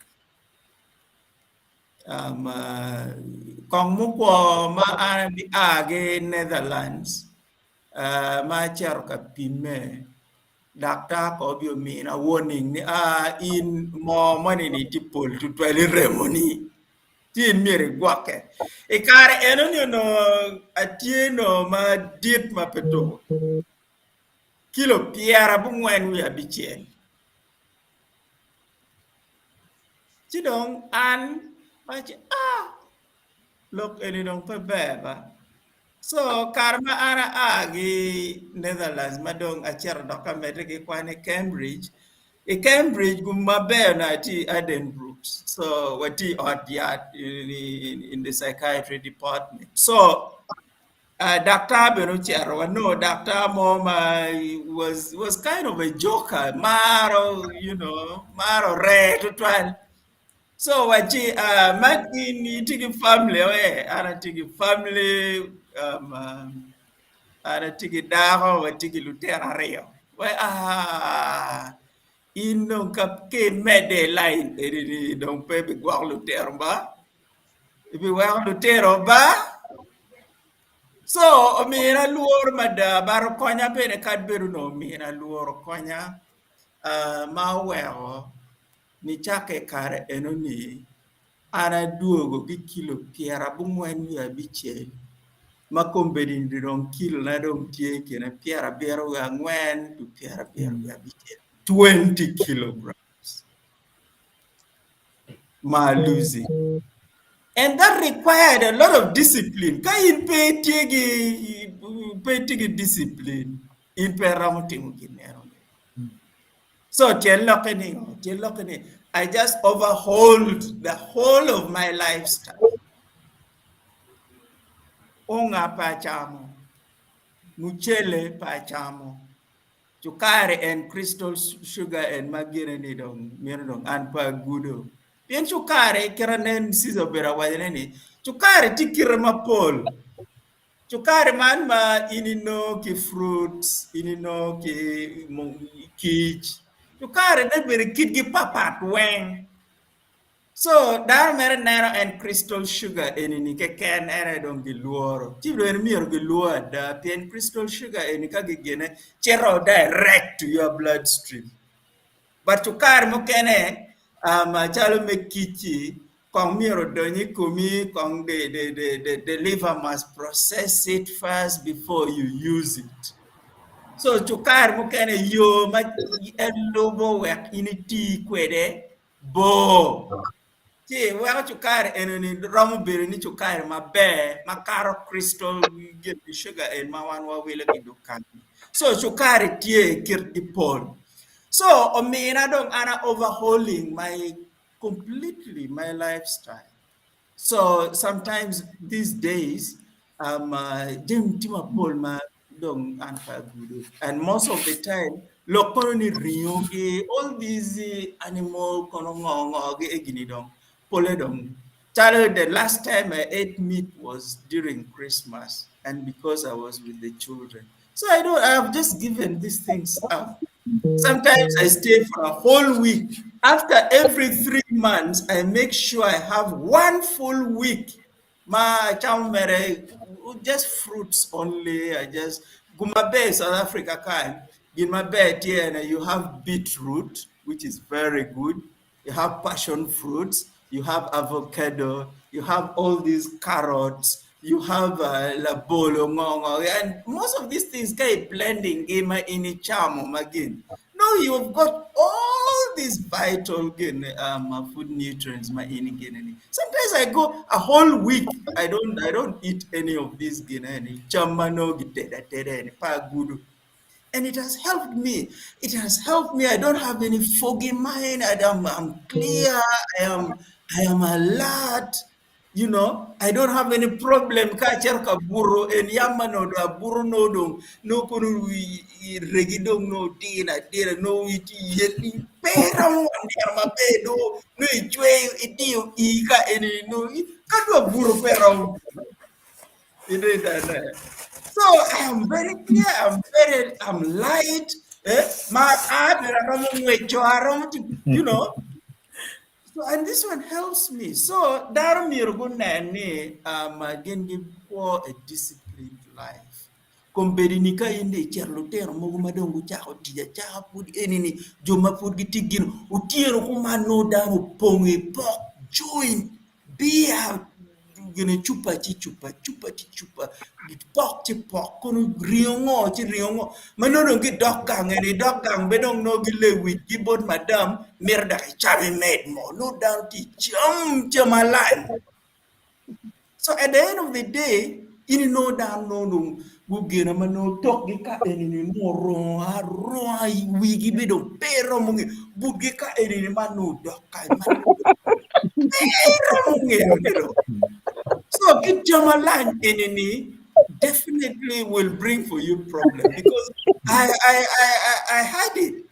Kong mukwongo ma an aa ki Netherlands ma acito ka pimme Daktar kono obi omina warning ni aa in moo moni ni tye pol tutwal i remoni ci in myero igwokke. I kare enoni onongo atye nongo madit ma pe tuko kilo pyerabongwen wiye abicel ci dong an awaco aa lok eni dong pe ber ba. So kare ma an aa ki Netherlands ma dong acito dok ka medde ki kwan i Cambridge, i Cambridge gum maber onongo atye i Addenbrooke's so watye i ot yat in the psychiatry department. So daktar bene ocito wanongo daktar mo ma was kind of a joker maro you know maro ree tutwal. So wacci uh, ma in itye ki family eh, an atye ki family um, um, an atye ki dako watye ki lutino aryo. Wai ah in dong ka imedde i lain eni dong pe ibigwoko lutino ba? Ibiweko lutino ba? So omina lworo mada but okonya bene kadi bed onongo omina lworo okonya ma oweko nicakke i kare enoni An adwogo ki kilo pyerabongwen wiye abicel, ma kombeddi dong kilona dong tye i kine pyerabiro wiye angwen to pyerabiro wiye abicel, 20 kilograms ma a losing. And that required a lot of discipline. Ka in pe itye ki pe itye ki discipline, in pe iromo timo gin meno. So tyen lokke ni ngo? Tyen lokke ni I just overhauled the whole of my lifestyle. Unga pe acamo, mucele pe acamo, cukari and crystal sugar and ma gine ni dong meno dong an pe agudo. Pien cukari kit anen Caesar obedo awacone ni cukari tye kite mapol. Cukari man ma in inongo ki fruits, in inongo ki kic, cukari-ne bene kitgi papat weng. So dano mere neno en crystal sugar eni-ni keken en aye dong gilworo. Ci bene myero gilwor ada pien crystal sugar eni ka gigine cito direct to your blood stream. But cukari mukene um, calo me kic-ci kong myero odony i komi, kong the, the, the, the, the liver must process it first before you use it. So cukari mukene yo ma en lubo wek in iti kwede bor. Ci weko cukari enoni romo bedo ni cukari maber makato crystal sugar en ma wan wawilo ki dukan. So cukari tye kitgi pol. So omina dong an a overhauling my completely my lifestyle. So sometimes these days um, uh, jami tye mapol ma dong an pe agudo and most of the time lok kono ni ringo ki all these animal kono ngo ngo gi egini dong pole dong calo the last time I ate meat was during Christmas and because I was with the children. So I don't, I have just given these things up. Sometimes I stay for a whole week. After every 3 months, I make sure I have one full week. Ma acamo mere just fruits only. I just gumabe South Africa kind. Gin maber tye ene you have beetroot, which is very good. You have passion fruits, you have avocado, you have all these carrots, you have uh, labolo, ngongo, and most of these things ka blending gi ma in icamo ma gin. No, you've got all these vital gin, um, food nutrients ma in gin. Sometimes I go a whole week, I don't I don't eat any of these gin any cam ma no gitedo ateda eni pa agudo. And it has helped me. It has helped me. I don't have any foggy mind. I am I'm clear. I am I am alert. You know, I don't have any problem. Ka acito ka buto en yam ma nongo dong abuto nongo dong nongo kono regi dong nongo dino adina nongo itye yelli pe iromo wa nino maber nongo nongo icweyo idiyo ii ka eni nongo ka dong abuto pe romo So I am very clear, I'm very, I'm light. Eh? Ma a bene aromo ngweco, aromo to, you know. So, and this one helps me. So, dano myero gunen ni um, gin gikwo a disciplined life. Kombeddi ni ka in dong icito lutino mogo ma dong gucako tic acaka pud eni ni jo ma pud gitye gin otyeno kuman nongo dano opong i pok joint Bia gine cupa ci cupa, cupa ci cupa, pok ci pok, kono ringo ngo ci ringo ngo. Ma nongo dong gidok gang eni, idok gang be dong nongo gilewic ki bot madam, mito dok icam imed mo. Nongo dano tye cam cam alany. So at the end of the day, in inongo dano nongo dong gugena ma nongo tokgi ka eni-ni nongo orongo aronga, wigi be dong pe romo ngeyo, butgi ka eni-ni man nongo odok kany, man nongo odok kany, pe iromo ngeyo ni dong. So kit cam alany eni-ni definitely will bring for you problem because I, I, I, I, I had it.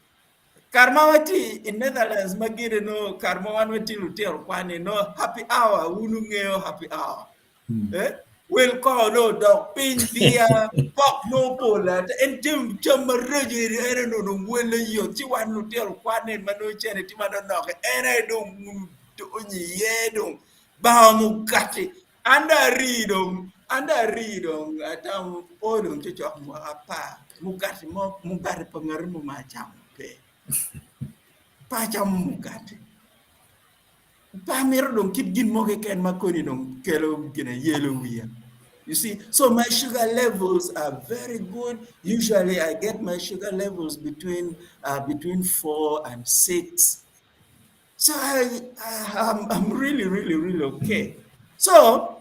Kare ma watye i Netherlands ma gire nongo kare ma wan watye lutino kwan-ni nongo happy hour, wun wungeyo happy hour. Eh? Wel kongo dong odok piny bia pok nongo pol ata en jami cam maraco eni en aye dong welle yot ci wan lutino kwan eni ma nongo cene tye manonok-ki en aye dong donyo iye dong bango mugati an dong ari dong an dong ari dong atamo o dong cokcok mwaka apar mugati mo mugati pa ngati mo ma acamo pe pe acamo mugati. Pe amito dong kit gin mo keken ma koni dong kelo gin ayelo wiya. You see, so my sugar levels are very good. Usually I get my sugar levels between uh, between 4 and 6. So I, I I'm, I'm really, really, really okay. So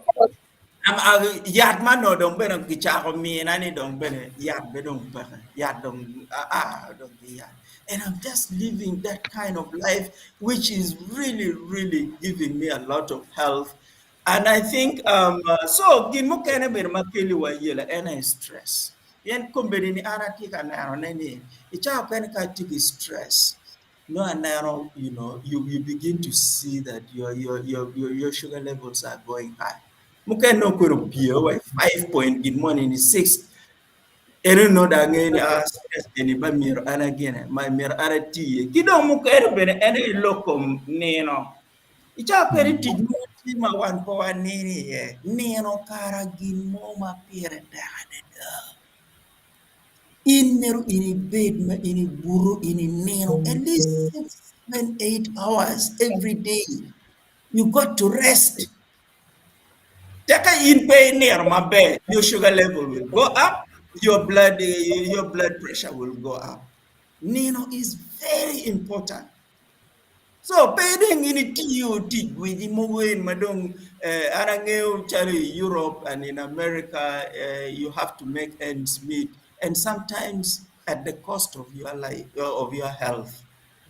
I'm, I, yat man no dong bene kicako mina ni dong bene yat be dong peke. Yat dong ah, ah dong ki yat. And I'm just living that kind of life, which is really, really giving me a lot of health. And I think, um, uh, so gin mukene bene ma keli wa yela en aye stress. Pien kombeddi ni an atye ka neno ne ni i cawa okene ka atye ki stress, no aneno, you know, you, you begin to see that your, your, your, your, your sugar levels are going high. Mukene nongo kwedo opye wa i 5 point gin moni ni 6 Eno nongo dong angeyo ni ah, stress eni ba myero an agine, ma myero an ati iye. Ki dong mukene bene en aye lok kom nino. I cawa kwede tic mogo tye ma wan pe wanino iye. Nino kara gin mo ma pire tek adada. In myero in ibed ma in ibuto in inino at least 6, 7, 8 hours every day. You got to rest. Teke in pe inino maber, your sugar level will go up, your blood, your blood pressure will go up. Nino is very important. So pe dong in itiyo tic gwiji mogo en ma dong eh, an angeyo calo i Europe and in America eh, you have to make ends meet and sometimes at the cost of your life, of your health.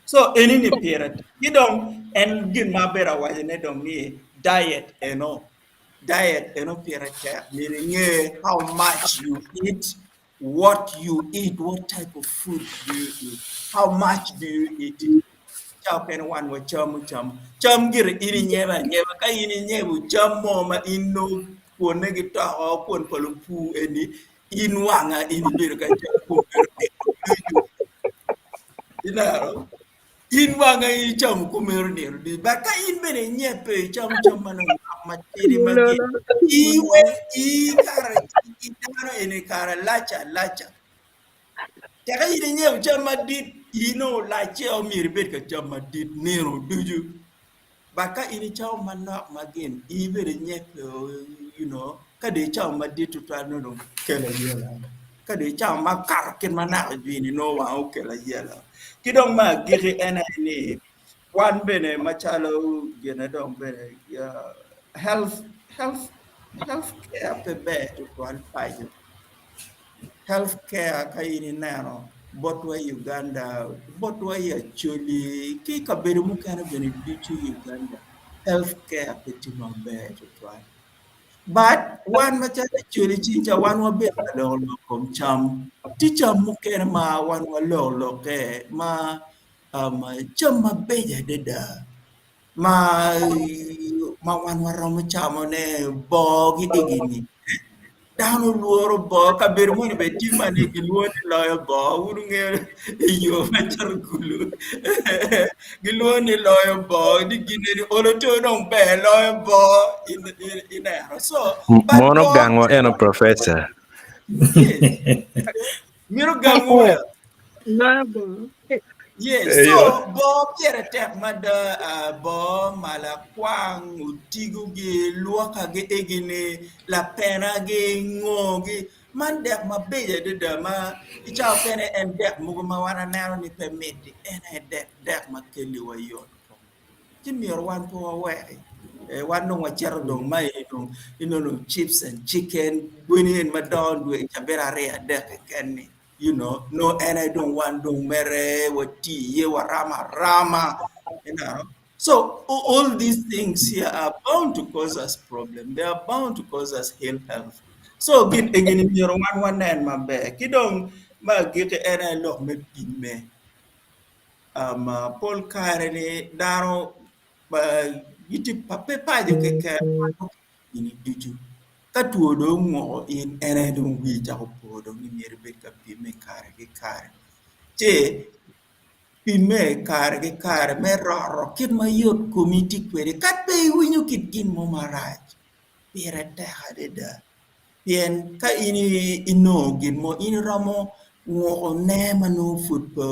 So eni ni pire tek. Ki dong en gin ma abedo awaco ne dong ni diet eno diet eno pire tek myero inge how much you eat what you eat what type of food do you eat how much do you eat it ca okene wan wacamo cam cam gire in inyebo anyeba ka in inyebo cam mo ma in nongo kwone gitoko kwon pa lupur eni in wanga in ibedo ka cam komero ducu ineno in wanga in icamo komero nino ducu but ka in bene inyepe icamo cam manok matidi ma gin i wek i kare i dano eni kare lac alaca teke in inyebo cam madit in olacce myero ibed ka cam madit nino ducu But ka in icamo manok ma gin in bene inyepe you know ka dong icamo madit tutwal nongo dong kelo ayela ka dong icamo makato kit ma naka ojwini nongo wang okelo ayela ki dong me agikki en aye ni wan bene macalo gine dong bene health health health care pe ber tutwal paco. Health care ka in ineno botwa i Uganda, botwa i Acholi ki i kabedo mukene bene ducu i Uganda health care pe tye maber tutwal. But wan macalo Acholi cinca wan wabedo ka loko lok kom cam, tye cam mukene ma wan waloko lokke ma um, cam mabeco adada ma ma wan waromo camone boogi egini dano lworo boo kabedo moni bene tye ma ni gilwongo ni loyo boo wun wungeyo i yo me cito kulu gilwongo ni loyo boo ni gin eni olo to dong ber loyo boo ineno so but Mono boo gangwa eno professor. yes mito gangwu wek Loyo boo. Yes, Eyo. so boo pire tek mada uh, boo malakwang otigogi lwokagi egini lapenagi ngogi man dek mabeco adada ma i cawa okene en dek mogo ma wan aneno ni pe miti en aye dek dek ma keliwa yot kom ci myero wan pe waweki eh, wan dong wacito dong ma i dong inongo chips and chicken gweni en madongo dwe cabit aryo adek keken ni you know, no en aye dong wan dong mere wati iye waramo arama you know. So all these things here are bound to cause us problem. They are bound to cause us ill health. So gin egini myero wan wanen maber. Ki dong ma agikki en aye lok me pimme. Um, uh, pol kare ni dano uh, gitye pa pe paco keken ini ducu. Ka two dong ongwoko in, en aye dong wii cako po dong ni myero ibed ka pimme kare ki kare. Ci pimme kare ki kare me roto kit ma yot komi tye kwede ka pe iwinyo kit gin mo marac, pire tek adada pien ka in inongo gin mo in iromo ngukone ma nongo pud pe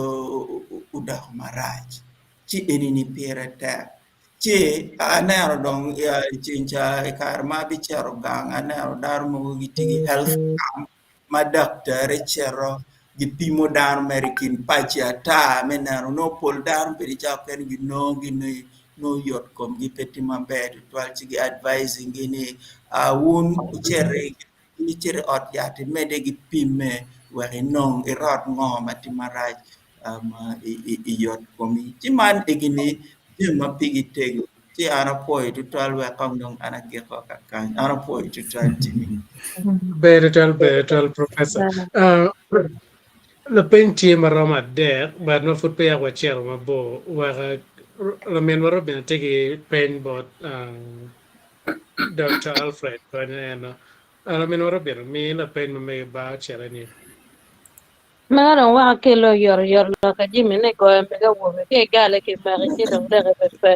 odoko marac ci eni-ni pire tek. Ci aneno dong i ceng ca i kare ma abicito gang aneno dano mogo gitye ki health camp ma daktari cito gipimo dano mere i kin paci ata me neno nongo pol dano bedo cawa mukene ginongo ni nongo yot komgi pe tye maber tutwal ci gi advising gi ni wun wucit in icit i ot yat imedde ki pimme wek inong irot ngo ma tye marac i yot komi. Ci man egini jami ma pigi tego ci an apwoyo tutwal wek kong dong an agiko kakany an apwoyo tutwal Jimmy. Ber tutwal, ber tutwal Professor. Uh, lapeny tye ma romo adek, but ma pud peya wacito mabor, wek laminwa Robin tye ki peny bot uh, Dr. Alfred konyo eno. Uh, laminwa Robin, mi lapeny ma mege ba ocito anyim. Meno dong wek akelle oyotoyot lok ka Jimmy ni goyo mege awobe ki igale ki maki ci dong leke bed pe.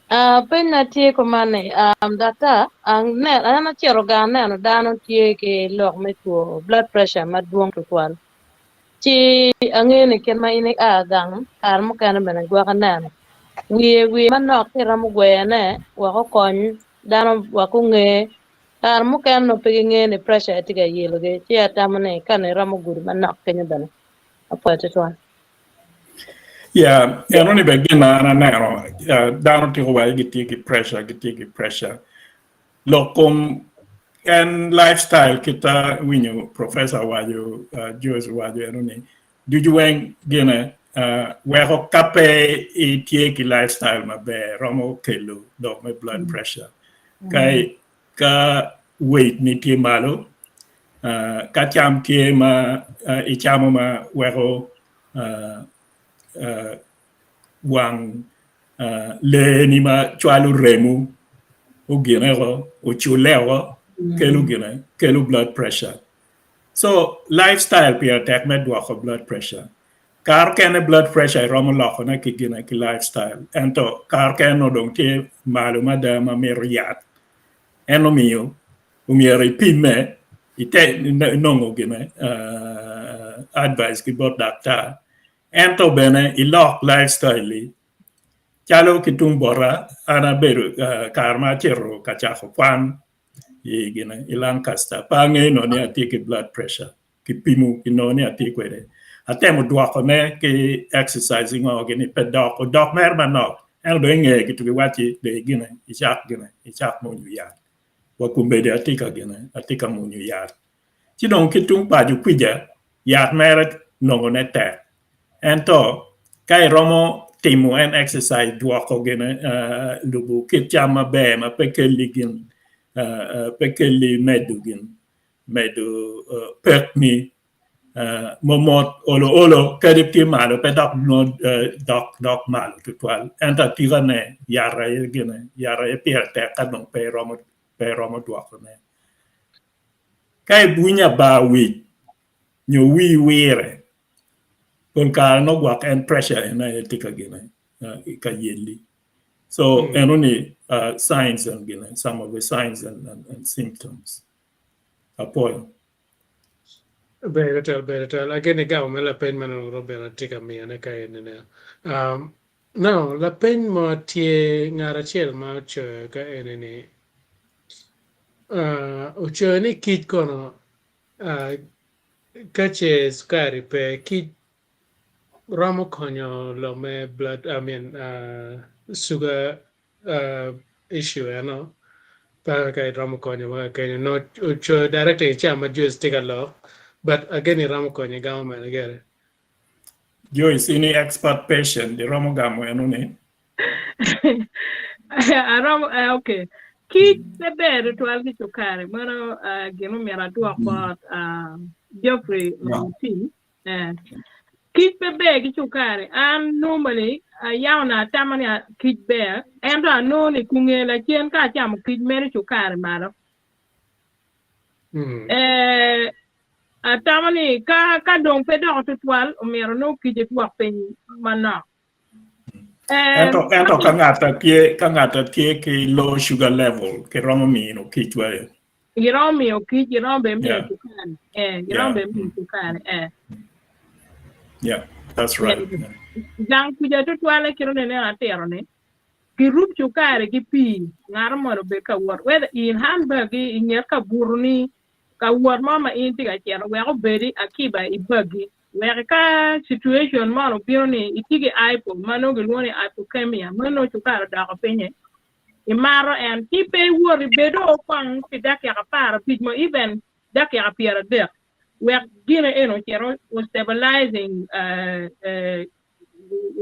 Ah, peny na tye kuman ni, um, daktar, an acito gang aneno dano tye ki lok me two blood pressure madwong tutwal. Ci angeyo ni kit ma in ia gang kare mukene bene gwok ineno wiye wiye manok ki iromo gweyone wek okony dano wek onge Kare mukene nongo pe gingeyo ni pressure aye tye ka yelogi, ci atamo ni ka nongo iromo gudo manok kenyo bene apwoyo tutwal. Yeah, eno ni bene gin ma an aneno, dano tiko waco gitye ki pressure, gitye ki pressure. Lok kom en lifestyle kita winyo professor waco, Joyce waco eno ni ducu weng gine weko ka pe itye ki lifestyle maber romo kelo lok me blood pressure. Ka ka weight ni tye malo, ka cam tye ma icamo ma weko wang lee ni ma cwalo remo ogine oko, oculle oko, kelo gine, kelo blood pressure. So lifestyle pire tek me dwoko blood pressure. Kare okene blood pressure iromo lokone ki gine ki lifestyle ento kare okene nongo dong tye malo mada ma mito yat. En omiyo omyero ipimme ite inongo gine advice ki bot daktar ento bene ilok lifestyle-li calo ki tung bota an abedo kare ma acito ka cako kwan i gine i Lancaster pe angeyo nongo ni atye ki blood pressure kipimo kinongo ni atye kwede atemo dwokone ki exercise ngo gini pe dok odok mere manok ento dong inge kituko iwacci dong igine icak gine icak mwonyo yat wa kombeddi atye ka gine atye ka mwonyo yat ci dong ki tung paco kwica yat mere nongone tek ento ka iromo timo en exercise dwoko gine lubo kit cam maber ma pe kelli gin pe kelli medo gin medo pekni momot olo olo kadi tye malo pe dok nongo dok dok malo tutwal ento atikane yat aye gine yat aye pire tek ka dong pe iromo pe iromo dwokone. Ka iwinyo abar wic nyo wii wire pol kare nongo gwok en pressure en aye tye ka gine ka yelli so enoni signs and gine some of the signs and, and, and symptoms apwoyo. Ber twatwal, ber twatwal. Ageno igamo me lapeny ma nongo Robert atye ka miyone ka eni ne. Um, now, lapeny mo tye ngat acel ma ocoyo ka eni ni, uh, ocoyo ni kic kono, uh, ka ce sukari pe, kic romo konyo lok me blood, I mean, uh, sugar uh, issue eno pe ka iromo konyo ma kenyo no ocoyo direct i ca ma Joyce tye ka lok but again iromo konyo igamo mene gere. Joyce, in i expert patient, iromo gamo eno ni? Aromo, eh, okay. Kic pe ber tutwal ki cukari. Meno eh, gin omyero adwok bot ah, Geoffrey Otim. Eh. Kic pe ber ki cukari. An normally yam onongo atamo ni kic ber, ento anongo ni kunge lacen ka acamo kic medo cukari malo. Eh, atamo ni ka ka dong pe doko tutwal omyero nongo kic etwok piny manok. Eh, Ento ento ka ngat a tye ka ngat a tye ki low sugar level kiromo mino kic wa. Giromo miyo kic, giromo bene miyo Yeah. cukari. Eh, giromo Yeah. bene miyo cukari. Eh. Yeah, that's right. Yeah. Gang kuca tutwale kit onene atiro ni girub cukari ki pii ngat mono obed ka wot whether in handbag i nget ka buto ni ka wot mo ma in tye ka cito wek obedi akiba i bagi wek ka situation mono obino ni itye ki hypo ma nongo gilwongo ni hypokemia ma nongo cukari odoko pinye imato en ci pe iwot ibedo kong pi dakika 15 mo even dakika 30 wek gine eno ocito o stabilizing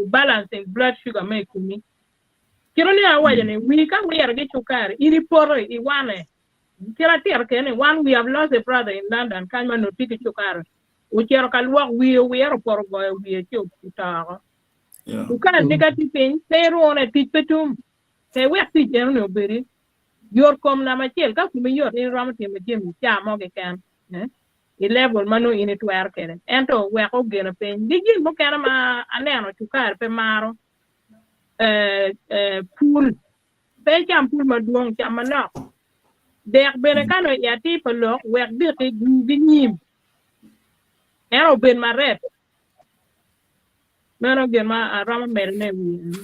balancing blood sugar me i komi. Kit ni awaco ni wii ka wiro ki cukari in ipoto iwane. Kit atito kene ni one we have lost a brother in London kany ma onongo tye ki cukari ocito ka lwok wiye owiro opoto ogoyo wiye ci oto oko. Cukari ni ka tye piny pe irune tic pe tum pe iwek tic enoni obedi yot kom namba acel ka komi yot in iromo timo jami ca mo keken i level ma nongo in itwero kwede ento wek ogene piny. Ki gin mukene ma aneno cukari pe maro pul pe icam pul madwong cam manok dek bene ka nongo i atir pa lok wek diki gur ki nyim ento obed marep meno gin ma aromo medone i wiye eno.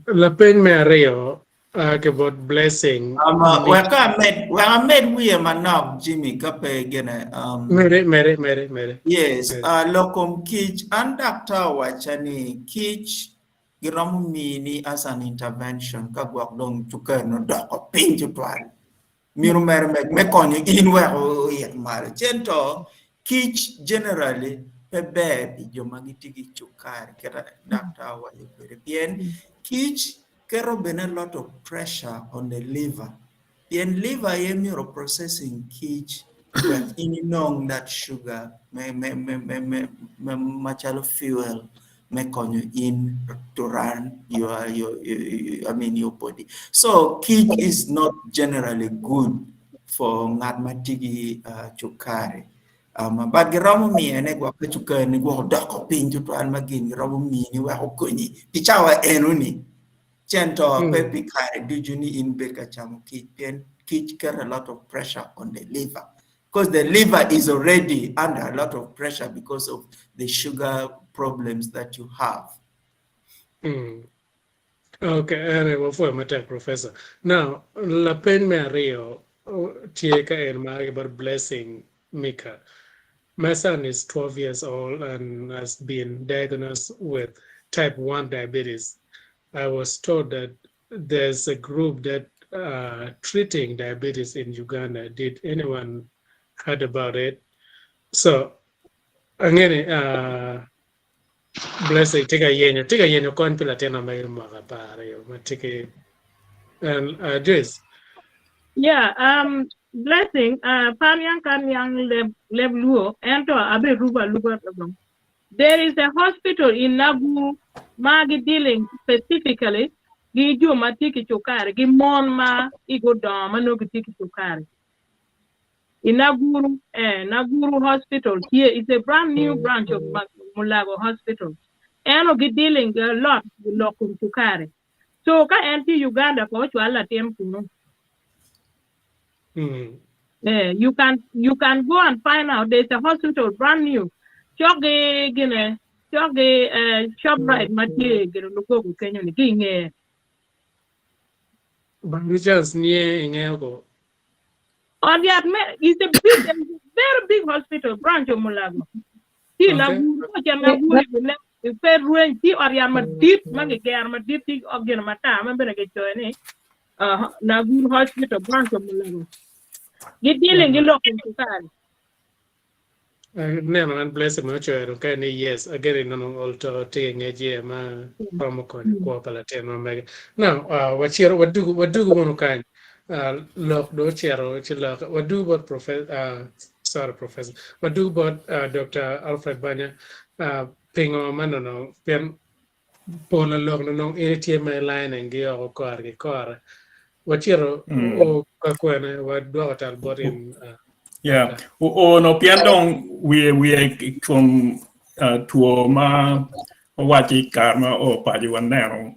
Lapeny me aryo a ki bot Blessing. Wek amed wek amed wiye manok Jimmy ka pe gine. Mere mere mere mere. Yes, lok kom kic an daktar owacca ni kic giromo mini as an intervention ka gwok dong cukari ni odoko piny tutwal. Myero mere me konyo in wek oit malo. Cento kic generally pe ber pi jo ma gitye ki cukari kit daktar owaco kwede pien kic keto bene a lot of pressure on the liver pien liver aye myero processing kic wek in inong that sugar me me me me me macalo fuel me konyo in to run your, your, your I mean your body. So kic is not generally good for ngat ma tye ki cukari. But giromo miyone gwok ka cukari ni gwok odoko piny tutwal ma gin giromo mini wek okonyi pi cawa enoni. Cento pe pi kare ducu ni in bed ka camo kic pien kic keto a lot of pressure on the liver. Because the liver is already under a lot of pressure because of the sugar problems that you have. Okay, ene wapwoyo matek Professor. Now, lapeny me aryo tye ka en ma about Blessing Mika. My son is 12 years old and has been diagnosed with type 1 diabetes. I was told that there's a group that treating diabetes in Uganda. Did anyone heard about it? So, angene Blessing tye ka yenyo tye ka yenyo kony pi latin ma mege mwaka 12 ma tye ki and Joyce. Yeah, Blessing, pan yang kan yang leb leb luo ento abe ruba luba dong. There is a hospital in Naguru ma gi dealing specifically gi jo ma tye ki cukari gi mon ma igi odongo ma nongo gitye ki cukari. I Naguru, eh, Naguru Hospital tye, it's a brand new branch of Mulago Hospital. Eno gi dealing a lot gi lok kom cukari. So ka en tye Uganda ko ocwal latin kunu. Eh, you can go and find out there's a hospital brand new. Cok gi gine, cok gi Shoprite ma tye gine Lugogo kenyo ni ki inge. By any chance niye ingeyo ko? Ot yat me is a big, very big hospital branch of Mulago. Tye i Naguru, ka ocito Naguru i wi i pe rweny tye ot yat madit ma gigero madit tye gin matar ma bene kicoyo ni Naguru Hospital branch of Mulago. Gi dealing gi lok kom cukari. Neno an blessing ma ocoyo dong kae ni yes ageni nongo olto tye ki ngec iye ma romo konyo kwo pa latin ma mege. Now wacito wadugu wadugu wunu kany lok dong ocito ci lok wadugu bot professor sorry professor wadugu bot Dr. Alfred Banya pingo ma nono pien pol lok nongo in itye ma i lining gi oko kore ki kore. Wacito oo ka kwene wadwoko tal bot in. Yeah. Oo no pien dong wiye wiye i kom two ma owaco i kare ma oo paco waneno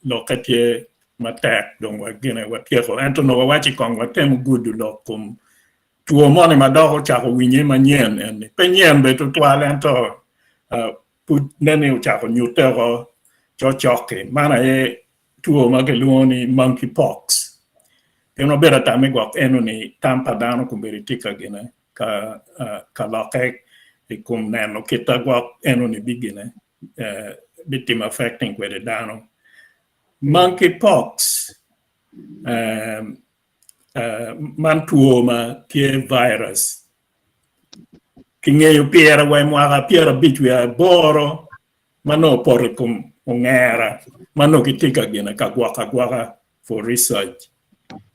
lokke tye matek dong wagine watyeko ento nongo wawaco kong watemo gudo lok kom two moni ma dok ocako winye manyen eni pe nyen bene tutwal ento pud nen ni ocako nyute oko cokcok-ki man aye two ma kilwongo ni monkey pox. Pien wabedo atame gwok eno ni tam pa dano kombeddi tye ka gine ka ka lokke i kom neno kit a gwok eno ni bigine bitimo affecting kwede dano. Monkey pox man two ma tye virus kingeyo pire wa i mwaka 58 ma nongo opoto i kom ongera ma nongo gitye ka gine ka gwoko agwoka for research.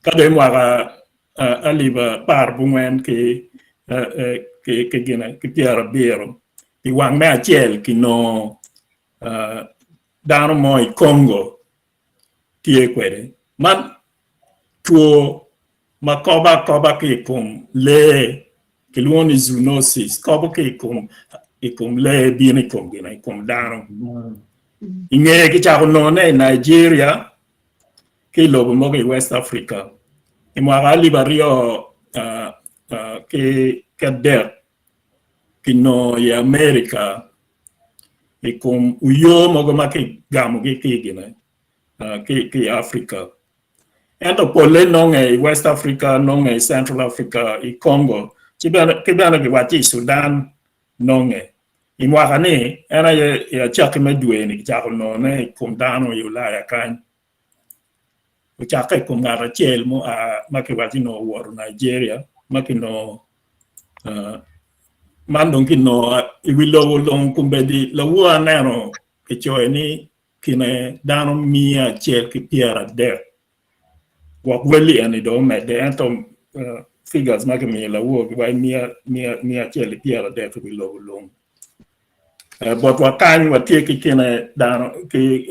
Ka dong i mwaka alip 14 ki ki ki 70 pi wang me acel kinongo dano mo i Congo tye kwede. Man two ma kobo akoba ki i kom lee kilwongo ni zoonosis kobo ki i kom i kom lee bino i kom gin i kom dano. I ngeye kicako nongone i Nigeria ki i lobo mogo i West Africa. I mwaka 2003 kinongo i America i kom oyo mogo ma kigamogi ki i gine ki i Africa. Ento polle nonge i West Africa, nonge i Central Africa, i Congo, ci bene ki bene kiwacci i Sudan nonge. I mwaka-ni, en aye i acakki me dwe-ni kicako nongone i kom dano i Ulaya kany. Ocakke i kom ngat acel mua ma kiwacci nongo owoto Nigeria ma kinongo man dong kinongo i wi lobo long kombeddi lawor aneno kicoyo ni kine dano 130 gwok welli eni dong omedde ento figures ma kimiyo lawor giwaco 130 i wi lobo lung. Botwa kany watye ki kine dano ki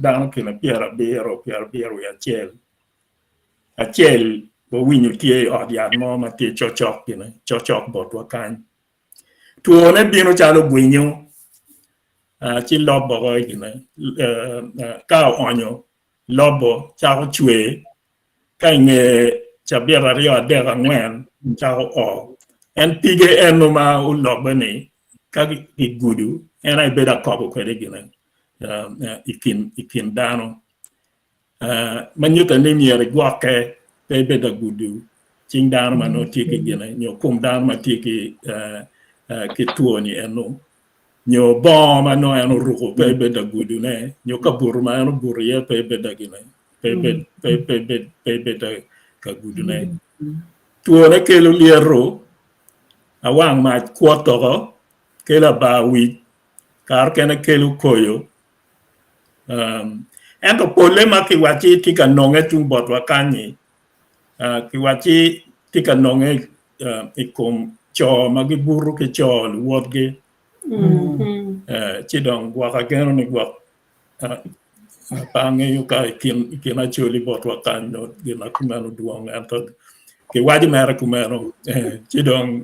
dano kine 70 71 acel wawinyo tye i ot yat mo ma tye cokcok gine cokcok botwa kany. Twone bino calo gwinyo ci lobo oko i gine ka oonyo lobo cako cwer ka i nge cabit aryo adek angwen cako o. En pige eno ma olobbe ni ka kigudo en aye bedo akobo kwede gine i kin dano. Ma nyutte ni myero igwokke pe ibed agudo cing dano ma nongo tye ki gine nyo kom dano ma tye ki two ni eno nyo bongo ma nongo en oruko pe ibed agudone nyo kabuto ma en obuto iye pe ibed agine pe ibed ka gudone. Twone kelo lyeto, awang mac kwot oko, kelo abar wic, kare okene kelo koyo. Ento polle ma kiwacci tye ka nonge tung botwa kany-nyi, kiwacci tye ka nonge i kom co ma gibuto ki co luwotgi. Ci dong gwok ageno ni gwok pe angeyo ka i kin Acholi botwa kany nongo gin ma kumeno dwong ento kiwaco mere kumeno ci dong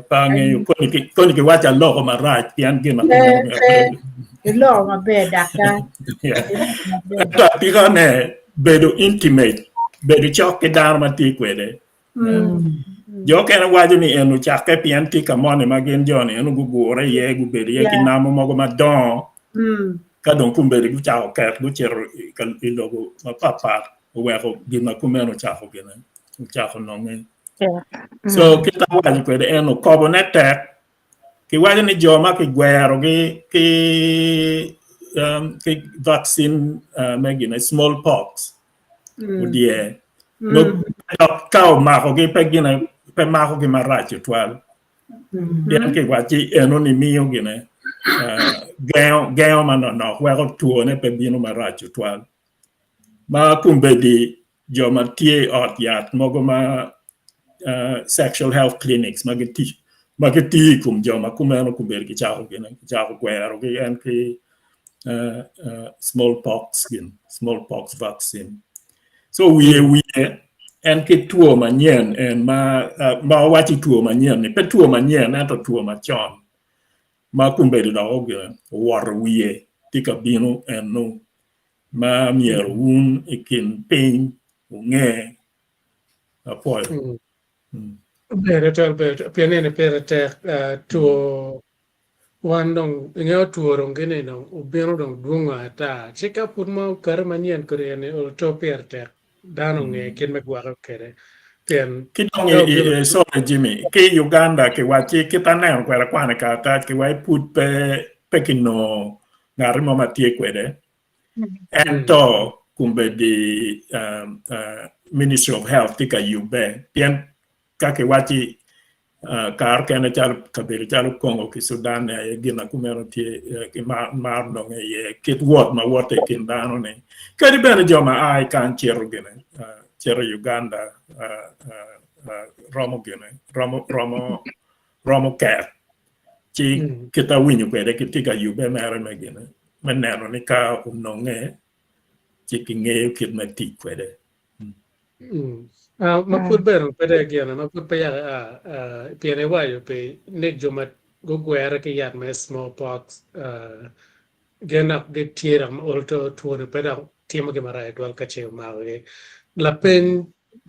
pe angeyo koni kiwaco aloko marac pien gin ma kumeno myero pe Iloko maber daktar. Ento atikane bedo intimate bedo cok ki dano ma tye kwede Jo okene waco ni en ocakke pien tye ka moni ma gin jo-ni eno gugure iye gubedo iye ki namo mogo madongo ka dong kombeddi gucako ket gucito i lobo mapatpat oweko gin ma kumeno ocako gine ocako nonge. So kit ma awaco kwede en okobone tek kiwaco ni jo ma kigwerogi ki vaccine me gine small pox odyer dok ka omakogi pe gine pe makogi marac tutwal pien kiwacci enoni miyo gine gengo gengo manonok weko twone pe bino marac tutwal ma kombeddi jo ma tye i ot yat mogo ma sexual health clinics ma ma gitiyo i kom jo ma kumeno kombeddi kicako gine kicako gwerogi en ki small pox gin small pox vaccine. So wiye wiye en ki two manyen en ma ma wawaci two manyen ni pe two manyen ento two macon ma kombeddi dok owoto wiye tye ka bino eno ma myero wun i kin piny wunge apwoyo. Ber tutwal ber tutwal pien eni pire tek two wan dong ingeyo two dong gini dong obino dong dwongo ata ci ka pud ma okati manyen kodi eni oto pire tek dano onge kit me gwoke kwede pien Ki dong i sorry Jimmy ki i Uganda kiwacci kit aneno kwede akwano i karatac kiwaci pud pe pe kinongo ngati mo ma tye kwede ento kombeddi Ministry of Health tye ka yubbe pien ka kiwacci kare kene calo kabedo calo Congo ki Sudan ni aye gin ma kumeno tye ki maro nonge iye kit wot ma wote i kin dano ni kadi bene jo ma a i kany cito gine cito i Uganda romo gine romo romo romo ket ci kit awinyo kwede kitye ka yubbe mere me gine me neno ni ka ononge ci kingeyo kit me tic kwede. Ma pud bene pe dong gine ma pud pe yaka aa pien iwaco pi ni jo ma gugwere ki yat me small pox gin dok gitye dok ma olo to twoni pe dok timogi marac tutwal ka ce omakogi. Lapeny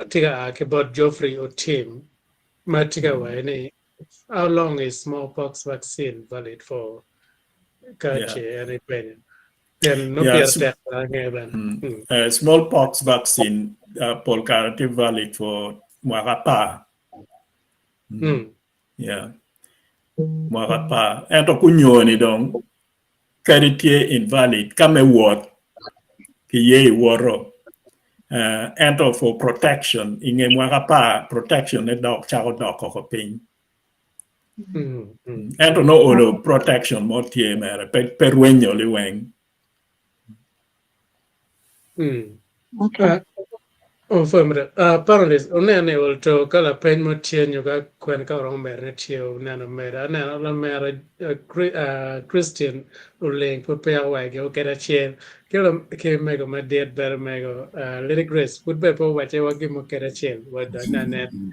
tye ka a ki bot Geoffrey Otim ma tye ka waco ni how long is small pox vaccine valid for ka ce en ipenyo. Pien nongo Yeah, pire tek ange bene. Uh, smallpox vaccine uh, pol kare tye valid for mwaka apar. Mm. Yeah. Mwaka apar. Ento kunyoni dong kadi tye invalid ka me wot ki ye iwoto. Uh, ento for protection i nge mwaka apar protection ne dok cako dok oko piny. Ento nongo olo protection mo tye mere pe pe rwenyo liweng. Okay. Ofwemre. Uh, panelist, oneno ni olto ka lapeny mo tye nyo ka kwen ka oromo mere ne tye oneno mere. Aneno lamera uh, uh, Christian oleng pud peya owege okede acel. Ki, ki mego madit bene mego uh, Lady Grace pud bene pe owece wa gin mo kede acel. Wa nanen.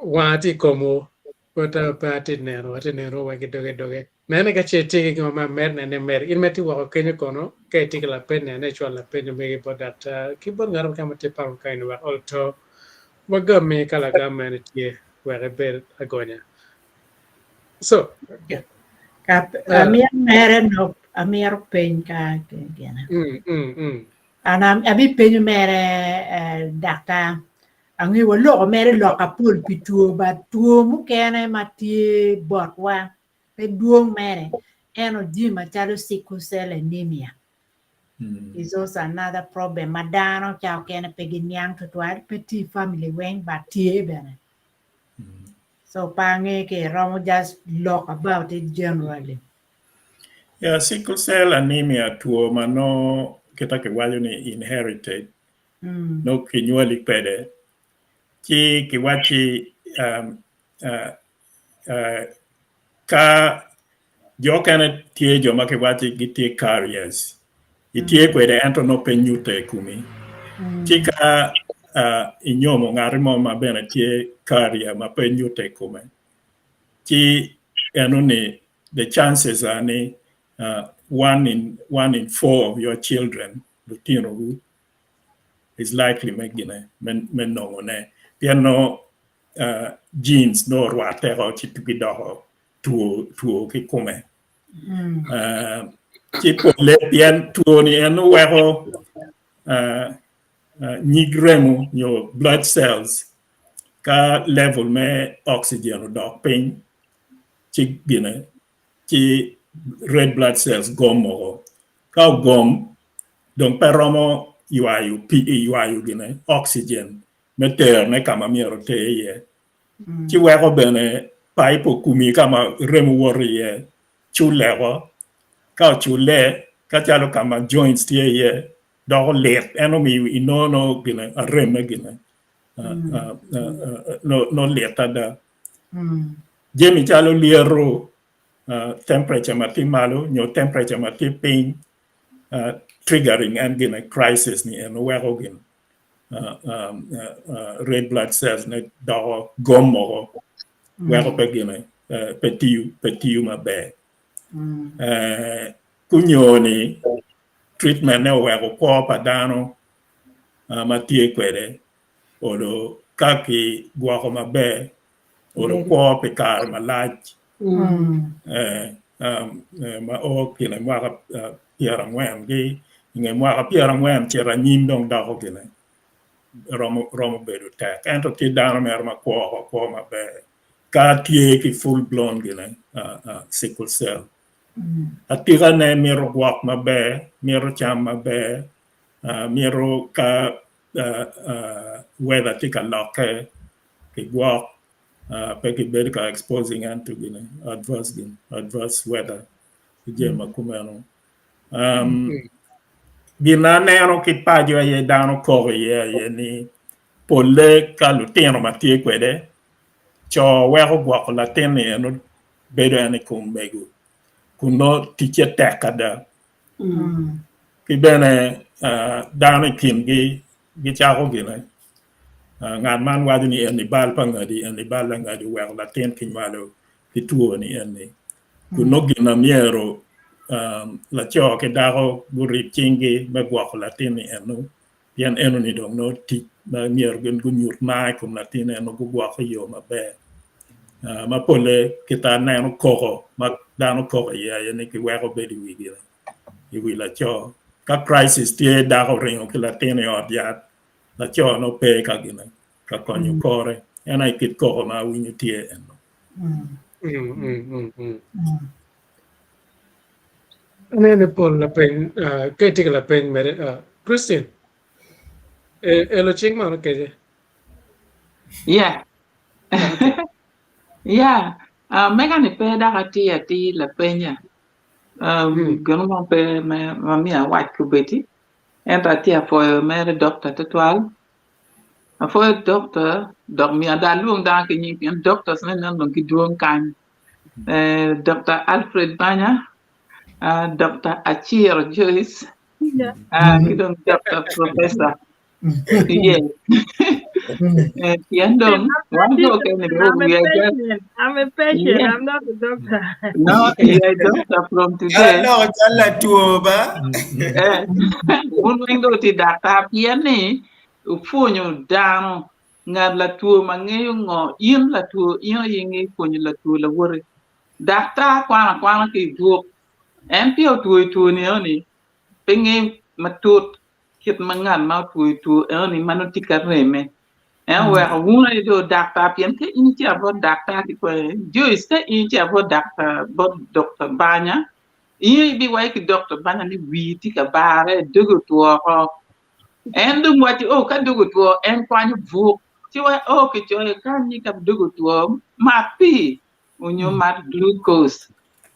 Wanga tye i komwu, pud pe atye neno, atye neno weng ki doge doge. Nene ka ce itye ki gin mo me amer, nene imer. In ma itye woko kenyo kono, ka itye ki lapeny, nene icwal lapeny omegi bot daktar ki bot ngat mo keken ma tye paro kany-ni wek oto wagami ka lagam meno tye wek ibed agonya. So, Ka amito mere nok amito peny ka gine. mm, mm, mm. An abipenyo mere eh, daktar Angeyo waloko mere lok apol pi two but two mukene ma tye botwa pe dwong mere ento jami macalo sickle cell anemia is also another problem ma dano ca okene pe giniang tutwal pe tye i family weng but tye bene so pe ange ka iromo just lok about it generally. Yeah, sickle cell anemia two ma nongo kita kiwaco ni inherited nongo kinywali kwede ci kiwacci ka jo okene tye jo ma kiwacci gitye carriers itye kwede ento nongo pe nyute i komi ci ka inyomo ngati mo ma bene tye carrier ma pe nyute i kome ci enoni the chances are ni one in four of your children lutinowu is likely me gine me nongone pien nongo genes nongo orwatte o ci gidoko two ki kome ci pole pien two ni en weko nyig remo nyo blood cells ka level me oxygen odok piny ci gine ci red blood cells gom woko ka ogom dong pe romo ywayo pii ywayo gine oxygen me terone ka ma myero oter iye ci weko bene paipo komi ka ma remo woto iye culleko ka oculle ka calo ka ma joints tye iye doko lit en omiyo inongo nongo gine aremme gine nongo lit ada jami calo lyeto temperature ma tye malo nyo temperature ma tye piny triggering en gine crisis ni eno weko gin. Red blood cells ne doko gom moko weko pe gine pe tiyo pe tiyo maber. Kunyo ni treatment ne oweko kwo pa dano ma tye kwede olo ka ki gwoko maber olo kwo pi kare malac ma o kine mwaka pyerangwen ki i nge mwaka pyerangwen cito anyim dong doko gine romo romo bedo tek ento tye dano mere ma kwo oko kwo maber ka tye ki full blown gine sickle cell atikane mito gwok maber mito cam maber mito ka weather tye ka lokke kigwok pe kibedo ka exposing en to gine adverse gin adverse weather ki jami ma kumeno. Gin ma aneno ki paco aye dano kok iye aye ni polle ka lutino ma tye kwede co weko gwoko latin-ni eno bedo en i kom mego kun nongo ticce tek ada. Ki bene dano i kingi gicako gine ngat man waco ni eni bal pa ngadi eni bal pa ngadi oweko latin kinywalo ki two ni eni kun nongo gin ma myero laco ki dako gurib cinggi me gwoko latin-ni eno pien enoni dong nongo tic ma myero gin gunyut mar i kom latin eno gugwoke i yo maber ma polle kit aneno koko ma dano koko iye aye ni kiweko bedo i wi laco ka crisis tye dako oringo ki latin i ot yat laco nongo pe ka gine ka konyo kore en aye kit koko ma awinyo tye eno. Aneno ni pol lapeny ka itye ki lapeny mere Christine elo cing malo kece. Yeah. Yeah. Uh, mega ni pe dok atir atir lapenya. Um, gin mo pe ma miyo awac kubedi. Ento atye apwoyo mere dokta tutwal. Apwoyo dokta dok miyo ada alwong dano ki nying pien doctors ne nen dong gidwong kany. Eh, Dr. Alfred Banya, uh, Dr. Aciro Joyce, uh, ki dong Dr. Professor. Yes. Eh, pien dong wan jo okene I'm a we are just patient. I'm a patient. Yeah. I'm not a doctor. No, you are a doctor from today. Aloko cal latwo ba. Eh, wun weng dong wuti daktar pien ni upwonyo dano ngat latwo ma ngeyo ngo in latwo in aye ingeyo pwonyo latwo lawoti. Daktar kwano akwana ki i buk en peya otwoyo two ni eno ni pe ngeyo matut kit ma ngat ma otwoyo two eno ni ma nongo tye ka reme. En oweko wun aye dong daktar pien ka in icito bot daktar ki kwe Joyce ka in icito bot daktar bot Dokta Banya in ibiwaco ki Dokta Banya ni wii tye ka bare dogi otwo oko. En dong waco oh ka dogi otwo en kwanyo buk ci waco oh kicoyo kany ni ka dogi otwo mat pii onyo mat glucose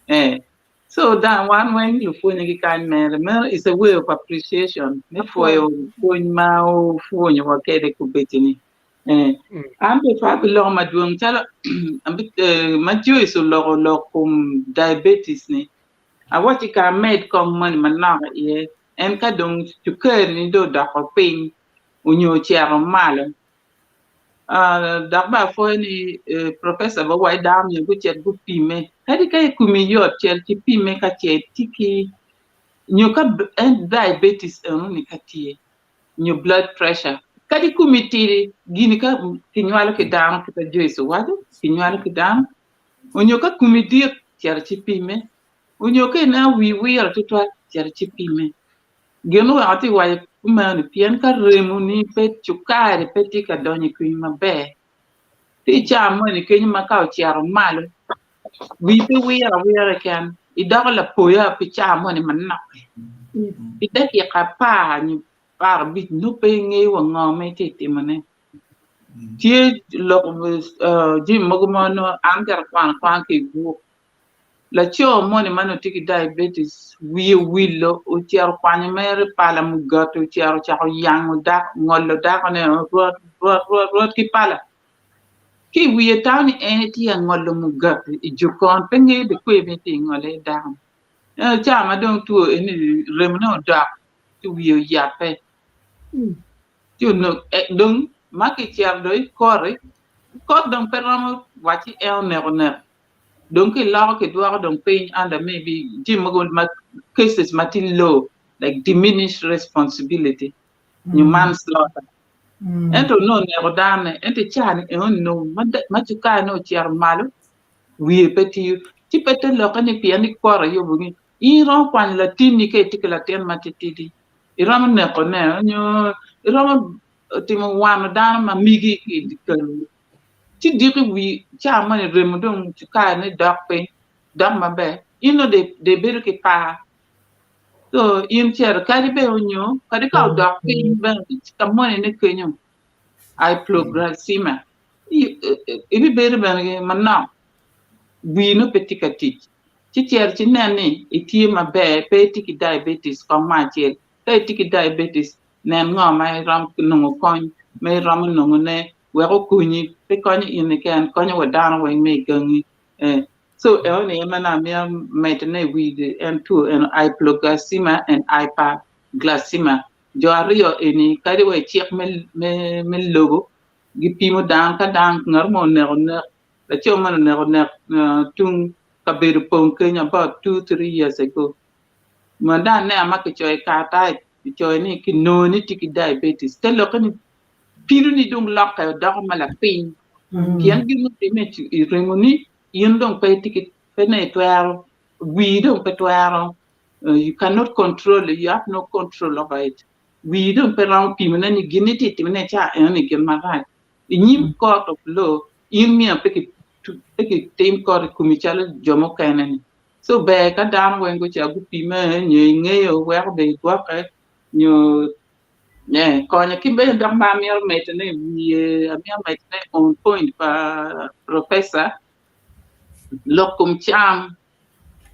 eh So dan wan weng lupwonye ki kany mere meno is a way of appreciation me pwoyo pwony ma opwonyo wa kede kubedi ni. Eh, an be pe abiloko madwong calo ma Joyce oloko lok kom diabetes ni awacci ka amed kong moni manok iye en ka dong cukari ni dong odoko piny onyo ocito malo Dok bene apwoyo ni professor bene owaco dano myero gucit gupime kadi ka komi yot cit ci pime ka ce itye ki nyo ka en diabetes enoni ka tye nyo blood pressure kadi komi tidi gini ka kinywalo ki dano kit ma Joyce owaco kinywalo ki dano onyo ka komi dit cit ci pime onyo ka ineno wii wiro tutwal cit ci pime. Gin oweko atye ka waco kumeno ni pien ka remoni pe cukari pe tye ka donyo i komi maber, ci i caa moni kenyo ma ka ocito malo wii pe wiro awira keken idoko lapoya pi caa moni manok-ki. Pi dakika apar nyo aparabic nongo pe ingeyo wa ngo ma itye ka timone. Tye lok jami mogo ma nongo an kara akwano akwana ki i buk. Laco moni ma onongo tye ki diabetes wiye owilo ocito okwanyo mere pala mugati ocito ocako yango dako ngolo dakone rwot rwot rwot rwot ki pala ki i wiye tamo ni en etye ka ngolo mugati i jokon pe ngeyo dong ma etye ka ngolo iye dako-ni ento ca ma dong two eni remone odok ci wiye oyabbe. Ci onongo dong ma kicito dong i koti, kot dong pe romo wacci en oneko nek. Dong kiloko kidwoko dong piny under maybe jami mogo ma cases ma tye low like diminished responsibility nyo manslaughter. Ento onongo oneko dano-ni ento i caa-ni en onongo ma cukari-ne ocito malo wiye pe tiyo ci pe te lokke ni pien ni kot ayubo ni in iromo kwanyo latinni ka itye ki latin matitidi iromo nekone nyo iromo timo wano dano ma migi ki kelo ci diki wi ca moni remo dong cukari-ne dok piny dok maber in nongo dong ibedo ki par so in cito kadi bene onyo kadi ka odok piny bene ka moni ne kenyo hypoglycemia ibibedo bene manok wii nongo pe tye ka tic ci cito ci nen ni itye maber pe itye ki diabetes kong me acel ka itye ki diabetes nen ngo ma iromo nongo kony ma iromo nongone wek okonyi pe konyo in keken konyo wa dano weng me i gangi so enoni aye ma nongo amito medone i wi en two eno hypoglycemia and hyperglycemia jo aryo eni kadi wa i cik me lobo gipimo dano ka dano ngat mo oneko nek laco moni oneko nek tung kabedo pong kenyo about 2-3 years ago ma dong aneno ma kicoyo i karatac kicoyo ni kinongo ni tye ki diabetes te lokke ni pido-ni dong lokke odoko ma lapiny pien gin mutimme i remoni in dong pe itye ki pe ne itwero wii dong pe twero you cannot control you have no control over it wii dong pe romo pimone ni gin ni itye timone ca enoni gin marac i nyim court of law in myero pe kitim kot i komi calo jo mukene ni so ber ka dano weng gucito gupime nyo ingeyo weko bene igwokke nyo konyo ki bene dok ma amito medone i wiye amito medone on point pa professor lok kom cam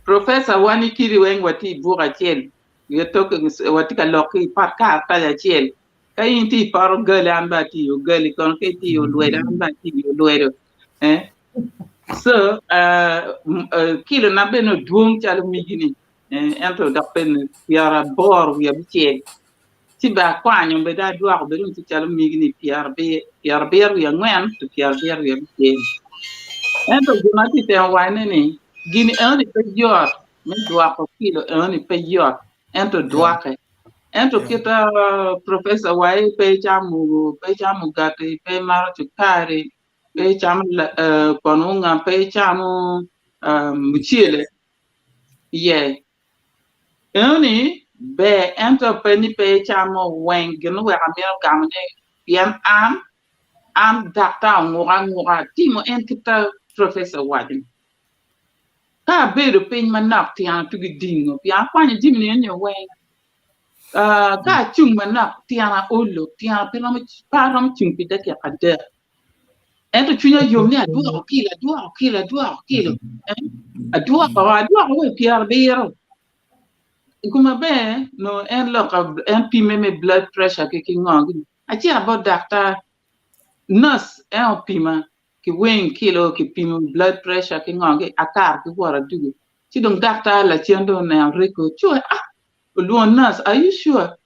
professor wan ikiri weng watye i buk acel watye ka lok ki i pot karatac acel ka in tye i pot ogali an bene atye i ogali kono ka itye i olwedo an bene atye i olwedo so kilona bene odwong calo migi-ni ento dok bene 86 ci bene akwanyo bene dong adwoko bene dong tye calo migi-ni 74 to 76. Ento gin ma atye ka temo wacone ni gin enoni pe yot me dwoko kilo enoni pe yot ento dwoke. Ento kit professor wa aye pe icamo pe icamo mugati, pe imato cukari, pe icamo kwon unga, pe icamo mucele iye. Enoni ber ento pe ni pe icamo weng gin oweko amito gamo ni pien an an daktar onguka anguka atimo en kit ma professor owaco ni. Ka abedo piny manok tyena tugi dingo pien akwanyo jami ni eni weng. Ka acung manok tyena olo tyena pe romo pe aromo cung pi dakika adek. Ento cwinya yom ni adwoko kilo adwoko kilo adwoko kilo adwoko adwoko wa i 70. I koma ber nongo en lok en pimme me blood pressure ki ki ngo gini. Acito bot daktar nurse en opima ki weng kilo ki pimo blood pressure ki ngo gi akato ki wot adugo ci dong daktar lacen dong oneno record ci owaco ah olwongo nurse are you sure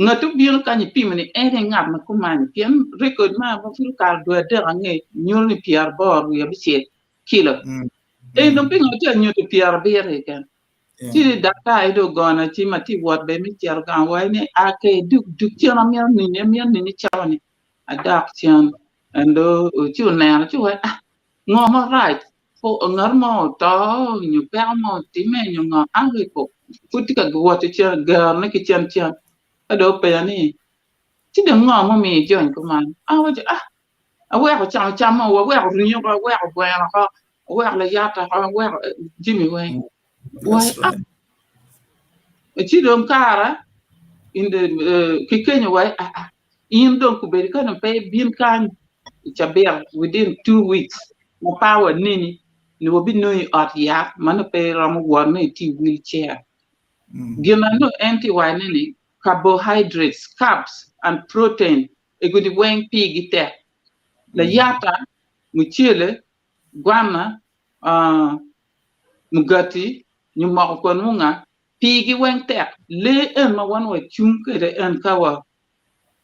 ngat obino kany ipimo ni en aye ngat ma kumani pien record ma ma pud okato dwe adek angec nyuto ni 86 kilo en dong pingo tye ka nyuto 70 keken ci daktar aye dong ogona cim atye wot bene me cito gang wa ni a ke duk duk cen amito nini amito nini cawa ni adok cen and ci oneno ci owaco ah ngo marac ngat mo oto nyo peko mo otime nyo ngo an pud tye ka wot ki cen gerone ki cen cen ka dong openya ni ci dong ngo mumiyo ijony kuman an awaco ah aweko camo cam mo aweko ringo oko aweko gweno oko aweko layata oko aweko jami weng ah ci dong kara ki kenyo wa ah ah in dong kobedo ka dong pe ibin kany i cabit within 2 weeks ma pe waneni ni wabinongo i ot yat ma nongo pe iromo wot nongo itye i wheel chair. Gin ma nongo en tye wacone ni carbohydrates, carbs and protein egoni weng pigi tek. Layata, mucele, gwana, mugati nyo moko kwon munga pigi weng tek. Lee en ma wan wacung kwede en ka wa.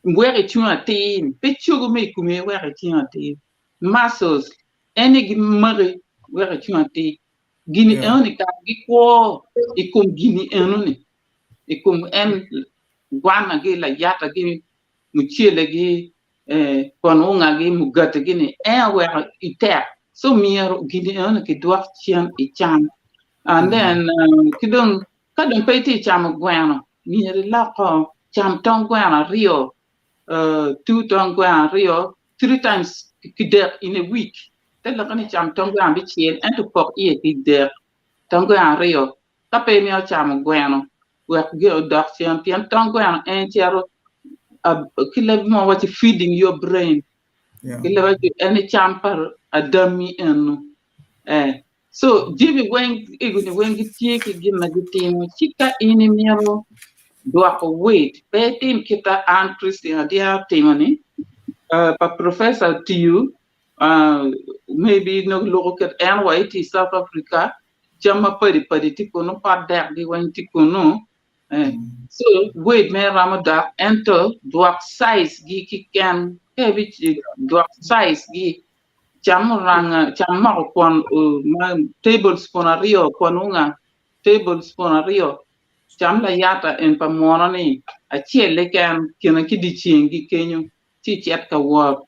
Weko icung atir ni, pe cogo me i komi aye weko icung atir. Muscles en aye gimaki weko icung atir. Gini Yeah. enoni kara gikwo i kom gini enoni, i kom en gwanagi, layatagi, mucelegi, eh, kon ungagi, mugatigi-ni, en oweko itek. So myero gini enoni kidwok cen i cam. And then uh, ki dong ka dong pe itye camo gweno, myero iloko cam tong gweno aryo, uh, two tong gweno aryo, three times kidek in a week. Te lokke ni cam tong gweno abicel ento pok iye kidek tong gweno aryo. Ka pe imito camo gweno, wek gin odok cen pien tong gweno en cito uh, ki leb mo waci feeding your brain. Yeah. Ki leb waci en cam pa adami eno. Eh. So jami weng egoni weng gitye ki gin ma gitimo ci ka in imito dwoko weight pe itim kita an Christine Adyar otimo ni uh, pa professor otiyo uh, maybe nongo loko ket en wa itye i South Africa cam ma padi padi tye kunu pot dek gi weng tye kunu eh. So weight mere romo dok ento dwok size gi kiken ka ibi dwok size gi cam muranga, cam moko kwon ma tablespoon aryo kwon unga tablespoon aryo cam layata en pa muno ni acel keken kine ki dyeceng gi kenyo ci icit ka wot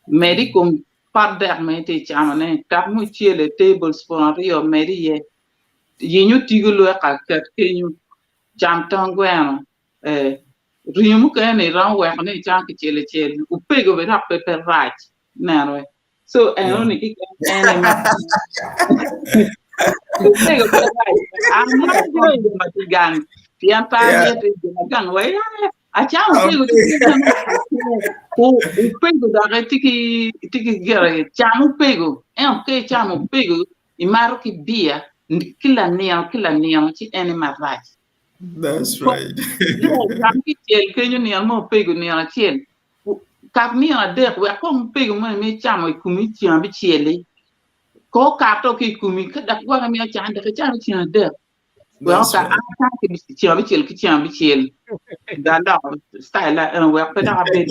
med i kom pot dek ma itye camo ne tok mucele tablespoon aryo med iye yiny otigo lweka ket kenyo cam tong gweno eh, ringo mukene ni iromo weko ni icam kicel acel opego bene dok pe pe rac ineno we so eno ni kiken ene ma opego pe rac an ma jo i ma tye gang pien pe amito jo ma gang wa acamo opego opego dok tye ki tye ki gire cam opego ento ka icamo opego imato ki bia ki lanino ki lanino ci en marac That's right. Cam kicel kenyo nino mo opego nino acel kak nino adek wek kong opego moni ma icamo i komi ceng abicel-li ko okato ki i komi ka dok gwok imiyo cam dok icamo ceng adek wek That's oka right. an acamo ki ceng abicel ki ceng abicel da aloko style eno wek pe dok abed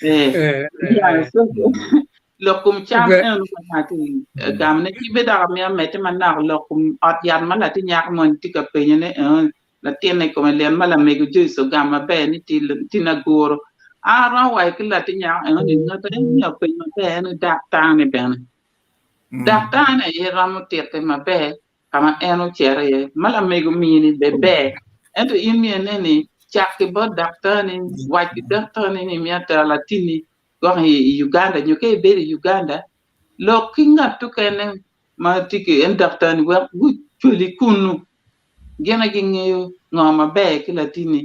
eh Eh, yeah, eh, so lok kom cam Be- eno ka tye gamone ki be dok amito medde manok lok kom ot yat ma latin nyako moni tye ka penyo ne eno latinne i kome lyen ma lamego Joyce ogamo maber ni tye aguro an aromo waco ki latin nyako eno ni ngat en myero openy maber en daktar-ni bene daktar-ni aye romo tite maber ka ma en ocito iye ma lamego mini be ber ento in myero inen ni cak ki bot daktar-ni wac ki daktar-ni ni imito tero latinni gwok i Uganda nyo ka ibedo i Uganda lok ki ngat mukene ma tye ki en daktar-ni wek gucwali kunu gin aye gingeyo ngo maber ki latinni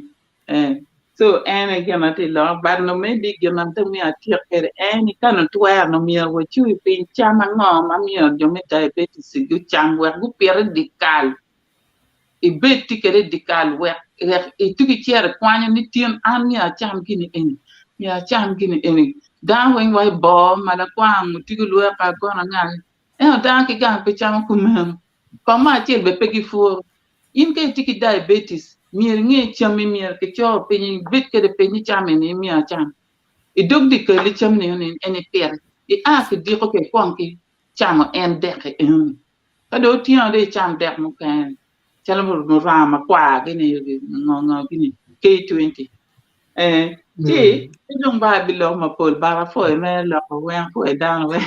eh so en aye gin atye loko but nongo maybe gin ma dong myero atyek kwede en ni ka nongo twero nongo myero wacuy piny cam ango ma myero jo me diabetes gucam wek gupit i dye kal ibed tye kwede i dye kal wek wek itugi icito ikwanyo ni tin an myero acam gini eni myero acam gini eni dano weng waco boo malakwang otigo lweka gono anga ento dano ki gang pe camo kumeno kong me acel bene pe gipuro in ka itye ki diabetes myero inge cammi myero kico piny ibed kwede piny ni cam eni myero acam i dog dye kal cam ni eni en ipiti ia ki diko ke ikwong ki camo en dek-ki enoni Ka dong otyeno dong icam dek mukene calo muranga makwar gini ngo ngo gini K20 eh ci ci dong ba abiloko mapol but apwoyo mere loko weng apwoyo dano weng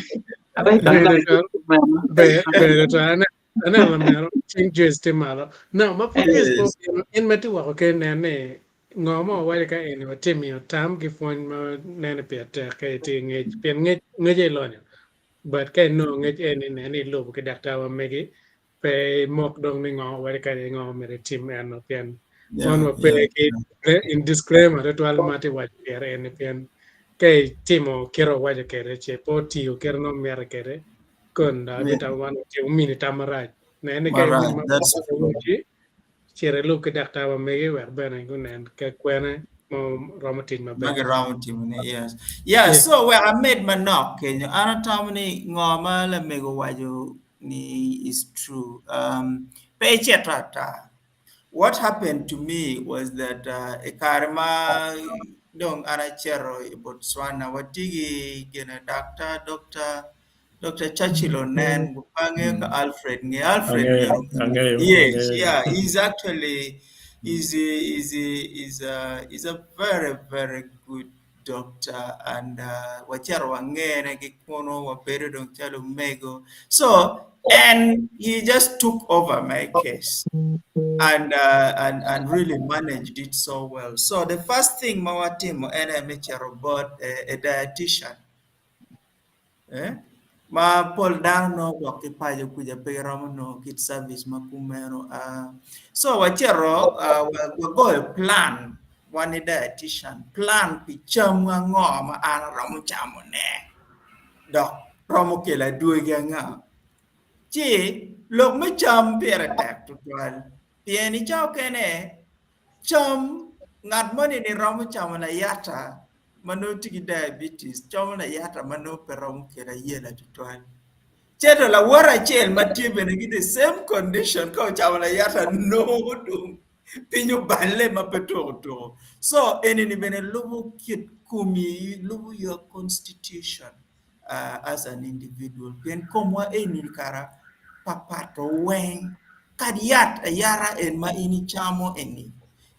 Ber ber ata aneno lamero cing Joyce tye malo. Now ma pud Joyce pe obino in ma itye woko ki nen ni ngo ma wawaco ka eni watye miyo tam ki pwony ma nene pire tek ka itye ki ngec pien ngec ngec aye lonyo. But ka inongo ngec eni nen ni ilubo ki daktar wa megi pe imok dong ni ngo wadi kany ngo myero itim eno pien wan wa pe ki in disclaimer tutwal ma atye waco pire eni pien ka itimo kit wawaco kede ce pe otiyo kit ma mite kede kon bitamo wan omini tam marac nen ni ka iwinyo ma Cit ilub ki daktar ma megi wek bene gunen ka kwene ma romo tic Ma maber. giromo timone, yes. Yeah, Yeah. so wek amed manok kenyo, an atamo ni ngo ma lamego owaco ni is true. Um, pe icito ata. What happened to me was that uh, i kare ma dong an acito i Botswana watye ki gine daktar Doctor Dr. Churchill Onen angeyo ka Alfred ngeyo Alfred Angeyo, angeyo, yes angeyo. yeah he's actually he's a, he's a, he's a, he's a very very good doctor and uh, wacito wangene ki kunu wabedo dong calo omego so and he just took over my case and, uh, and and really managed it so well so the first thing ma watimo en aye me cito bot a, a dietitian eh? ma pol dano nongo gwok ki paco kuca pe giromo nongo kit service ma kumeno uh, so wacito uh, wagoyo plan wan ni dietitian plan pi cam ango ma an aromo camone dok romo kelo adwogi anga ci lok me cam pire tek tutwal pien i cawa okene cam ngat moni ni romo camo layata ma nongo tye ki diabetes camo layata ma nongo pe romo kelo ayela tutwal cito lawote acel ma tye bene ki the same condition ka ocamo layata nongo dong piny oballe ma pe tuko tuko so enini bene lubo kit komi lubo your constitution uh, as an individual pien komwa eni kara papat weng kadi yat ayata en ma in icamo eni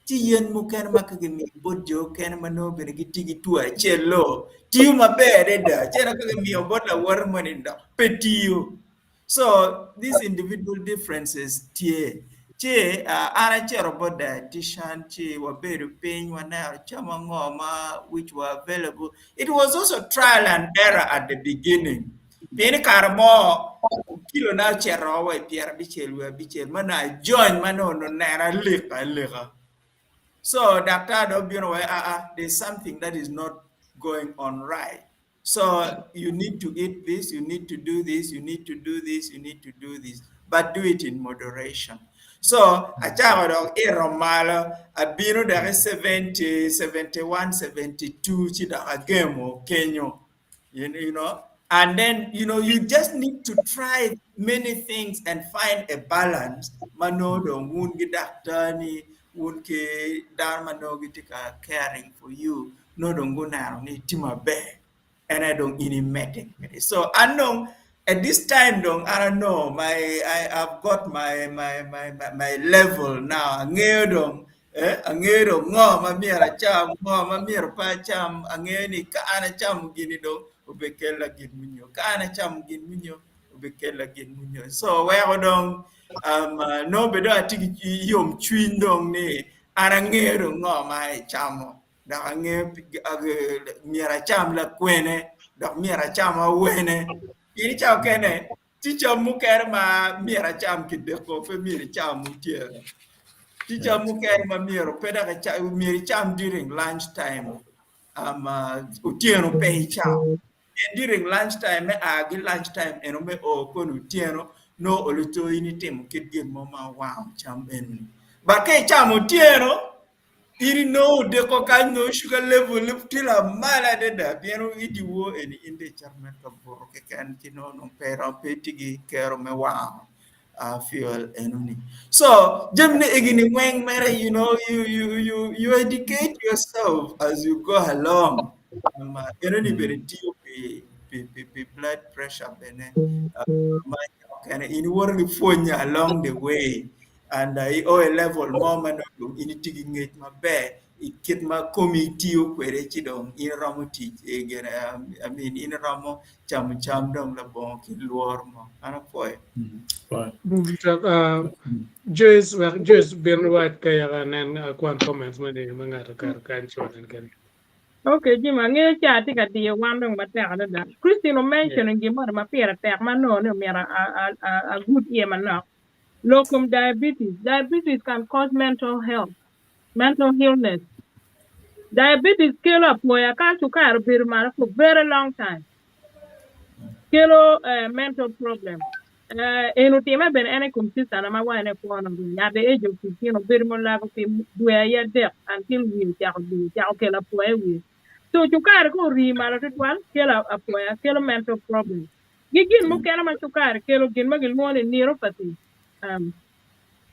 ci yen mukene ma ka gimiyo bot jo okene ma nongo bene gitye ki two acel-lo tiyo maber adada cito ka gimiyo bot lawote moni dok pe tiyo so these individual differences tye ci uh, an acito bot dietitian ci wabedo piny waneno cam ango ma which were available it was also trial and error at the beginning pien i kare mo kilo na ocito wa i 75 ma na ajony ma nongo nena alika alika so daktar dong obino wa ah ah there's something that is not going on right so you need to eat this you need to do this you need to do this you need to do this but do it in moderation so acako dok ito malo abino dok i 70 71 72 ci dok agemo kenyo you know and then you know you just need to try many things and find a balance ma nongo dong wun ki daktari wun ki dano ma nongo gitye ka caring for you nongo dong guneno ni tye maber en aye dong in imedde kwede so an dong at this time dong I don't know my I have got my my my my, my level now angeyo dong eh angeyo dong ngo ma myero acam ngo ma myero pe acam angeyo ni ka an acamo gini dong obikella gin munyo ka an acamo gin munyo obikella gin munyo so weko dong um, uh, nongo bedo atye ki yomcwiny dong ni an angeyo dong ngo ma icamo dok angeyo myero acam lakwene dok myero acam awene in icawa kene tye cam mukene ma myero acam kideko pe myero icam otyeno tye cam mukene ma myero pe dok myero icam during lunch time um, uh, otyeno pe icam And during lunch time me a ki lunch time eno me o kono otyeno no oluto in itimo kit gin mo ma wango cam enoni but ka icamo otyeno in inongo odeko kany nongo sugar level tye lamal adada pien i dyewor eni in dong icito mere ka buto keken ci nongo dong pe iromo pe itye ki kero me wango uh, fuel enoni so jamine egini weng mere you know you, you, you, you educate yourself as you go along um, enoni bene tiyo pi, pi, pi, pi blood pressure bene uh, ma okene in iwoto ki pwonyo along the way and uh, io i level mo ma nongo dong in itye ki ngec maber i kit ma komi tiyo kwede ci dong in iromo tic eh, gine, um, I mean, in iromo camo cam dong labongo ki lworo mo an apwoyo Joyce, wek Joyce bin wac ka yaka nen akwan comments moni ma ng'ato oketo kany ci wanen kene. Okay, Jim, angeyo ca atye ka diyo wan dong matek adada. Christine o-mention gin moni ma pire tek ma nongo ni omyero agud iye manok. Lok kom diabetes. Diabetes can cause mental health, mental illness. Diabetes kelo apoya ka cukari obedo malo for very long time. Kelo mental problem. En otime bene en i kom sister na ma wane kwono at the age of 15 obedo mulago pi dwe aye adek until wiye ocako dugo ocako kelo apoya i wiye. So cukari ka orii malo tutwal kelo apoya kelo mental problem. Gi gin mukene ma cukari kelo gin ma gilwongo ni neuropathy.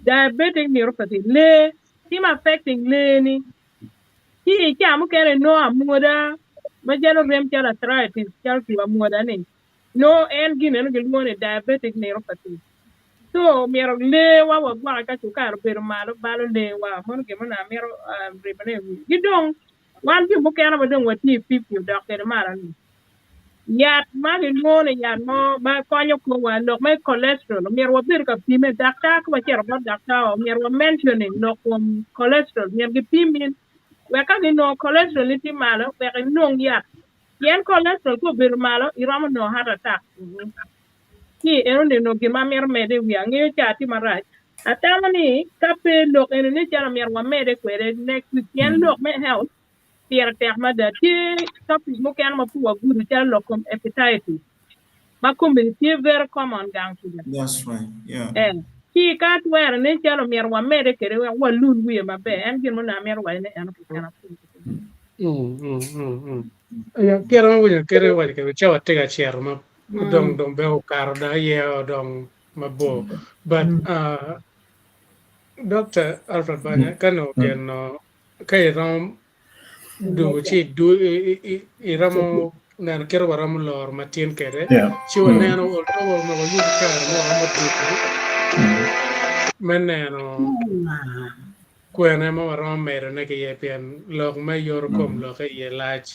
Diabetic neuropathy lee timo affecting lee ni. Ci i ca mukene inongo amwoda macalo rem calo arthritis calo two amwoda ni nongo en gin eno gilwongo ni diabetic neuropathy. So myero lee wa wagwoke ka cukari obedo malo balo lee wa mono gin ma onongo amito ribone i wiye. Ki dong wan jo mukene ma dong watye i fifty odok kwede malo ni yat ma gilwongo ni yat mo ma konyo korwa lok me cholesterol omyero wabed ka pime daktar ka wacito bot daktar wa omyero wa mentioning lok kom cholesterol myero gipim in wek ka ginongo cholesterol ni tye malo wek inong yat pien cholesterol ka obedo malo iromo nongo heart attack ci eno ni onongo gin ma amito mede i wiya angeyo ca tye marac atamo ni ka pe lok eni ni calo myero wamede kwede next week pien lok me health pire tek mada. Tye topic mukene ma pud wagudo calo lok kom hepatitis ma kombeddi tye very common gang kuca. That's right. Yeah. Eh, ci ka twero nen calo myero wamede kwede wek walul wiye maber. En gin ma onongo amito waco ni eno keken apwony keken. Kit ma winyo kite waco kwede cawa tye ka cito ma dong dong bene okato dong aye dong mabor but Dr. Alfred Banya ka nongo geno Ka iromo dwogo ci iromo neno kit ma waromo loro matin kwede, ci waneno although omyero wayub kare mo waromo dwogo me neno kwene ma waromo medone ki iye pien lok me yoto kom lokke iye lac.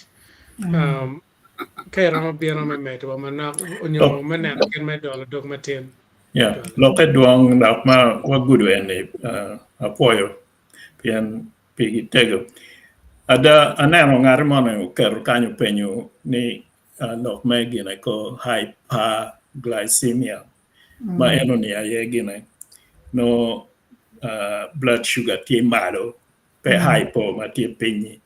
Ka iromo bino me medowa manok nyo me neno kit me dolo dog matin. Lokke dwong dok ma wagudo eni apwoyo. pien pigi tego. Ada, aneno ngat moni oketo kany openyo ni lok me gine ko hyperglycemia ma enoni aye gine nongo blood sugar tye malo pe hypo ma tye piny-nyi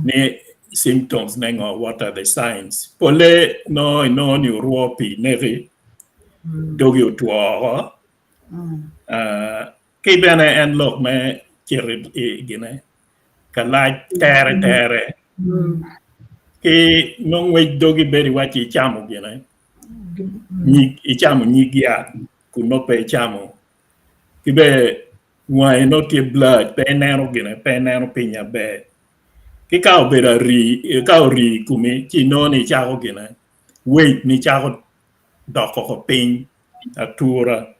ni symptoms ne ngo what are the signs pole nongo inongo ni orwo pii neki dogi otwo oko Ki bene en lok me cito i gine ka lac tere tere ki nongo ngwec dogi bedo iwaci icamo gine nyig icamo nyig yat kun nongo pe icamo ki bene wangi nongo tye blurred pe ineno gine pe ineno piny maber ki ka obedo ari ka ori i komi ci inongo ni icako gine weight ni cako dok oko piny atura.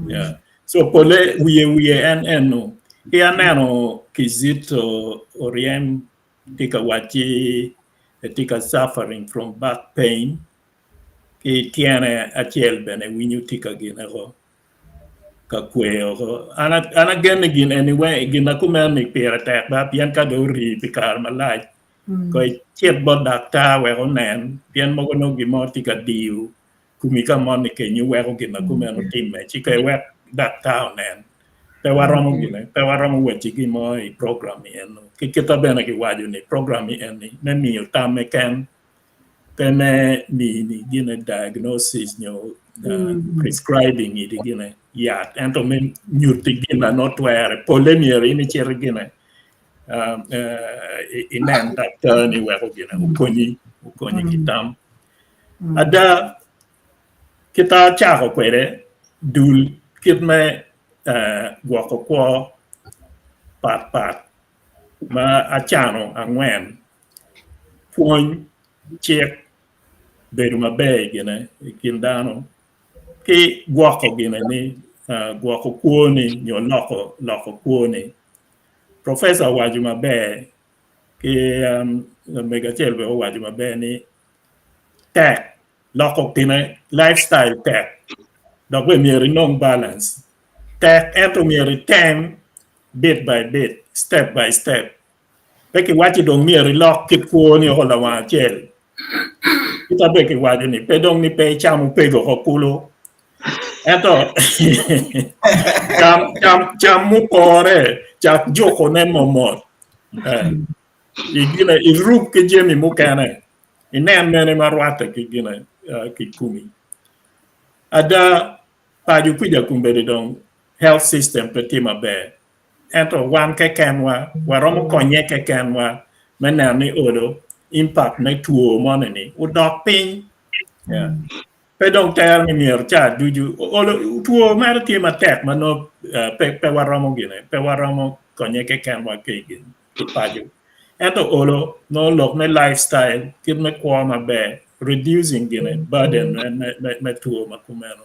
Yeah. So pole wiye wiye en eno. Ki aneno Kizito Oryem tye ka wacci etye ka suffering from back pain ki tyene acel bene winyo tye ka gine ko ka kweyo ko. An an ageno ni gin eni weng gin na kumeno ni pire tek ba pien ka dong ori pi kare malac ko icit bot daktar wek onen pien mogo nongo gin mo tye ka diyo komi ka moni kenyo weko gin ma kumeno timme ci ka iwek daktar onen pe waromo gine pe waromo wacci gin mo i program ni eno ki kita bene kiwaco ni program ni eni me miyo tam keken pe me mini gine diagnosis nyo prescribing idi gine yat ento me nyutti gin ma nongo twere pole myero in icit gine inen daktar ni weko gine okonyi okonyi ki tam. Ada, kit a acako kwede dul kit me gwoko kwo patpat ma acano angwen, pwony, cik, bedo maber gine i kin dano ki gwoko gine ni gwoko kwoni nyo loko kwoni. Professor owaco maber ki lamego acel bene owaco maber ni tek loko kine lifestyle tek dok bene myero inong balance tek ento myero item bit by bit step by step pe kiwaco dong myero ilok kit kwoni oko lawang acel kita bene kiwaco ni pe dong ni pe icamo pego oko kulu ento cam cam cam mupore cak jukone momot eh. Igine irub ki jami mukene inen mene ma rwatte ki gine ki komi. Ada paco kwica kombeddi dong health system pe tye maber ento wan kekenwa waromo konye kekenwa me neno ni olo impact me two moni-ni odok piny. Pe dong tero ni myero ca ducu olo two mere tye matek ma nongo pe waromo gine pe waromo konye kekenwa ki i paco. Ento olo nongo lok me lifestyle, kit me kwo maber, reducing gine burden me two ma kumeno.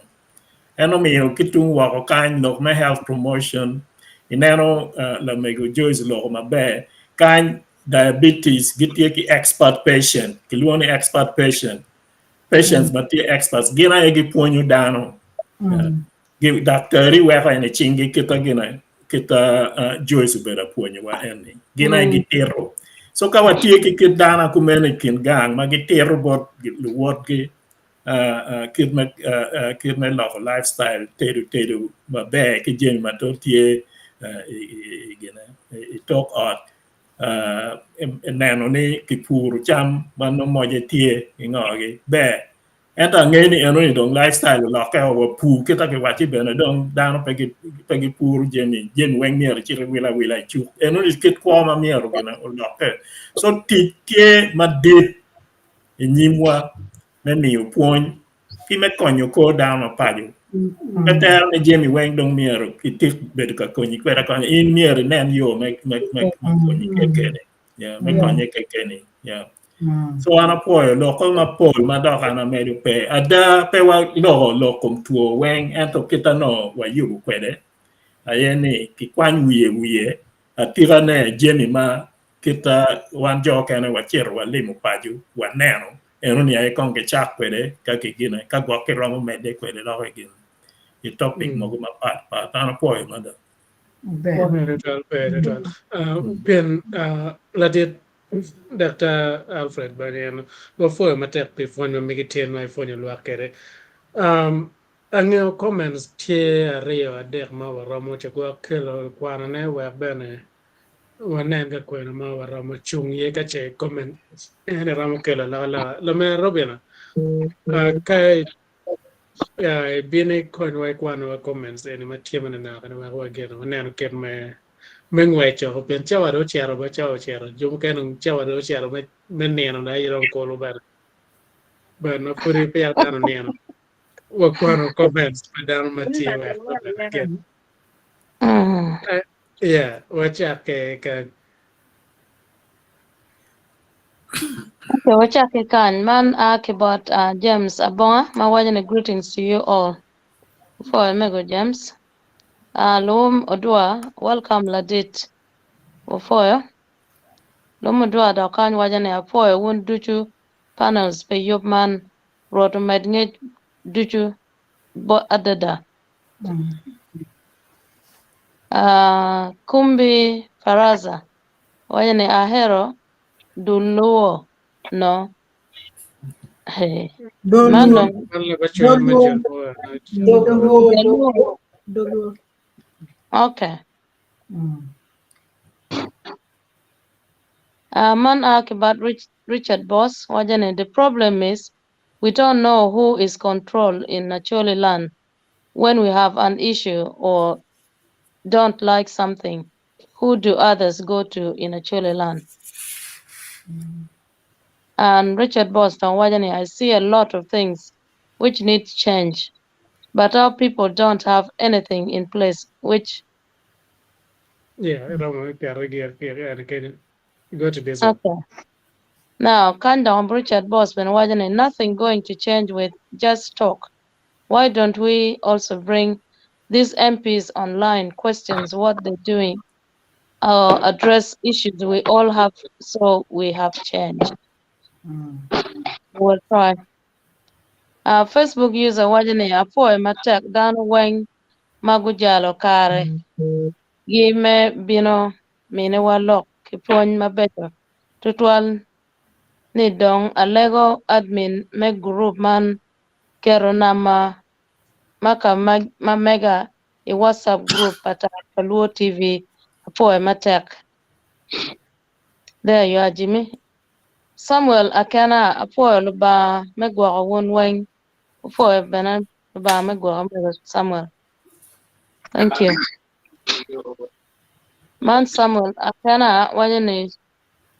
En omiyo ki tung woko kany lok me health promotion, ineno lamego Joyce oloko maber, kany diabetes gitye ki expert patient, kilwongo ni expert patient, patients ma tye experts gin aye gipwonyo dano. Daktari weko en i cinggi kita gine kita Joyce obedo apwonyowa en ni gin aye gitito. So ka watye ki kit dano kumeno i kin gang ma gitito bot luwotgi kit me kit me loko lifestyle tedo tedo maber ki jami ma dong tye i gine i tok ot neno ni kipuro cam ma nongo moce tye i ngogi ber. Ento angeyo ni enoni dong lifestyle olokke o wa pur kita kiwacci bene dong dano pe pe gipuro jami jami weng myero icit iwil awila i cuk enoni kit kwo ma myero gine olokke. So tic tye madit i nyimwa me miyo pwony ki me konyo kor dano ma paco. Pe tero ni jami weng dong myero kitik bedo ka konyi kwede akonya in myero inen yo me me me konyi kekeni. Yeah, me konye kekeni. Yeah. So an apwoyo loko mapol ma dok an amedo pe. Ada pe waloko lok kom two weng ento kita no wayubo kwede aye ni kikwany wiye wiye atika ne jami ma kita wan jo okene wacito walimo paco waneno enoni aye kong kicak kwede ka kigine ka gwok kiromo medde kwede dok i gin i topic mogo mapat pat an apwoyo mada. Ber tutwal, ber tutwal. Pien ladit Dr. Alfred Banyeno, wapwoyo matek pi pwony ma migi tin ma ipwonyo lwak kwede. Angeyo comments tye aryo adek ma waromo ci gwok kelo kwanone wek bene wanen ka kwena ma waromo cung iye ka ce comment eni romo kelo alokaloka. Lamera Robina, ka ibino ikonywa ikwanowa comments eni ma tye manonok ni wek wageno waneno kit me me ngwec oko pien cawa dong ocito ba cawa ocito jo mukene dong cawa dong ocito me nino dong aye dong kulu bene but ma pudi peya dano onino wakwano comments pa dano ma tye wek wagen. Yeah, wacakke ka Okay, wacakke kany. Man a ki bot uh, James Abonga ma waco ni greetings to you all. For mego James. Uh, Luwum Odwa, welcome ladit. Opwoyo. Luwum Odwa dok kany waco ni apwoyo wun ducu panels pi yub man. Rwot omed ngec ducu bo adada. Uh, Kumbi Faraza waco ni ahero duluwo no. Hey. Man Doluo. dong Man leba cwer me Doluo. jaluo. Doluo. Jaluo. Doluo. Okay. Man a ki bot Rich, Richard Boss waco ni the problem is we don't know who is control in Acholi land when we have an issue or don't like something who do others go to in Acholi land? And Richard Boss dong waco ni I see a lot of things which need change but our people don't have anything in place which Yeah, iromo iketo gir kir en kenyo. Go to this one. Okay. Now, kany dong Richard Boss bene waco ni nothing going to change with just talk. Why don't we also bring these MPs online, questions what they're doing, or address issues we all have so we have change. We'll try. Facebook user waco ni apwoyo matek dano weng ma gujalo kare gi me bino miniwa lok ki pwony mabeco tutwal ni dong alego admin me gurup man keto namba ma ka ma mega i WhatsApp group pa Tara pa Luo TV. Apwoyo matek. There you are, Jimmy. Samuel Akena, apwoyo Lubanga me gwoko wun weng. Apwoyo bene Lubanga me gwoko mego Samuel. Thank you. Man Samuel Akena waco ni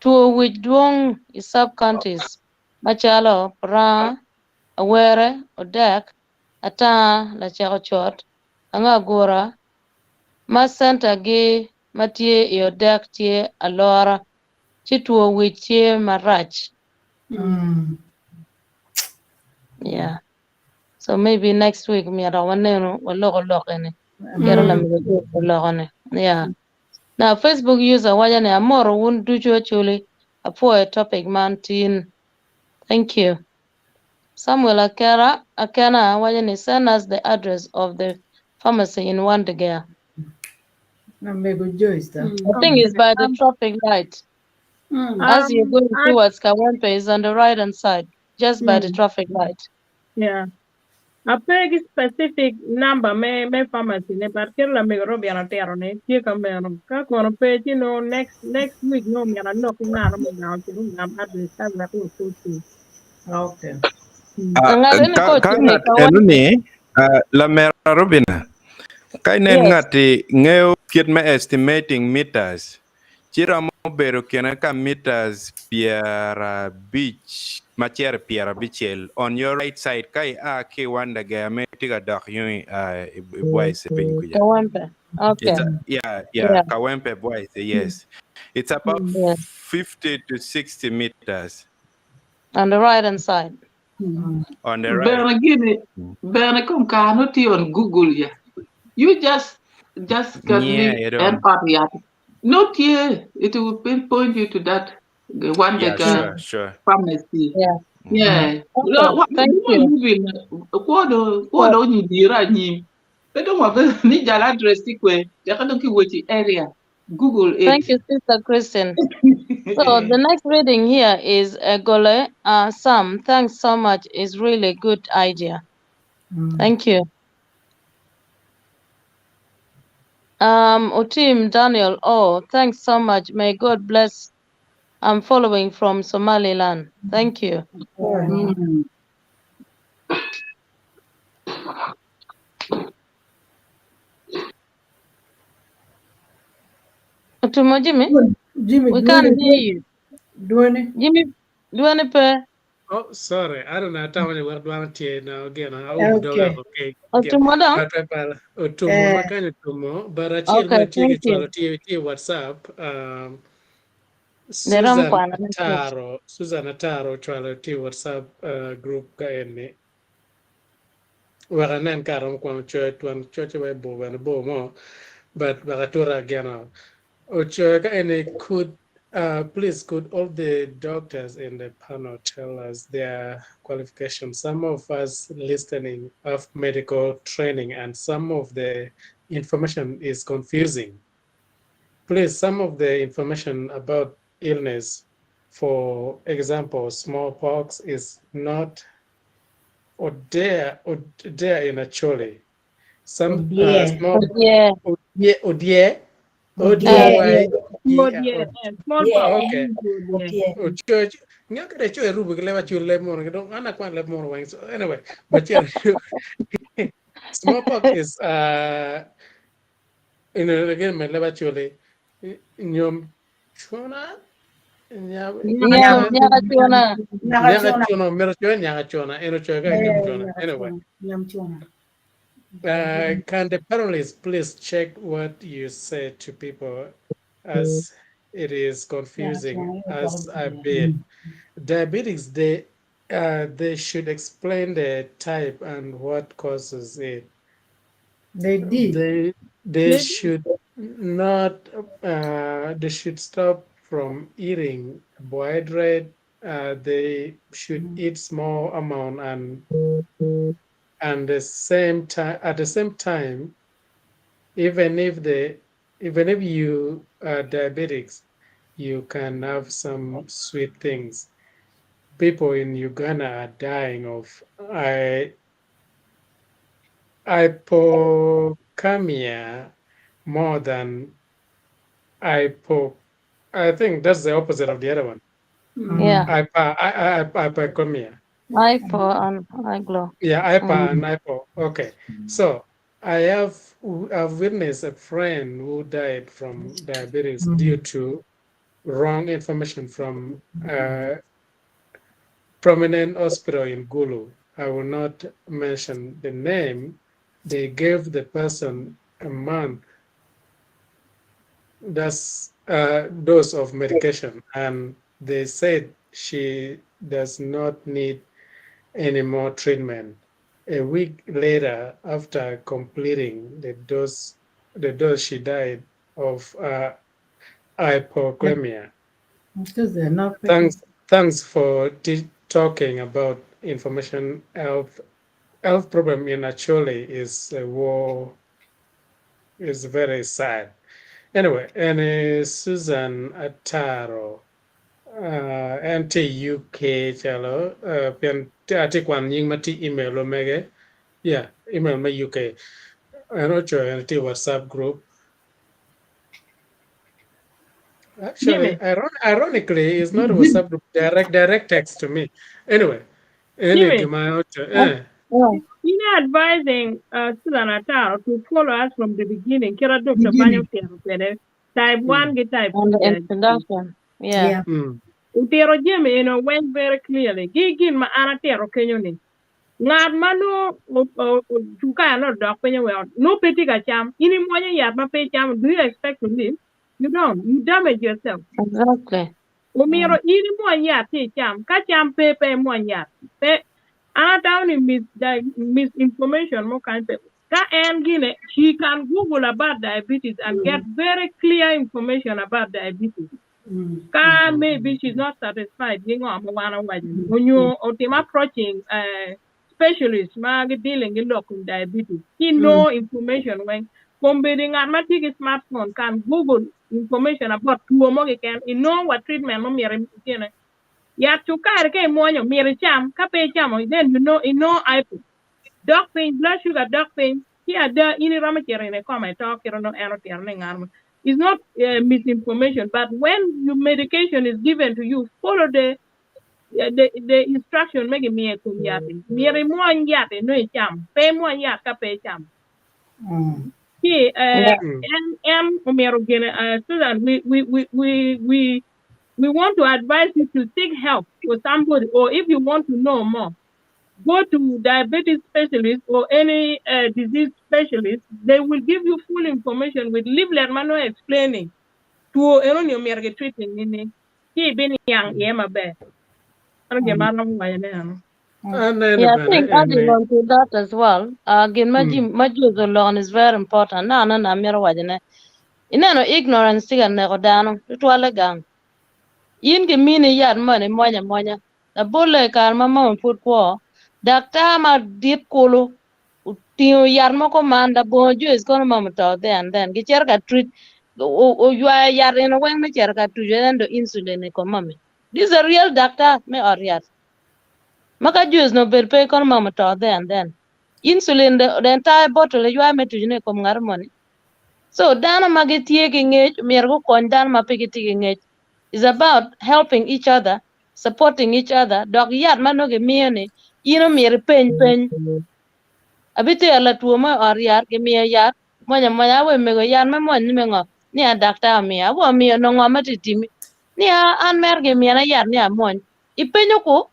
two wic dwong i sub-counties macalo Puranga, Awere, Odek, Atanga, Lacek Ocot, Angagura, ma centa gi ma tye i Odek tye alora. Ci two wic tye marac. Yeah. So maybe next week myero wanenu waloko lok eni. Kero lamego Joyce oloko ni. Yeah. Now Facebook user waco ni amoro wun ducu actually apwoyo topic man tin. Thank you. Samuel Akera Akena waco ni send us the address of the pharmacy in Wandegeya. Lamego Joyce da. I think it's by the traffic light. As you're going towards Kawempe, it's on the right hand side, just by the traffic light. Yeah. Ape ki specific number me me pharmacy ne but kit lamego Robin otito ni tye ka meno. Ka kono pe ci nongo next next week nongo myero alok ki ngat mo ogamo ci ogam address ka wek wa post. Okay. Ah, Ngat eni ka ko ka Jimmy ngat Kawempe. eno ni ah, lamera Robina ka inen Yes. ngati ngeyo kit me estimating meters ci romo bedo kine ka meters 50 ma cito i 90 on your right side ka ia ki i Wandegeya ma itye ka dok yung i i Bwaise piny kuca. Kawempe. Okay. It's a, yeah, yeah, Yeah. Kawempe Bwaise, yes. It's about Yes. 50 to 60 meters On the right hand side. on the right. Bene gini, bene kom kare no tye on Google ya. You just got Yeah, me you en don't. ot yat. No tye, it will pinpoint you to that one Yeah, the sure, sure. pharmacy. Yeah. Yeah. Okay. Thank you. Moving kwodo kwodo nyi dira nyim. Pe dong wa ni jal address ti kwe. Teka dong ki wechi area. Google Thank it. you, Sister Christian. So the next reading here is Egole. Sam, thanks so much. It's really good idea. Thank you. Utim Daniel, oh, thanks so much. May God bless. I'm following from Somaliland. Thank you. Utumo Jimmy, Jimmy, we can't duone, hear you. duone. Jimmy, do any pay? Oh, sorry. I don't know. Tell me what do I now again. I will dog Okay. okay. Yeah. Utumo dong? But but Utumo Eh, makanya utumo. But achiel Okay, ma tiyo thank you. chwalo tiyo tiyo WhatsApp. Derom Susan kwana message. Ataro, Susan Ataro chwalo tiyo WhatsApp group ka eni. Wek anen ka aromo kwano coyo twon coce wa i bor bene bor mo. But wek atura again. Ochoyo ka eni could please could all the doctors in the panel tell us their qualifications? Some of us listening have medical training and some of the information is confusing. Please, some of the information about illness, for example, smallpox is not odea odea in Acholi. Some Odie. small Yeah. odie odie O D Odie. Y E Odie, R. smallpox Okay. means odie. Odie. Ochoch. Nga kada cho rubu ke leba chu le mon ke dong ana kwan le mon wang. So anyway, but yeah, smallpox is again me leba chu le nyom chona nya Nyam nya nyaka chona. Nyaka nyaga chona. chona mero cho nyaga chona eno cho ka nyom Eh, chona. nyaka Anyway, chona. Nyam chona. can the panelists please check what you say to people as it is Nyaka confusing chona. as a bit. Diabetics, they should explain the type and what causes it. They did. They they They should not they should stop from eating carbohydrate. They should eat small amount and the same time at the same time, even if they even if you are diabetics, you can have some sweet things. People in Uganda are dying of I hypocalcemia more than hypo. I think that's the opposite of the other one. Yeah. Hyper, hypercalcemia. Hypo and iglo. Yeah, hyper and hypo. Okay. So I've witnessed a friend who died from diabetes due to wrong information from prominent hospital in Gulu. I will not mention the name. They gave the person a month. That's dose of medication and they said she does not need any more treatment. A week later, after completing the dose, the dose she died of hypoglycemia. Because they're not Thanks, thanks for talking about information health health problem in Acholi is a war is very sad. Anyway, and Susan Ataro, en tye UK calo pien atye kwano nying ma tye email omege. Yeah, email me UK. En ocoyo en tye WhatsApp group. Actually, Jimmy. ironically, it's not a WhatsApp group. Direct text to me. Anyway, any Jimmy. gima ocho eh. In advising Susan Ataro to follow us from the beginning, kira Dr. Banyo Beginning. tero kwede, type 1 gi type On the 2. introduction. Yeah. Yeah. Utero Jimmy, went very clearly. Gi gin ma an atero kenyo ni. Ngat ma no cuka no dok pinyo we no pe tye ka cam. In imwonyo yat ma pe icamo, do you expect to live? You don't. You damage yourself. Exactly. Omiro in imwony yat ti icam. Ka cam pe pe imwony yat. Pe an atamo ni misinformation mo kany pe. Ka en gine, she can Google about diabetes and get very clear information about diabetes. Ka maybe she's not satisfied gi ngo ma wan owaco ni. Onyo otim approaching specialist ma gi dealing gi lok kom diabetes. He know information weng. Kombedi ngat ma tye ki smartphone can Google information about two mo keken. I know what treatment mo myero itine. Yat cukari ka imwonyo myero icam. Ka pe icamo then you know hypo. Dok piny, blood sugar dok piny. Ki ada in iromo cito in e coma ito kiro no en otiro ni ngat mo. It's not misinformation, but when your medication is given to you, follow the instruction ma gimiyo i kom yat-ti. Myero imwony yat-ti nongo icam. Pe imwony yat ka pe icamo. Ki en omyero gine, Susan, we want to advise you to seek help for somebody, or if you want to know more, go to diabetes specialist or any disease specialist. They will give you full information with leaflet ma nongo explaining two eno ni omyero gi treating nini. Ki ibin yang iye maber. Mano gin ma aromo waco ne ano. Aneno Yeah, I bene think adding eni. on to that as well, gin ma Jim ma Jules oloko is very important. Na na na miro waco ne. Ineno ignorance tye ka neko dano, tutwalle gang. In gimini yat moni imwonyo amwonya. Labolle i kare ma mama pud kwo, daktar madit kulu otingo yat moko man labongo Joyce kono mama oto there and then. Gicito ka treat oywayo yat eno weng me cito ka tuco en do insulin i kom mami. This is a real doctor me ot yat. Ma ka Joyce no obed pe kono mama oto there and then. Insulin the entire bottle eywayo me tuco ne i kom ngat moni. So dano ma gitye ki ngec myero gukony dano ma pe gitye ki ngec. It's about helping each other, supporting each other. Dok yat ma nongo gimiyo ni in omyero ipeny peny. Abitero latwo mo i ot yat gimiyo yat mwony amwonya awe mego yat me mwony ni me ngo ni a daktar omiyo awe omiyo nongo ngo ma tye timi ni a an mere gimiyona yat ni amwony ipenyo ku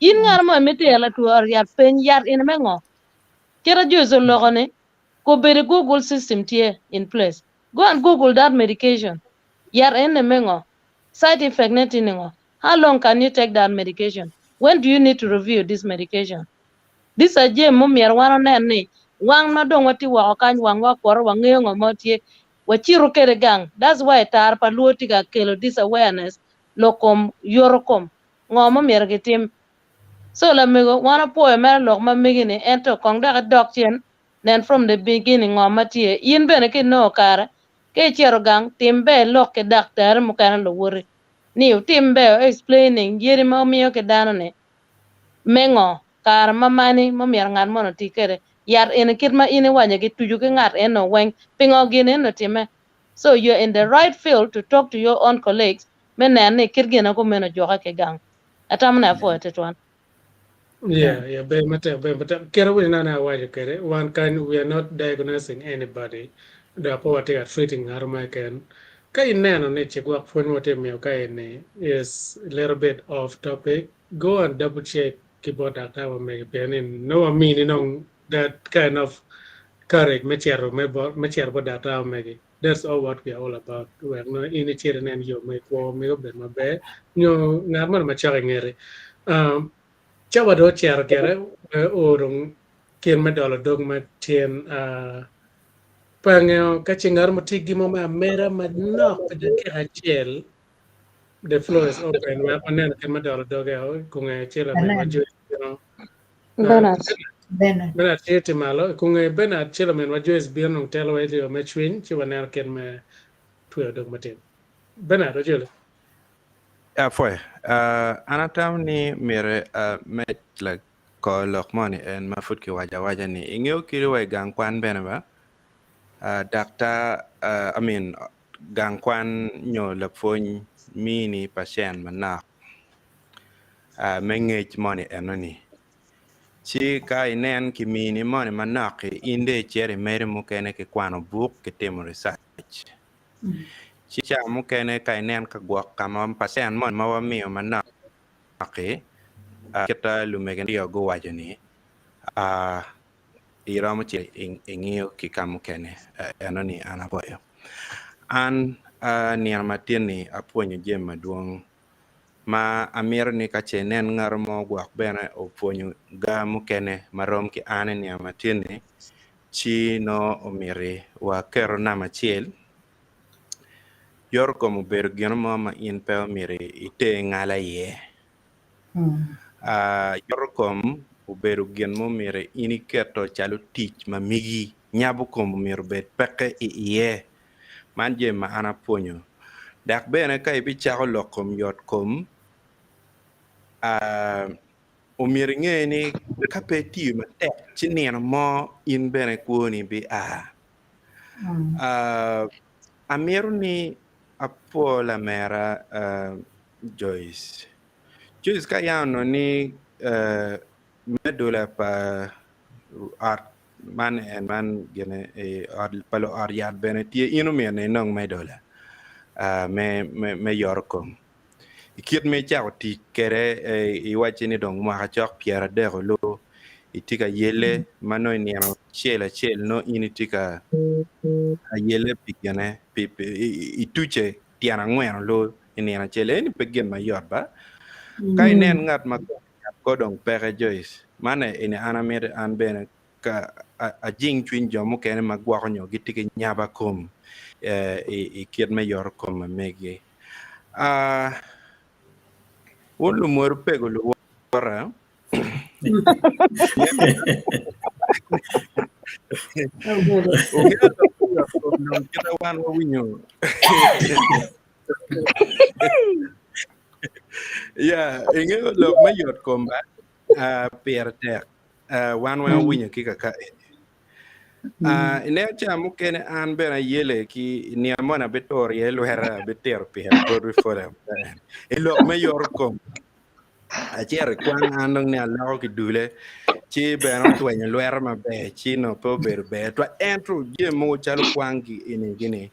in ngat mo imitero latwo i ot yat peny yat eni me ngo kita Joyce oloko ni kobedo Google system tye in place go and Google that medication yat eni me ngo side effect ne tye ni ngo how long can you take that medication when do you need to review this medication These are jami mo myero wan onen ni wang ma dong watye woko kany wang wakwoto wangeyo ngo mo tye wacito kede gang that's why tar pa luo tye ka kelo this awareness lok kom yoto kom ngo mo myero gitim so lamego wan opwoyo mere lok ma megi ni ento kong dok idok cen nen from the beginning ngo ma tye in bene ki inongo kare ka icito gang tim ber lok ki daktari mukene luwoti ni utim ber explaining yadi ma omiyo ki dano ni me ngo kare ma mani mo myero ngat mono oti kede yat eni kit ma in iwaco gituco ki ngat eno weng pingo gin eno time so you're in the right field to talk to your own colleagues me neno ni kit gin kumeno juke ki gang atamo ni apwoyo tutwal. Yeah, ber matek, ber matek. Kit awinjo nane awaco kede, wan kany we are not diagnosing anybody. Dok pe watye ka treating ngato mo keken. Ka ineno ni cigwok pwony ma watye ka miyo ka eni is a little bit off topic, go and double check ki bot daktar wa mege pien ni no wamini nong that kind of courage me cito me bot me cito bot daktar wa mege. That's all what we are all about wek nongo in icit inen yo me kwo mege obed maber nyo ngat moni macok ingeti. Um, cawa dong ocito gire o dong kit me dolo dog ma tyen uh, pe angeyo ka ce ngat mo tye ki gin mo me ameda manok pi dakika acel the floor is open wek waneno kit me dolo doge o kunge ci laminwa Joyce bino Bernard. Bernard. Bernard tye tye malo kunge Bernard ci laminwa Joyce bino dong telo wa i yo me cwiny ci waneno kit me tweyo dog matin. Bernard ojolo. Apwoyo. Uh, an atamo ni myero uh, me lako lok moni en ma pud kiwaco awaca ni ingeyo kadi wa i gang kwan bene ba uh, daktar uh, I mean gang kwan nyo lapwony mini pacen manok uh, me ngec moni enoni. Ci ka inen kimini moni manok-ki in dong icito imedo mukene ki kwano buk ki timo research. Ci ca mukene ka inen ka gwok ka ma pacen moni ma wamiyo manok-ki kita lumege aryo guwaco ni iromo cito ingiyo ki ka mukene enoni an apwoyo. An nino matin-ni apwonyo jami madwong ma amito ni ka ce inen ngat mo gwok bene opwonyo ga mukene marom ki an i nino matin-ni ci nongo omiti waketo namba acel. Yoto kom obedo gin mo ma in pe omiti iter ngala iye. Yoto kom obedo gin ma omiti in iketo calo tic ma megi. Nyabo kom omyero obed peke i iye. Man jami ma an apwonyo. Dok bene ka ibicako lok kom yot kom, omyero inge ni ka pe itiyo matek ci nino mo in bene kwoni bia. Amito ni apwo lamera Joyce. Joyce ka yam onongo ni me dola pa ot man en man gine ot pa luot yat bene tye in omyero ni inong me dola me yoto kom. I kit ma icako tic kwede iwacci ni dong mwaka cok 30 olu itye ka yelle ma nongo i nino acel acel nongo in itye ka yelle pi gine ituce tyen angwen olu i nino acel eni pe gin mayot ba ka inen ngat ma ko dong peke Joyce man eni an amito an bene ka ajing cwiny jo mukene ma gwoko nyo gitye ki nyaba kom i kit me yoto kom ma megi. Wun lumwodo pego luwota. Wungeyo lok me yot kom dong kite wan wawinyo. Ya, ingeyo lok me yot kom ba pire tek. Wan weng wawinyo ki kaka eni. Ineno ca mukene an bene ayele ki nino moni abituro iye lweta abitito pire bot wi pwoda i lok me yoto kom. Acito i kwan an dong ni aloko ki dule ci bene otwenyo lweta maber ci nongo pe obedo ber twal ento jami mogo calo kwang gi eni gini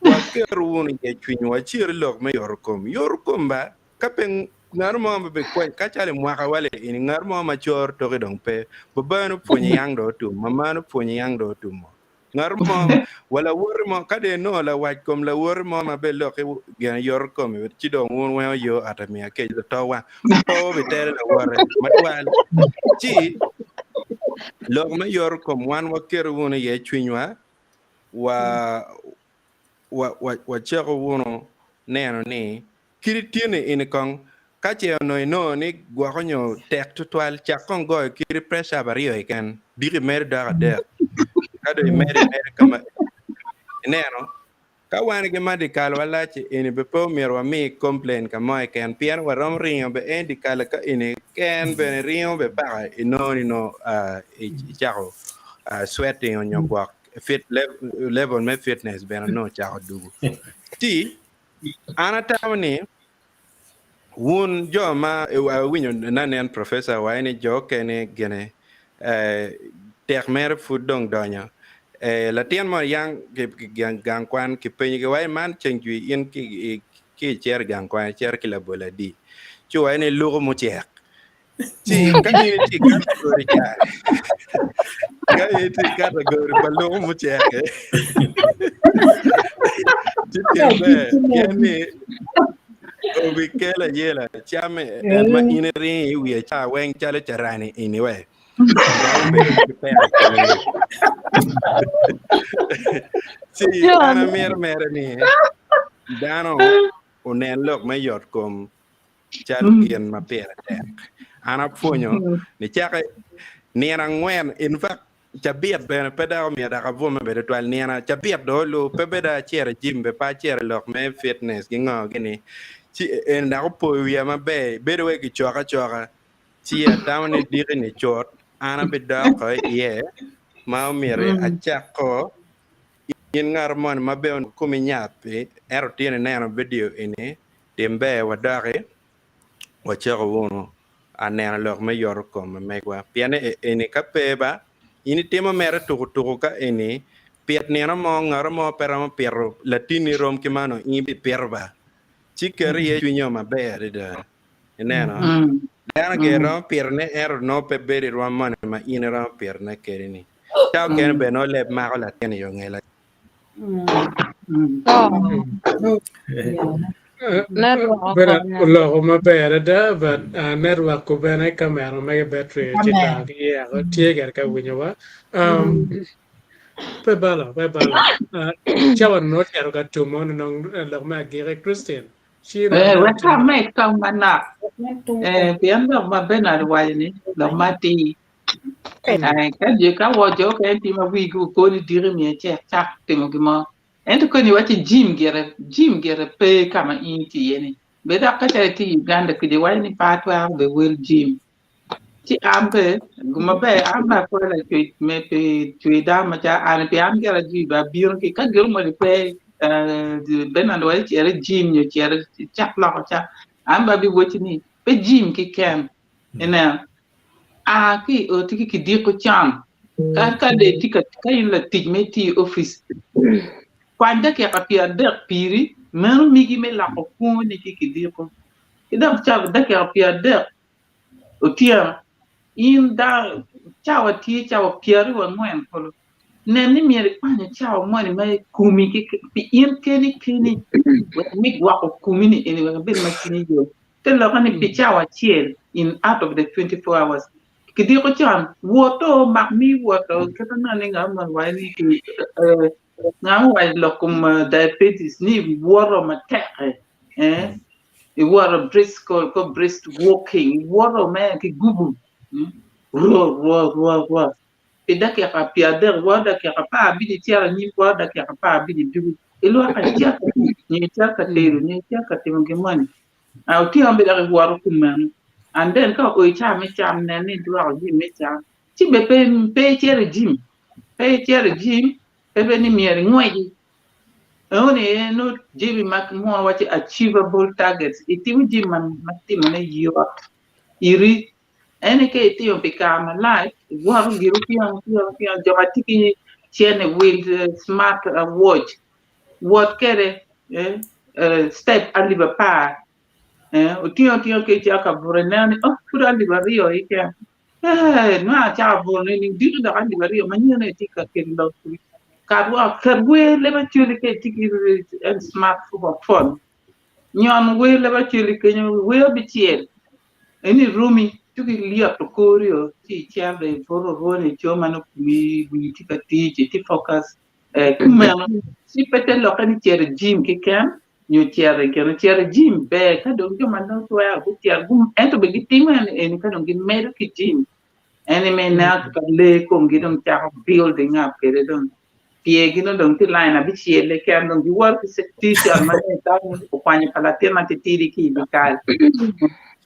waketo wunu iye cwinywa ciro i lok me yoto kom. Yoto kom ba Ka pe ngat mo ma bikwanyo, ka calo i mwaka wa eni, ngat mo ma coro toki dong pe. Babani opwonyo yang dong otum, mamani opwonyo yang dong otumo. Ngat mo, wa lawoti mo, ka dong inongo lawac kom lawoti mo ma be loki gin yoto komi, ci dong wun weng oyo ot amiya kec lato wang, pe wubitelo lawote matwal. Ci lok me yoto kom wan waketo wunu iye cwinywa, wa, wa, wa, wacako wunu neno ni Kit ityeni eni kong, ka ce onongo inongo ni gwoko nyo tek tutwal, cak kong goyo kidi press up aryo keken, diki imedo dok adek, ka dong imedo imedo ka ma ineno. Ka wan ki ma dyekal walac eni be pe omyero wami complain ka mo keken pien waromo ringo be en dyekal ka eni ken bene ringo be paka inongo ni nongo icako sweating onyo gwok fit level me fitness bene nongo ocako dugo. Ci An atamo ni wun jo ma awinyo nanen professor waco ni jo okene gine tek mere pud dong donyo. Latin mo yang gang kwan kipenyo ki waco man ceng jwi in ki icito i gang kwan icito ki labolo adi? Ci owaco ni luko mucek. Ci ka in itye i category ca, ka in itye i category pa luko mucek. Ci tim ber, pien ni obikelo ayela cam en ma in iringo i wiye ca weng calo carani ini we. Romo bedo ki peko i komi. Ci an amito mere ni dano onen lok me yot kom calo gin ma pire tek. An apwonyo nicake nino angwen, in fact cabit bene pe dok omiyo dok abwome bene tutwal nino cabit dong olu pe bedo acito i gym bene pe acito i lok me fitness ki ngo gini ci eni dok opoyo wiya maber bedo wai gicoka acoka ci atamo ni diki ni cut an abidoko iye ma omyero acako In ngat moni ma bene komi nyap-pi, ento tin ineno vidio eni, tim ber wadoki wacako wunu aneno lok me yoto kom ma megwa. Pien ni eni ka pe ba, in itimo mere tuku tuku ka eni pit nino mo ngat mo pe romo pito latinni rom ki ma onongo in ibipito ba. Ci ket iye cwinyo maber adada. Ineno? Dano gire romo pitone ento nongo pe bedo i rwom moni ma in iromo pitone kede-ni. Ca okene bene nongo leb mako latin i yo nge latin. Bernard oloko maber adada but network ku bene kamera mege battery ci to ki yeko tye gire ka winyowa. Pe balo, pe balo. Cawa nongo ocito ka tumo nongo lok me agikki Christine. Ci Eh, wek amed kong manok. Eh, pien lok ma Bernard owaco ni lok ma atir. Ka jo ka wo jo okene tye ma wigi opo ni diki myero icit icak timo gin mo ento koni iwaci jim gire jim gire pe ka ma in itye iye ni bed dok ka calo itye i Uganda kija iwaco ni pe atwero be wel jim ci an be gin maber an be apwoyo lacwec me pi cweyo dano macalo an pi an gira jwi bene abino ki ka gin moni pe Bernard waco cit i jim nyo cit icak loko ca an bene abiwacci ni pe jim keken Ineno, a ki i oti ki kidiko con, ka ka dong itye ka ka in latic ma itiyo i opic, kwany dakika pyeradek piri, meno migi me loko kwoni ki kidiko. Ki dok cawa dakika pyeradek otyeno, in da cawa tye cawa pyeraryo angwen kulu, nen ni myero ikwanyo cawa moni ma i komi ki pi in keni keni wek me gwoko komi ni eni wek ibed ma cwinyi yom. Te lokke ni pi cawa acel in out of the 24 hours kidiko con woto mak mi woto kit ma ni nga mo waco ni ki nga mo waco lok kom diabetes ni woto matek eh iwoto brisk ko brisk walking iwoto mere ki gubu rwo rwo rwo rwo pi dakika pyeradek iwoto dakika apar abic icito anyim iwoto dakika apar abic idwogo ilwoko acita nyo icito ka tedo nyo icito ka timo gin moni otyeno bene dok iwoto kumeno and then ka oo i cawa me cam nen ni idwoko jami me cam ci bene pe pe icito i gym pe icito i gym pe bene ni myero ingweci enoni aye nongo jami ma muno waco ni achievable targets itimo jami ma timone yot iri Ento ka itimo pi kare malac, iwoto giri otyeno otyeno otyeno, jo ma tye ki cente wil smart watch, wot kwede step alip apar otyeno otyeno ka icito ka buto ineno ni oh pud alip aryo keken ee nongo acako buto nining diki dok alip aryo ma nyen aye tye ka kelo lok kat woko ket wer leb acoli ka itye ki smart phone nyon wer leb acoli kenyo wer abicel Eni romi ci ki lyeto kori o ci icito ibuto orwone ico ma nongo komi wii tye ka tic itye focus kumeno ci pe te lokke ni cito i gym keken nyo cito i gine cito i gym ber ka dong jo ma nongo twero gucito ento bene gitimo eni ka dong gimedo ki gym En aye ma ineno ki ka lee komgi dong cako building up kwede dong pyergi nongo dong tye line abicel keken dong giwoto ki t-shirt ma nongo itamo okwanyo pa latin matitidi ki i dye kal.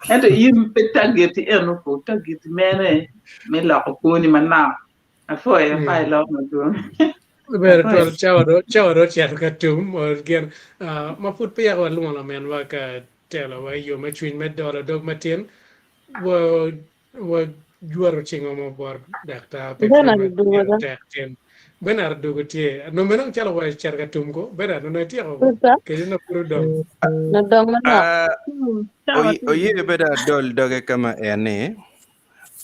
Ento in pe target eno ko target mene me loko kwoni manok. Apwoyo pa iloko madwong. Ber twal cawa do cawa do ocito ka tum gin ma pud peya walwongo laminwa ka telowa i yo me cwiny me dolo dog matin wa Wajwato cingwa mo bot daktar pi pwony Bernard ma odwogo pire do. tek tin. Bernard odwogo tye. Nongo bene dong calo wa cito ka tum ko. Bernard onongo ityeko ko. Sister, Kadi nongo pud odong. nodong manok. Ah, Cawa oy- tye. oye bedo adol doge kama en ni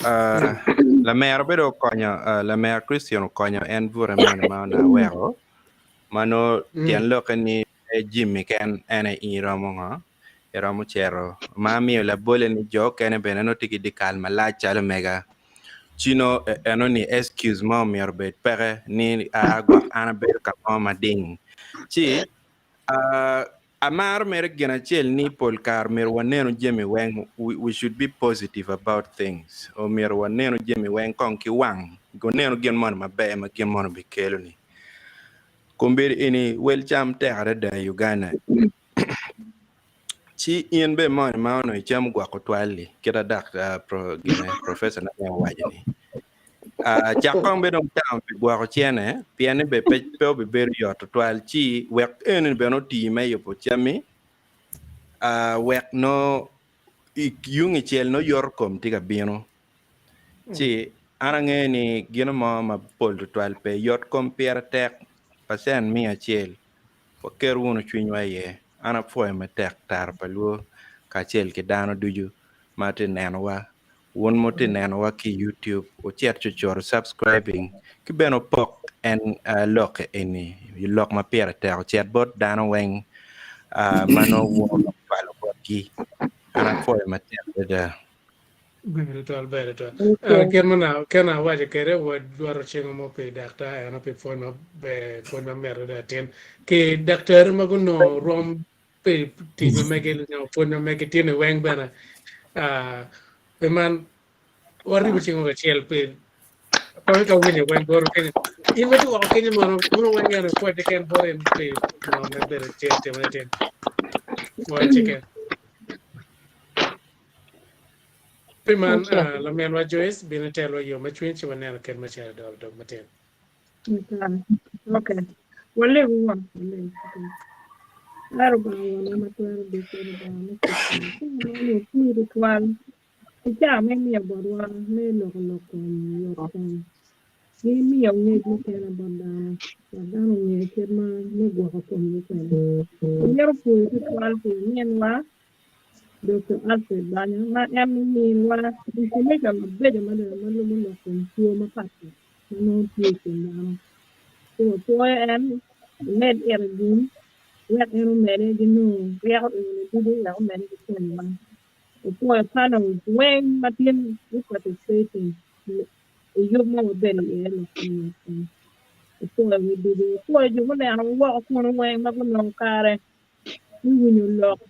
ah, lamera bedo okonyo ah, lamera Christian okonyo en bute moni ma onongo aweko. Ma nongo tyen lokke ni pe jimmi ken en aye in iromo ngo, iromo cito. Ma amiyo labole ni jo okene bene nongo tye ki dyekal malac calo mega. Ci nongo eno ni excuse mo myero obed peke ni aa gwok an abedo ka mo mading. Ci amaro mere gin acel ni pol kare myero wanenu jami weng, we should be positive about things. Omyero wanenu jami weng kong ki wang, wanenu gin moni maber ma gin moni obikelo ni. Kombeddi eni wel cam tek adada i Uganda. Ci in bene moni ma onongo icamo gwoko twal-li kit a dok gine professor na owaco ni cak kong bene dong tamo pi gwoko cene pien ni bene pe obibedo yot tutwal ci wek eni bene oti me yubo cammi wek nongo yung icel nongo yoto kom tye ka bino ci an angeyo ni gino mo mapol tutwal pe yot kom pire tek pacen 100 Waket wunu cwinywa iye. An apwoyo matek tara pa lwo kacel ki dano ducu ma tye nenowa. Wun ma wutye nenowa ki i YouTube, wucit cucut subscribing ki bene wupok en lok eni, lok ma pire tek ocit bot dano weng ma nongo wun wucwalo botgi. An apwoyo matek adada. Ber tutwal, ber tutwal. Ah, kit ma na kit na awaco kwede, wadwoto cing mo pi daktar eno pi pwony maber, pwony mamit adada tin. Ki daktari ma gunongo rwom pi tic ma megi nyo pwony ma megi tye ni weng bene. Ah, pi man waribo cingwa kacel pi pe ka winyo weng bot kenyo. In ma tye woko kenyo mono, mono weng eno pwoc keken bot in pi ngo me bedo tye timone tin. Pwoc keken. Pi man, Okay. laminwa Joyce bino telwa i yo me cwiny ci waneno kit me cito i dolo dog matin. Okay. Walegu won, walegu. Okay. Ai Rubanga wonwa ma twero ducu, Rubanga me kica, ci wanongo ni wapwonyi tutwal ki caa ma imiyo botwa me loko lok kom yot kom ki miyo ngec mukene bot dano wek dano onge kit ma me gwoko komgi kwede. Wamito pwoyi tutwal pi ominwa Dokta Alfred Banya, ma en ominiwa information mabeco mada ma lubo lok kom two mapatpat ma nongo tye i kin dano. Ci wapwoyo en, imed ite gum wek en omede ki nongo ryeko enoni ducu wek omede ki pwonyowa. Wapwoyo panels weng ma tye gu participating i yub ma wabedo iye lok kom yot kom. Wapwoyogi ducu. Wapwoyo jo munenowa woko kunu weng ma gunongo kare me winyo lok.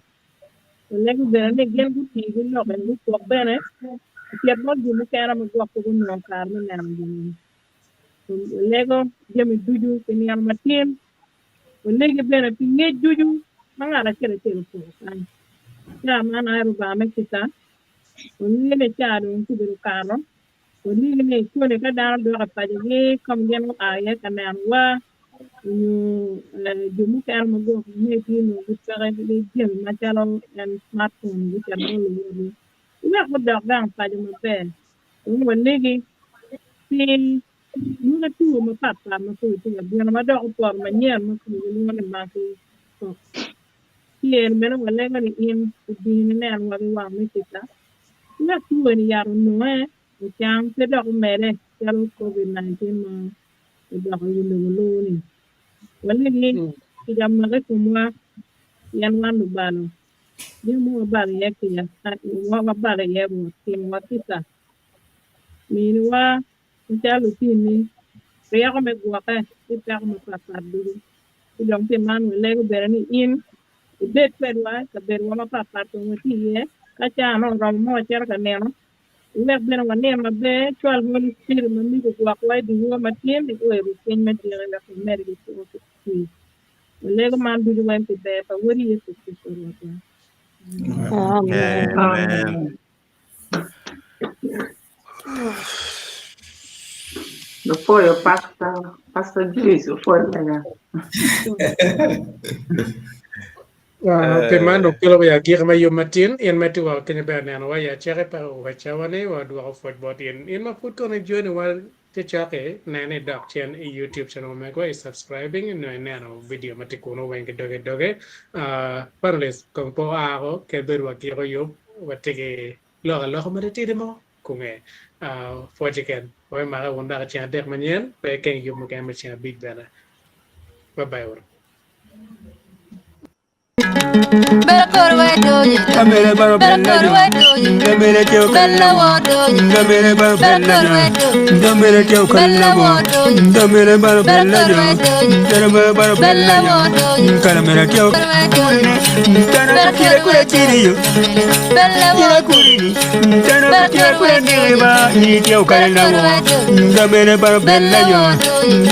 Walego bene ni gin guti ki lok eni gupok bene ocit bot jo mukene ma gwok pe gunongo kare me neno gin-ni. Walego jami ducu pi nino matin. Walegi bene pi ngec ducu ma ngat acel acel opoko kany. Caa man aye Rubanga me kica, wangeyo ni caa dong tye obedo kato. Walegi ni koni ka dano dok i pacogi ka ma gin gua iye ka nenowa, onyo jo mukene ma gwok ngecgi onongo gipeke ki jami macalo en smartphone gucito bot luwotgi wek gudok gang paco maber dong walegi pi lwaki two mapatpat ma pud tye ka bino ma dok opoto manyen ma kome gilwongo ni monkey pox ci en bene walego ni in ibin inenwa ki wang me kica wek two eni yat ononge ocang pe dok omede calo covid 19 ma odoko i wi lobo luu-ni. Walegi kica omake i komwa, pien wan lubalo. Jami mo wabalo iye kica, wabalo iye Rwot, timowa kica. Miniwa macalo lutinni ryeko me gwokke ki peko mapatpat ducu. Ci dong pi man walego bene ni in ibed kwedwa i kabedowa mapatpat kun watye iye, ka caa nongo oromo ma wacito ka nino, Iwek bene wanin maber, cwal Holy Spirit ma migo gwokwa i dyewor matin nio i ruk piny me dyere wek wamedde ki kwo ki kwi. Walego man ducu weng pi ber pa Wodi Yecu Kricito Rwotwa. Amen. Amen. Opwoyo Pastor, Pastor Joyce opwoyo lega. Pi man dong kelo wa i agikki me yub matin, in ma itye woko kenyo ber nenowa i acaki pe owec cawa-ni, wadwoko pwoc bot in. In ma pud kono ijoni wa cokcok-ki, nen ni idok cen i YouTube channel ma megwa i subscribing nyo ineno vidio ma tye kunu weng ki doge doge. Panelist kong pe oa ko kadi bed wagiko yub, watye ki lok aloka matitidi mo kunge. Pwoc keken, wabimake wun dok i ceng adek manyen, pe ikeng yub mukene me ceng abic bene. Bye bye wunu.